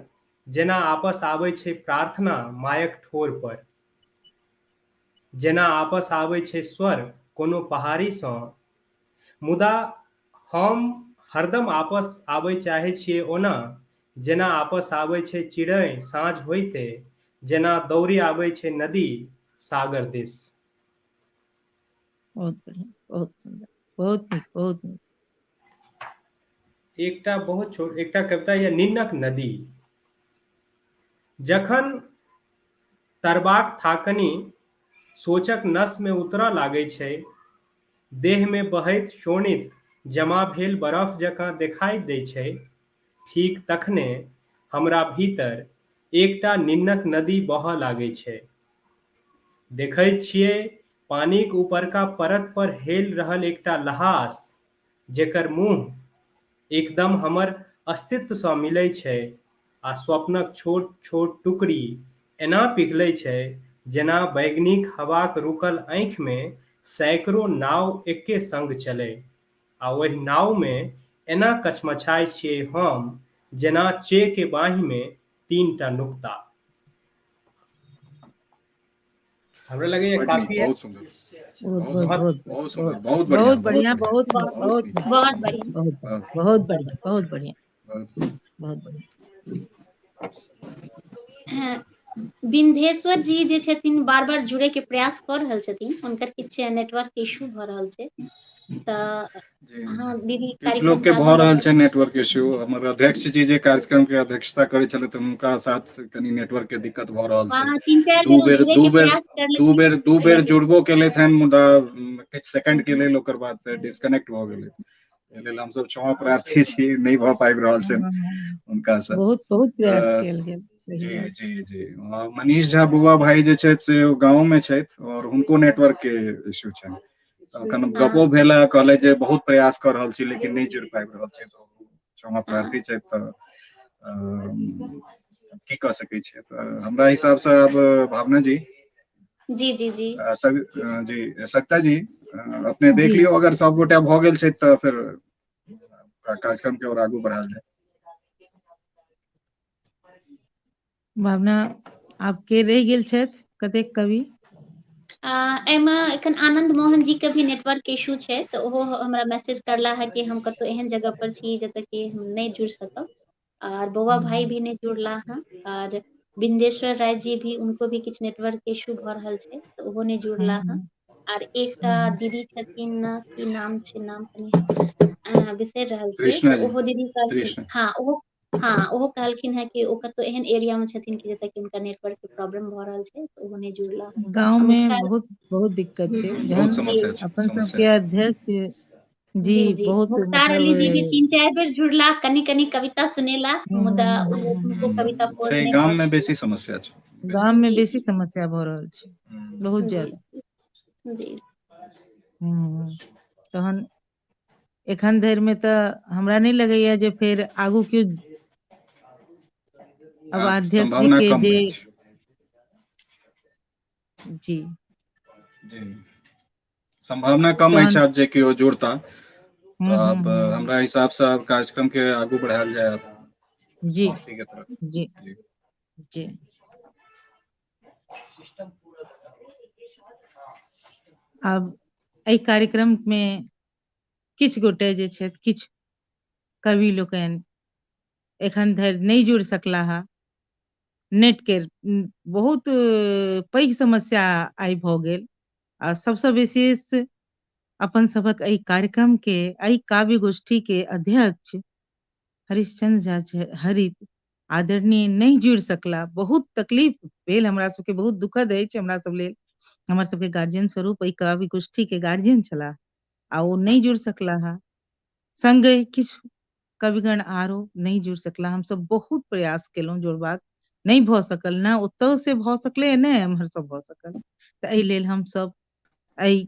जेना आपस आबै छै प्रार्थना मायक ठोर पर, जेना आपस आबै छै स्वर कोनो पहाड़ीसँ। मुदा हम हरदम आपस आबै चाहै छियै ओना, जेना आपस आबै छै चिड़ै साँझ होइते, जेना दौड़ि आबै छै नदी सागर दिस। बहुत बढ़िया, बहुत सुंदर, बहुत नीक, बहुत नीक। एकटा बहुत छोट एकटा कविता यऽ निन्नक नदी। जखन तरबाक थाकनि सोचक नसमे उतरऽ लागै छै, देहमे बहैत शोणित जमा भेल बरफ जकाँ देखाइ दै छै, ठीक तखने हमरा भीतर एकटा निन्नक नदी बहऽ लागै छै। देखैत छियै पानिक उपरका परत पर हेल रहल एकटा लहास, जेकर मुँह एकदम हमर अस्तित्वसँ मिलै छै आ स्वप्नक छोट-छोट टुकड़ी एना पिघलै छै जेना बैगनीक हवाक रुकल आँखिमे सैकड़ो नाव एक्के संग चलै आ ओहि नावमे एना कछमछाइ छियै हम जेना चे के बाँहिमे तीनटा नुक्ता। हमरा लगैए बड नीक काफी है। बहुत सुंदर बहुत बहुत बहुत सुंदर बहुत सुंदर बहुत बहुत बढ़िया बहुत बढ़िया बहुत बहुत बहुत बहुत नीक बहुत बढ़िया। बहुत बहुत बहुत बढ़िया बहुत बढ़िया बहुत बहुत बढ़िया। हँ, बिन्धेश्वर जी जे छथिन बार बार जुड़े के प्रयास कऽ रहल छथिन, हुनकर किछु नेटवर्क इशू भऽ रहल छै, तऽ जी। हँ दीदी किछु लोक कार्यक्रम के के आगू भऽ रहल बढ़ाउ। छै नेटवर्क इश्यू। हमर अध्यक्ष जी जे कार्यक्रम के अध्यक्षता करै छलथि हुनका साथ कनि नेटवर्क के दिक्कत भऽ रहल छै। हँ, 3-4 दू बेर ओ बेर जुड़े दू के बेर प्रयास दू करलखिन बेर दू बेर लेकिन जुड़बो केलथि हन, मुदा किछु सेकंड के लेल ओकर बाद फेर डिस्कनेक्ट भऽ गेलै। एहि लेल हमसब क्षमा प्रार्थी छी, नहि भऽ पाबि रहल छनि हुनका से। बहुत बहुत प्रयास अ, कयल गेल, सही जी बात। जी जी। मनीष झा बुआ भाई जे छथि से ओ गाँव में छथि और हुनको नेटवर्क के इश्यू छनि। अखन हँ गपो भेल आ कहले जे बहुत प्रयास कऽ रहल छी लेकिन नहि जुड़ि पाबि रहल छी, तऽ क्षमा हँ प्रार्थी छथि। तऽ की कऽ सकै छियै। तऽ हमरा हिसाबसँ आब भावना जी जी जी जी जी सविता जी अपने देख जी लियौ, अगर सब गोटा भऽ गेल छै तऽ फेर कार्यक्रम के और आगू बढ़ायल जाय। भावना आब के रहि गेल छथि कतेक कवि? एहिमे एखन आनंद मोहन जी के भी नेटवर्क इशू छै, तऽ ओहो हमरा मैसेज करला है कि हम कतौ एहन जगह पर छी जतऽ कि हम नहि जुड़ सकब। आर बौआ भाई भी नहि जुड़ला हँ, आर बिंदेश्वर राय जी भी, उनको भी किछु नेटवर्क इशू भऽ रहल छै, तऽ ओहो नहि जुड़ला हँ। आर एकटा दीदी छथिन, की नाम छै, नाम कनि बिसरि रहल छियै, कृष्णा तऽ जी ओहो दीदी कहलखिन, कृष्णा हँ ओहो कहलखिन हेँ कि ओ कतौ एहन एरिया मे छथिन कि जतऽ कि हुनका नेटवर्क के प्रॉब्लम भऽ रहल छै, तऽ ओहो नहि जुड़ला हँ। गाँव आ में मुख्तार बहुत बहुत दिक्कत छै। बहुत जहन जी समस्या छै, अपन समस्या सबके छै। अध्यक्ष जी जी जी बहुत मुख्तार मतलब अली जी भी 3-4 बेर जुड़ला, कनि कनि कविता सुनेला, हम्म, मुदा हम्म, ओ हम्म, हुनको कविता पूर्ण छै नहि गाम भऽ में सकलै। बेसी समस्या छै, बेसी गाम में जी बेसी समस्या भऽ रहल छै, बहुत जी ज्यादा। जी हम्म, तहन एखन धरि में तऽ हमरा नहि लगैया जे फेर आगू केओ अब आब अध्यक्ष जी संभावना के कम जे अछि। जी जी संभावना कम अछि तहन आब जे केओ जुड़ता। हम्म तऽ हम्म आब हम्म हमरा हिसाबसँ आब कार्यक्रम के आगू बढ़ायल जाय आब जी समाप्ति के तरफ। जी जी जी आब एहि कार्यक्रम में किछु गोटे जे छथि, किछु कवि लोकनि एखन धरि नहि जुड़ि सकला हा। नेट के बहुत पैघ समस्या आइ भऽ गेल आ सबसँ विशेष अपन सभक एहि कार्यक्रम के, एहि काव्य गोष्ठी के अध्यक्ष हरिश्चंद्र झा हरित आदरणीय नहि जुड़ि सकला। बहुत तकलीफ भेल हमरा सबके, बहुत दुखद अछि हमरा सब लेल। हमर सबके गार्जियन स्वरूप एहि काव्य गोष्ठी के गार्जियन छलाह आ ओ नहि जुड़ि सकला हा। संगहि किछु कविगण आरो नहि जुड़ि सकला। हमसब बहुत प्रयास केलहुँ जोड़बाक, नहि भऽ सकल, ने ओतऽ से भऽ सकलै ने एम्हर से भऽ सकल। तऽ एहि लेल हमसब एहि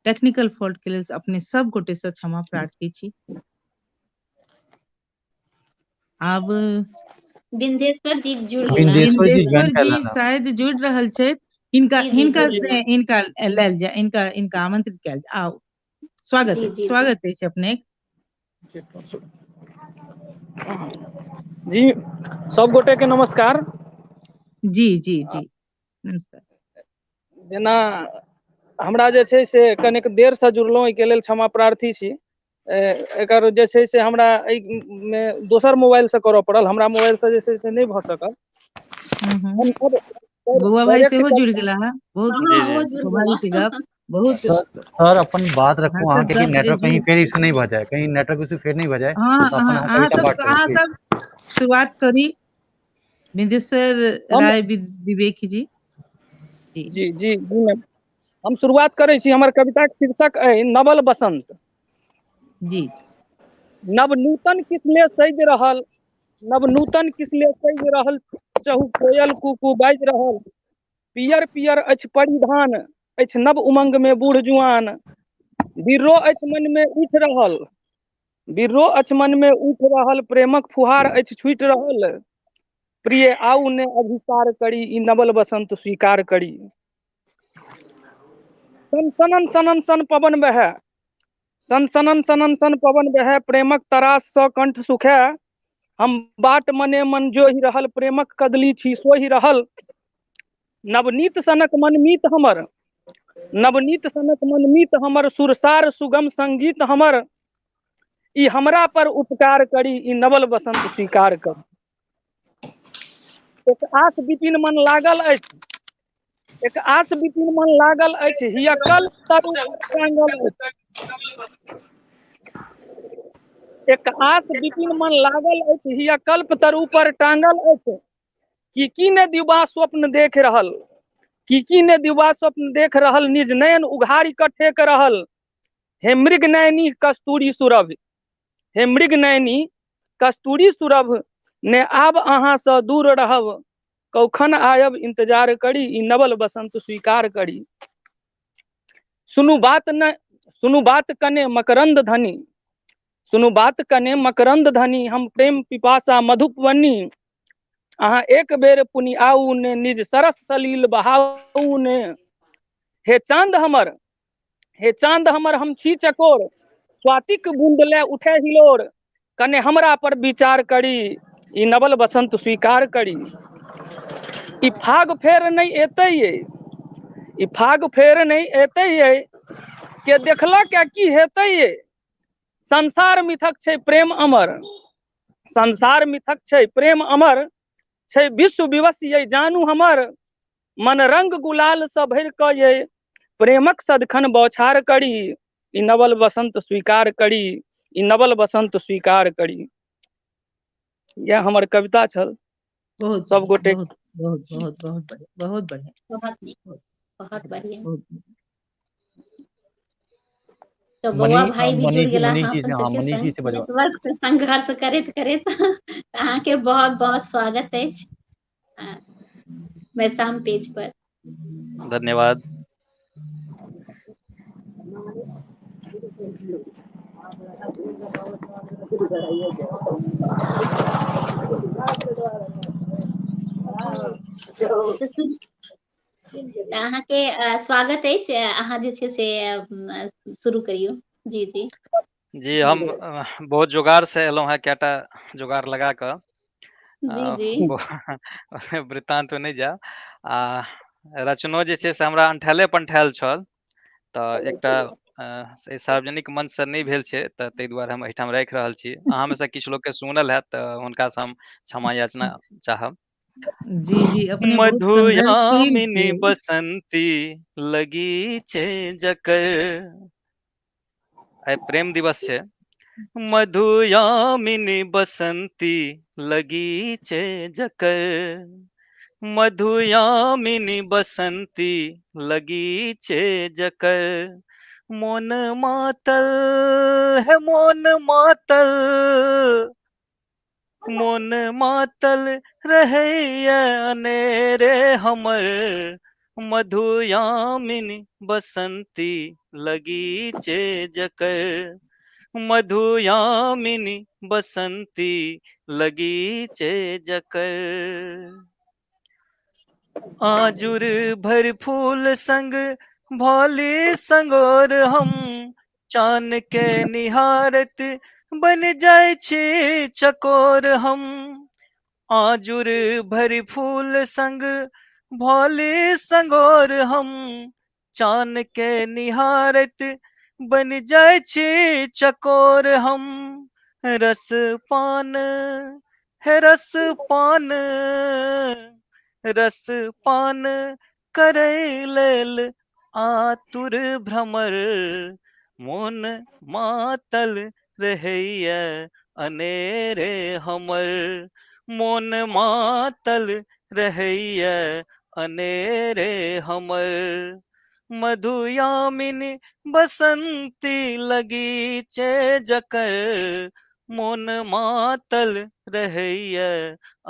टेक्निकल फॉल्ट के लेल अपने सब गोटे से क्षमा प्रार्थी छी। आब बिंदेश्वर जी जुड़ गेला। बिंदेश्वर जी ज्वाइन बिंदेश्वर कर जी लेना। शायद जुड़ रहल छथि। हिनका जी जी हिनका जुड़ गेला। हिनका लायल जाय, हिनका हिनका आमंत्रित कयल जाय। आउ, स्वागत जी अछि, जी जी स्वागत अछि अपने। जी सब गोटे के नमस्कार। जी जी जी नमस्कार। जेना हमरा जे छै से कनेक देर से जुड़लहुँ, एहिके लेल क्षमा प्रार्थी छी। एकर जे छै से हमरा एहिमे दोसर मोबाइल से करऽ पड़ल, हमरा मोबाइल से जे छै से नहि भऽ सकल। हम्म हम बौआ भाई डायरेक्ट सेहो जुड़ि गेला हँ, बहुत हँ जी ओहो जी जुड़ स्वाभाविक गेला। गप, बहुत सर सर अपन बात रखू हर्षद अहाँके कि गप जे नेटवर्क कहीं जुड़ फेर इशू नहीं भऽ जाए, कहीं नेटवर्क इशू फेर नहीं भऽ जाए, हाँ तऽ अपन हाँ अहाँ अहाँ कविता सब पाठ करू अहाँ प्लीज। सब शुरुआत करी। बिंदेश्वर हम राय विवेक जी। जी जी जी जी मैम। हम शुरुआत करै छी। हमर कविताक शीर्षक अइ नवल बसंत। जी। नव नूतन किसले सजि रहल, नव नूतन किसले सजि रहल, चहु कोयल कुकू बाजि रहल, पियर पियर अछि परिधान, अछि नव उमंग में बूढ़ जुआन, बिर्रो अछि मन में उठि रहल, बिर्रो अछि मन में उठि रहल, प्रेमक फुहार अछि छूटि रहल, प्रिय आउ ने अभिसार करी, ई नवल बसंत स्वीकार करी। सन सनन सनन सन पवन बहै, सन सनन सनन सन पवन बहै, प्रेमक तरास सँ कंठ सुखै, हम बाट मने मन जोहि रहल, प्रेमक कदली छी सोहि रहल, नवनीत सनक मनमीत हमर, नवनीत सनक मनमीत हमर, सुरसार सुगम संगीत हमर, ई हमरा पर उपकार करी, ई नवल बसंत स्वीकार करी। एक आस विपिन मन लागल अछि, एक आस विपिन मन लागल अछि, हिया कल तरु टांगल अछि, एक आस विपिन मन लागल अछि, हिया कल्प तरु पर टांगल अछि, की की ने दिवा स्वप्न देख रहल, की की ने दिवा स्वप्न देख रहल, निज नयन उघारि कऽ ठेक रहल, हे मृग नयनी कस्तूरी सुरभ, हे मृग नयनी कस्तूरी सुरभ, ने आब अहाँसँ दूर रहब, कौखन आयब इंतजार करी, ई नवल बसंत स्वीकार करी। सुनू बात न, सुनू बात कने मकरंद धनी, सुनू बात कने मकरंद धनी, हम प्रेम पिपासा मधुपवनी, अहाँ एक बेर पुनि आउ ने, निज सरस सलील बहाउ ने, हे चांद हमर, हे चांद हमर हम छी चकोर, स्वातिक बूंद ले उठे हिलोर, कने हमरा पर विचार करी, ई नवल बसंत स्वीकार करी। ई फाग फेर नहि एतै ये, ई फाग फेर नहि एतै ये, के देखलक या की हेतै ये, संसार मिथक छै प्रेम अमर, संसार मिथक छै प्रेम अमर, छै विश्व विवश ये जानू हमर, मन रंग गुलाल सँ भरि कऽ ये, प्रेमक सदखन बौछार करी, ई नवल बसंत स्वीकार करी, ई नवल बसंत स्वीकार करी। इएह हमर कविता छल। बहुत सब गोटे बहुत बहुत बहुत बहुत बढ़िया, बहुत बढ़िया, बहुत नीक, बहुत बढ़िया। बहुत। तऽ बौआ मनी भाई भी जुड़ मनीष गेला मनीष हँ जी अपन से, हाँ सबके मनीष जी संग से बजवा। नेटवर्क से संघर्ष करैत करैत, तऽ अहाँके बहुत बहुत स्वागत अछि मैसाम पेज पर। धन्यवाद। तऽ अहाँके स्वागत अछि, अहाँ जे छै से शुरू करियौ। जी जी। जी, हम बहुत जोगार से एलहुँ हेँ, कएटा जोगार लगा कऽ। जी जी। वृत्तांत नहि जायब। आ रचनो जे छै से हमरा अंठैले पंठैल छल, तऽ एकटा सार्वजनिक मंच से नहि भेल छै, तऽ ताहि दुआरे हम एहिठाम राखि रहल छी। अहाँमे से किछु लोकके सुनल हैत तऽ हुनकासँ हम क्षमा याचना चाहब। जी जी, अपने बहुत संघर्षशील मधुयामिनी छियै। बसंती लगीचे जकर, आइ प्रेम दिवस छै। मधुयामिनी बसंती लगीचे जकर, मधुयामिनी बसंती लगीचे जकर, मोन मातल है, मोन मातल, मोन मातल रहैया अनेरे हमर, मधुयामिनी बसंती लगीचे जकर, मधुयामिनी बसंती लगीचे जकर। आजुर भर फूल संग भोली संगोर हम, चान के निहारत बन जाय छी चकोर हम, आजुर भर फूल संग भोली संगोर हम, चान के निहारत बन जाय छी चकोर हम, रस पान है रस पान, रस पान करै लेल आतुर भ्रमर, मोन मातल रहैया अनेरे हमर, मोन मातल रहैया अनेरे हमर। मधुयामिनी बसंती लगीचे जकर मोन मातल रहैया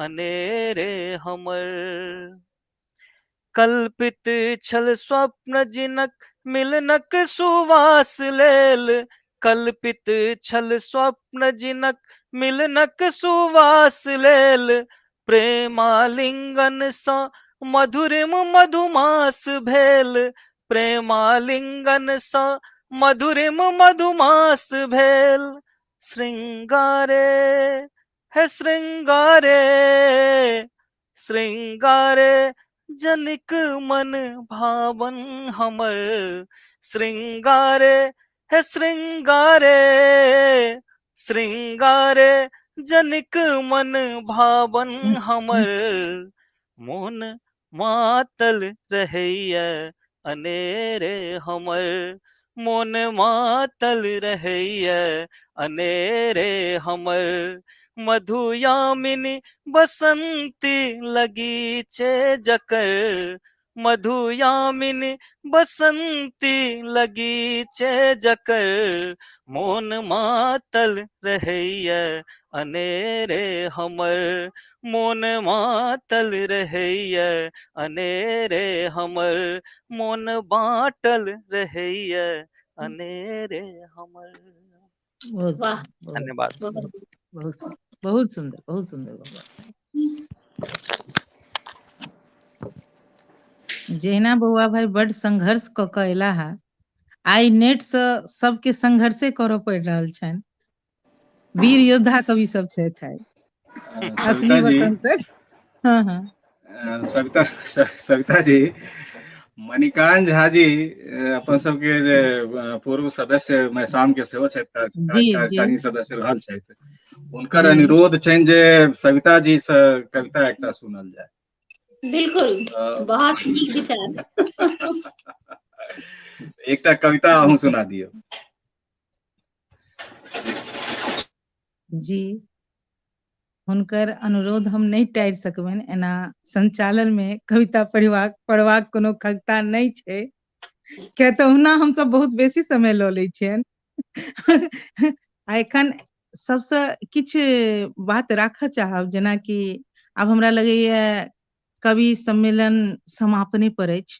अनेरे हमर। कल्पित छल स्वप्न जिनक मिलनक सुवास लेल, कल्पित छल स्वप्न जिनक मिलनक सुवास लेल, प्रेमालिंगन सँ मधुरिम मधुमास भेल, प्रेमालिंगन सँ मधुरिम मधुमास भेल। श्रृंगारे हे श्रृंगारे, श्रृंगारे जनिक मन भावन हमर, श्रृंगारे हे श्रृंगारे, श्रृंगारे जनिक मन भावन हमर, मोन मातल रहैया अनेरे हमर, मोन मातल रहैया अनेरे हमर। मधुयामिनी बसंती लगीचे जकर, मधुयामिनी बसंती लगीचे जकर, मोन मातल रहैया अनेरे हमर, मोन मातल रहैया अनेरे हमर, मोन बाटल रहैया अनेरे हमर। बहुत वाह, बहुत धन्यवाद। बहुत बहुत बहुत सुंदर, बहुत सुंदर बौआ। जहिना बौआ भाई बड संघर्ष कऽ कऽ एला हे, आइ नेट से सबके संघर्षे करऽ पड़ि रहल छनि। वीर योद्धा कवि सब छथि आइ, असली सविता जी, बसंतक। हाँ हाँ सविता सविता जी, मणिकांत झा जी अपन सबके जे पूर्व सदस्य मैसाम के सेहो छथि, जी जी कार्यकारिणी सदस्य रहल छथि, हुनकर जी अनुरोध छनि जे सविता जी से कविता एकटा सुनल जाय। बिल्कुल, तऽ बहुत नीक विचार। एकटा कविता अहूँ सुना दियौ। जी, हुनकर अनुरोध हम नहि टारि सकबनि। एना संचालन में कविता पढ़बाक पढ़बाक कोनो खगता नहि छै, किया तऽ ओहुना हमसब बहुत बेसी समय लऽ लै छियनि। आ एखन सबसँ किछु बात राखऽ चाहब, जेनाकि आब हमरा लगैया कवि सम्मेलन समापने पर अछि,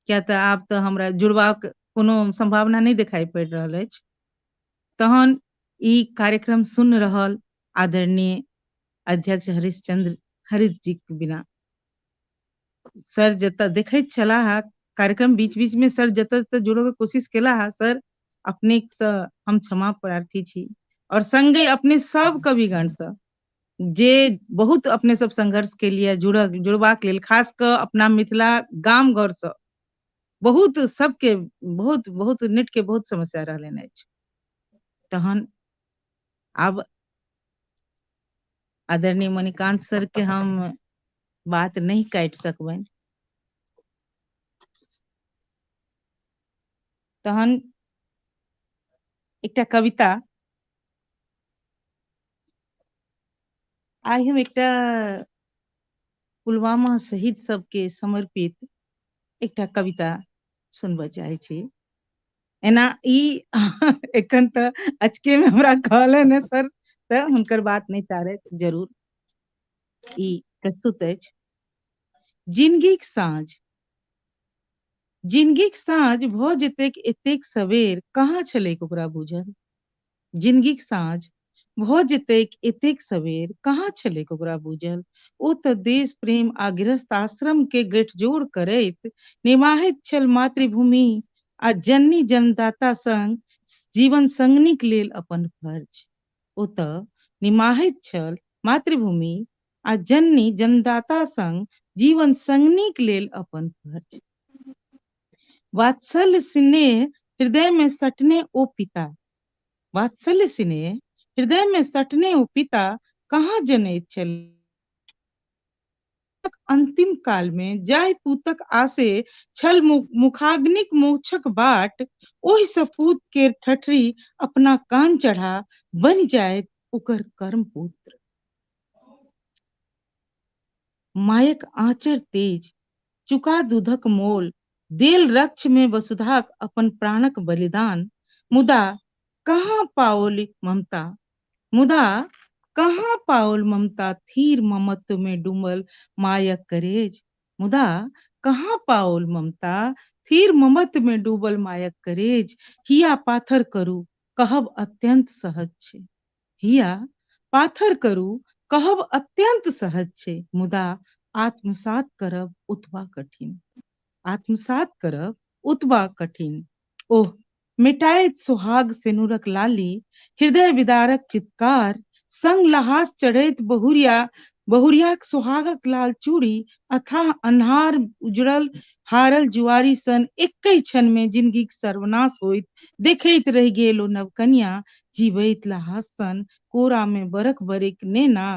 किया तऽ आब तऽ हमरा जुड़बाक कोनो सम्भावना नहि देखाई पड़ि रहल अछि। तहन ई कार्यक्रम सुन रहल आदरणीय अध्यक्ष हरिश्चंद्र हरित जी के बिना, सर जतऽ देखैत छलाह कार्यक्रम बीच बीच में, सर जतऽ जतऽ जुड़ऽ के कोशिश केला हा, सर अपने से हम क्षमा प्रार्थी छी, और संगे अपने सब कविगण से जे बहुत अपने सब संघर्ष के लिए जुड़बाक लेल, खास कऽ अपना मिथिला गाम घर से बहुत सबके बहुत बहुत नेट के बहुत समस्या रहलनि अछि। तहन आब आदरणीय मणिकांत सर के हम बात नहीं काटि सकबनि। तहन एकटा कविता आइ हम एकटा पुलवामा शहीद सबके समर्पित एकटा कविता सुनबऽ चाहै छी। एना ई एखन तऽ अचके में हमरा कहलनि सर, तऽ हुनकर बात नहि टारैत जरूर ई प्रस्तुत अछि। जिनगीक साँझ, जिनगीक साँझ भऽ जेतैक एतेक सवेर, कहाँ छलैक ओकरा बूझल। जिनगीक साँझ भऽ जेतैक एतेक सवेर, कहाँ छलैक ओकरा बूझल। ओ तऽ देश प्रेम आ गृहस्थ आश्रम के गठजोड़ करैत निमाहैत छल मातृभूमि आ जननी जन्मदाता संग जीवन संगनीक लेल अपन फर्ज। ओ तऽ निमाहैत छल मातृभूमि आ जननी जन्मदाता संग जीवन संगनीक लेल अपन फर्ज। वात्सल्य स्नेह हृदय में सटने ओ पिता, वात्सल्य स्नेह हृदय में सटने ओ पिता कहाँ जनैत छल। अंतिम काल में जाहि पूतक आसे छल मुखाग्निक मोक्षक बाट, ओहि सपूत केर ठठरी अपना कान चढ़ा बनि जायत ओकर कर्म पुत्र। मायक आंचर तेज चुका दूधक मोल, देल रक्ष में वसुधाक अपन प्राणक बलिदान, मुदा कहाँ पाओल ममता, मुदा कहाँ पाओल ममता थीर ममत्व में डूबल मायक करेज, मुदा कहाँ पाओल ममता थीर ममत्व में डूबल मायक करेज। हिया पाथर करू कहब अत्यंत सहज छै, हिया पाथर करू कहब अत्यंत सहज छै, मुदा आत्मसात करब ओतबा कठिन, आत्मसात करब ओतबा कठिन। ओह मिटाइत सुहाग सिनुरक लाली, हृदय विदारक चित्कार, संग लहास चढ़ैत बहुरिया, बहुरियाक सुहागक लाल चूड़ी, अथाह अन्हार उजड़ल हारल जुआरी सन एक्कहि क्षण में जिंदगीक सर्वनाश होइत देखैत रहि गेल ओ नवकनिया, जीवैत लहास सन कोरा में बरख बरिक नेना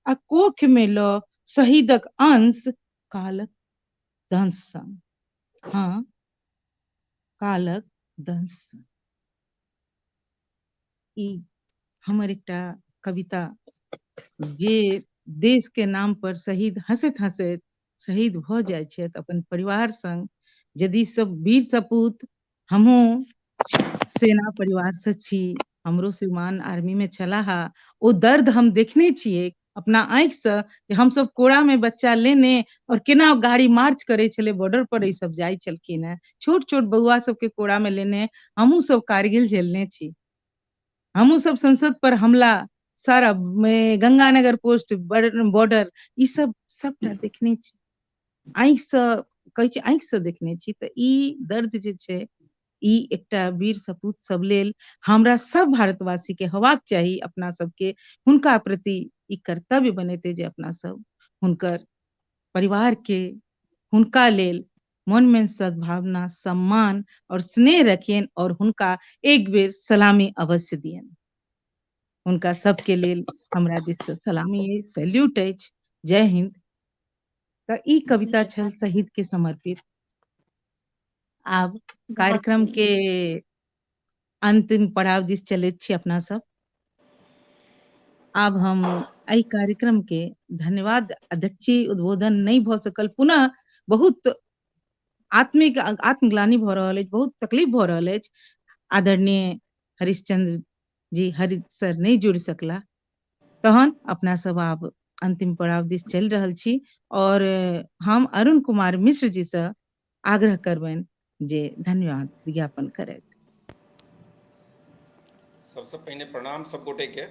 आ कोख में ल शहीदक अंश कालक दंश सन, हाँ कालक दंश सन। ई हमर एकटा कविता जे देश के नाम पर शहीद हंसैत हंसैत शहीद भऽ जाइ छथि अपन परिवार संग, यदि सब वीर सपूत, हमहूँ सेना परिवार से छी, हमरो श्रीमान आर्मी में छलाह, ओ दर्द हम देखने छियै अपना आँखि से जे हमसब कोरा में बच्चा लेने और केना गाड़ी मार्च करै छलै बॉर्डर पर, ई सब जाइ छलखिन हेँ, छोट छोट बौआ सबके कोरा में लेने हमहूँ सब कारगिल झेलने छी, हमहूँ सब संसद पर हमला, सारा गंगानगर पोस्ट बॉर्डर, ई सब सबटा देखने छी, आँखि से कहै छी आँखि से देखने छी। तऽ ई दर्द जे छै ई एकटा वीर सपूत सब लेल हमरा सब भारतवासी के होबाक चाही, अपना सबके हुनका प्रति ई कर्तव्य बनेतै जे अपना सब हुनकर परिवार के हुनका लेल मन में सद्भावना, सम्मान और स्नेह रखियन और हुनका एक बेर सलामी अवश्य दियन। हुनका सबके लेल हमरा दिस से सलामी अछि, सैल्यूट अछि, जय हिंद। तऽ ई कविता छल शहीद के समर्पित। आब कार्यक्रम के अंतिम पड़ाव दिस चलैत छी अपना सब। आब हम एहि कार्यक्रम के धन्यवाद अध्यक्षी उद्बोधन नहीं भऽ सकल, पुनः बहुत आत्मिक आत्मग्लानि भऽ रहल अछि, बहुत तकलीफ भऽ रहल अछि। आदरणीय हरिश्चंद्र जी हरि सर नहीं जुड़ सकला, तहन अपना सब आब अंतिम पड़ाव दिस चलि रहल छी और हम अरुण कुमार मिश्र जी से आग्रह करबनि जे धन्यवाद ज्ञापन करैत। सबसे पहिने प्रणाम सब गोटे के।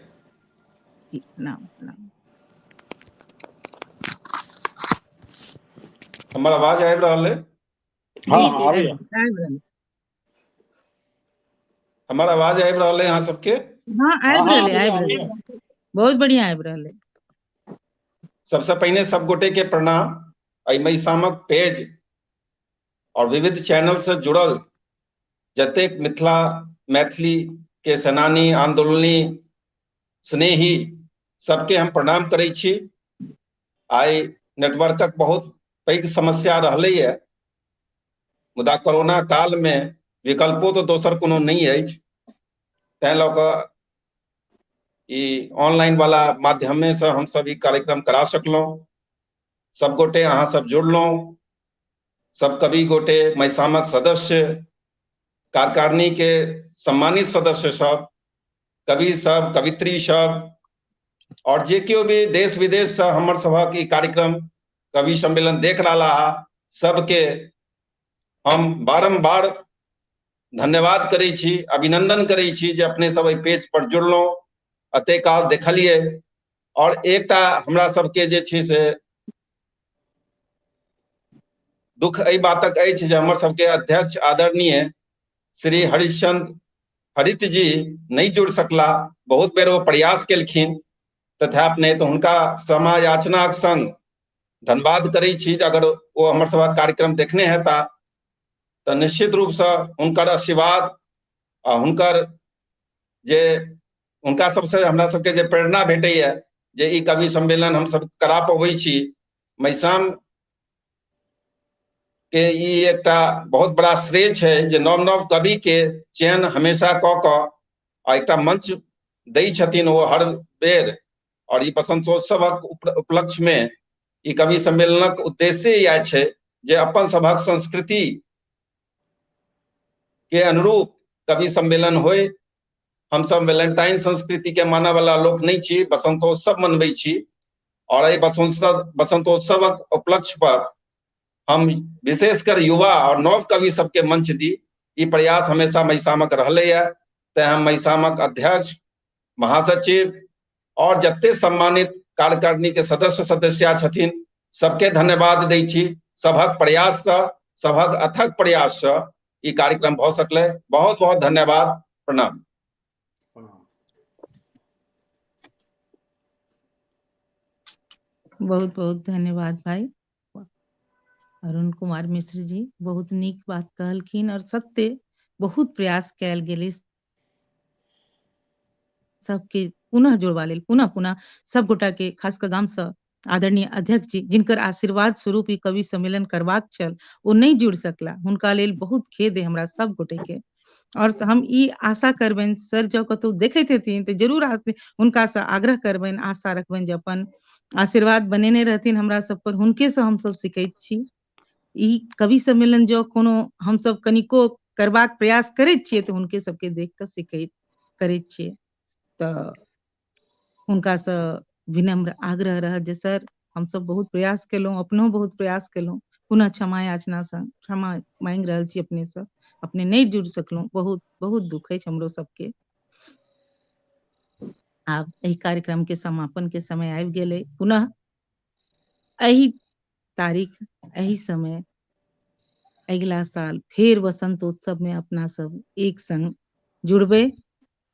जी प्रणाम प्रणाम। हमर आवाज आबि रहल है? हाँ, जी जी आबि रहल। हमर आवाज आबि रहल है अहाँ सबके? हाँ आबि रहल है, आबि रहल है, बहुत बढ़िया आबि रहल है। सबसे पहिने सब गोटे के प्रणाम। एहि मैसामक पेज और विविध चैनल से जुड़ल जतेक मिथिला मैथिली के सेनानी, आंदोलनी, स्नेही सबके हम प्रणाम करै छी। आइ नेटवर्कक बहुत पैघ समस्या रहलैए, मुदा कोरोना काल में विकल्पो तो दोसर कोनो नहीं अछि, तैं लऽ कऽ ई ऑनलाइन वाला माध्यमे से हम सब ई कार्यक्रम करा सकलहुँ। सब गोटे अहाँ सब जुड़लहुँ, सब कवि गोटे, मैसामक सदस्य, कार्यकारिणी के सम्मानित सदस्य सब, कवि सब, कवित्री सब, और जे केओ भी देश विदेश से हमर सभक ई कार्यक्रम कवि सम्मेलन देख रहा है, सबके हम बारंबार धन्यवाद करै छी, अभिनंदन करै छी जे अपने सब एहि पेज पर जुड़लहुँ, एते काल देखलियै। और एकटा हमरा सबके जे छै से दुख एहि बातक अछि जे हमर सबके अध्यक्ष आदरणीय श्री हरिश्चंद्र हरित जी नहीं जुड़ सकला, बहुत बेर वो प्रयास केलखिन तथापि नहीं, तो हुनका क्षमा याचनाक संग धन्यवाद करै छी जे अगर ओ हमर सभक कार्यक्रम देखने हेता तऽ निश्चित रूपसँ हुनकर आशीर्वाद आ हुनकर जे हुनका सबसँ हमरा सबके जे प्रेरणा भेटैया जे ई कवि सम्मेलन हमसब करा पबै छी, मैसाम के ई एकटा बहुत बड़ा श्रेय छै जे नव नव कवि के चयन हमेशा कऽ कऽ आ एकटा मंच दै छथिन ओ हर बेर। और ई बसंतोत्सवक उपलक्ष्य में ई कवि सम्मेलनक उद्देश्य इएह छै जे अपन सभक संस्कृति के अनुरूप कवि सम्मेलन होय। हमसब वैलेंटाइन संस्कृति के मानय वाला लोक नहि छी, बसंतोत्सव मनबै छी। और एहि बसंतोत्सवक उपलक्ष्य पर हम विशेषकर युवा और नव कवि सबके मंच दी, ई प्रयास हमेशा मैसामक रहलैया। तें हम मैसामक अध्यक्ष, महासचिव और जते सम्मानित कार्यकारिणी के सदस्य सदस्या छथिन सबके धन्यवाद दै छी। सभक प्रयास से, सभक अथक प्रयास से ई कार्यक्रम भऽ सकलै। बहुत बहुत धन्यवाद, प्रणाम। बहुत बहुत धन्यवाद भाई अरुण कुमार मिश्र जी, बहुत नीक बात कहलखिन और सत्य बहुत प्रयास कयल गेलै सबके पुनः जोड़वा लेल, पुनः पुनः सब गोटा के खास कऽ गाम से आदरणीय अध्यक्ष जी जिनकर आशीर्वाद स्वरूप ई कवि सम्मेलन करबाक छल ओ नहि जुड़ सकला, हुनका लेल बहुत खेद है हमरा सब गोटे के। और हम ई आशा करबनि सर जँ कतौ देखैत हेथिन तऽ जरूर हुनका से आग्रह करबनि, आशा रखबनि जे अपन आशीर्वाद बनेने रहथिन हमरा सब पर, हुनके से हमसब सिखैत छी। ई कवि सम्मेलन जँ कोनो हमसब कनिको करबाक प्रयास करैत छियै तऽ हुनके सबके देख कऽ सिखैत करैत छियै। तऽ हुनका से विनम्र आग्रह रहत जे सर हमसब बहुत प्रयास केलहुँ, अपनो बहुत प्रयास केलहुँ, पुनः क्षमा याचना सँ क्षमा मांगि रहल छी अपने सँ, अपने नहि जुड़ सकलहुँ, बहुत बहुत दुख अछि हमरो सबके। आब एहि कार्यक्रम के समापन के समय आबि गेलै। पुनः एहि तारीख एहि समय अगिला साल फेर वसंतोत्सव में अपना सब एक संग जुड़बै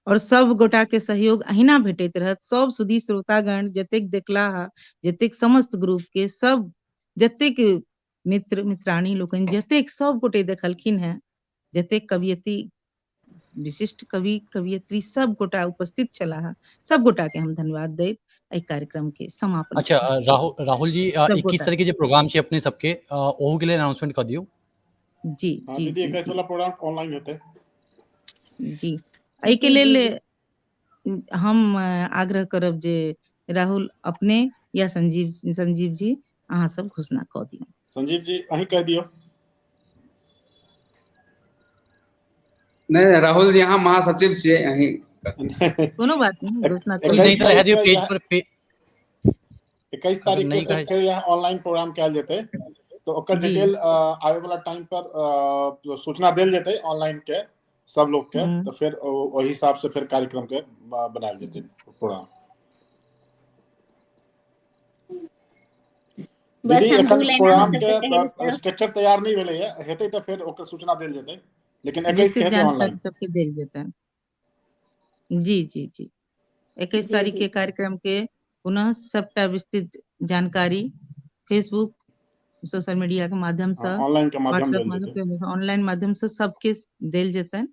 और सब गोटा के सहयोग अहिना भेटैत रहत। सब सुधी श्रोतागण जतेक देखला हा, जतेक समस्त ग्रुप के सब जतेक मित्र मित्राणी लोकनि जतेक सब गोटे देखलखिन हैं, जतेक कवियती विशिष्ट कवि कवियत्री सब गोटा उपस्थित छलाह, सब गोटा के हम धन्यवाद दैत एहि कार्यक्रम के समापन। अच्छा राहुल जी 21 तारीख के जे प्रोग्राम छै अपने सबके ओहू के लेल अनाउंसमेंट क दियौ। जी जी दीदी 21 वाला प्रोग्राम ऑनलाइन हेतै। जी एहि के लेल हम आग्रह करब जे राहुल अपने या संजीव जी अहाँ सब घोषणा कऽ दियौ। संजीव जी अहीं कह दियौ। नहीं राहुल जी अहाँ महासचिव छियै, अहीं कोनो बात नहीं, घोषणा कऽ दियौ। रह दियौ पेज पर 21 तारीख के फेर यहाँ ऑनलाइन प्रोग्राम कयल जेतै, तो ओकर डिटेल आवे वाला टाइम पर सूचना देल जेतै ऑनलाइन के सब लोग के, तो फिर ओहि हिसाब से फिर कार्यक्रम के बनायल जेतै प्रोग्राम। दीदी एखन प्रोग्राम के स्ट्रक्चर तैयार नहीं भेलै है, हेतै तऽ फेर ओकर सूचना देल जेतै, लेकिन 21 के हेतै ऑनलाइन सबके देल जेतै। जी जी जी 21 तारीख के कार्यक्रम के पुनः सबटा विस्तृत जानकारी फेसबुक सोशल मीडिया के माध्यम से ऑनलाइन के माध्यम से ऑनलाइन माध्यम से सबके देल जेतनि।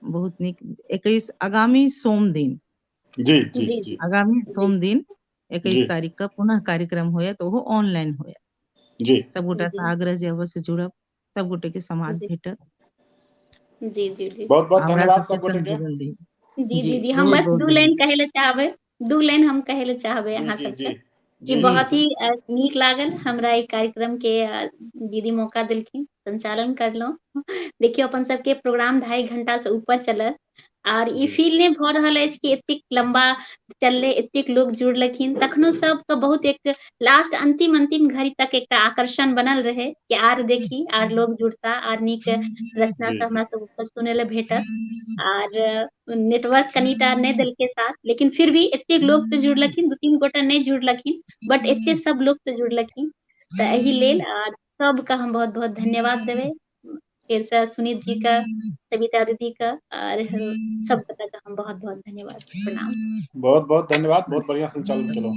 बहुत नीक। 21 आगामी सोम दिन, जी जी जी आगामी सोम दिन 21 तारीख का पुनः कार्यक्रम होयत, ओहो ऑनलाइन होयत। जी सब गोटा से आग्रह जे अवश्य जुड़ब, सब गोटे के समाद भेटत। जी जी जी बहुत बहुत धन्यवाद सब गोटे के। जी जी जी हम बस 2 लाइन कहै ले चाहबै, 2 लाइन हम कहै ले चाहबै अहाँ सबके कि बहुत ही नीक लागल हमरा ई कार्यक्रम के दीदी मौका देलखिन, संचालन करलहुँ। देखियौ अपन सबके प्रोग्राम 2.5 घंटा से ऊपर चलल और ई फील नहि भऽ रहल अछि कि एतेक लम्बा चललै, एतेक लोग जुड़लखिन, तखनो सबके बहुत एक लास्ट अंतिम अंतिम घड़ी तक एकटा आकर्षण बनल रहे कि आर देखी, आर लोग जुड़ता, आर नीक रचना सब हमरा सबके सुनै लए भेटत। आर नेटवर्क कनिटा नहि देलकै साथ, लेकिन फिर भी एतेक लोग से जुड़लखिन, 2-3 गोटा नहि जुड़लखिन, बट एते सब लोग से जुड़लखिन, तऽ एहि लेल आर सबके हम बहुत बहुत धन्यवाद देबै। फिर से सुनीत जी का, सविता दीदी का और सब का हम बहुत बहुत धन्यवाद, प्रणाम। बहुत बहुत धन्यवाद, बहुत बढ़िया संचालन केलहुँ।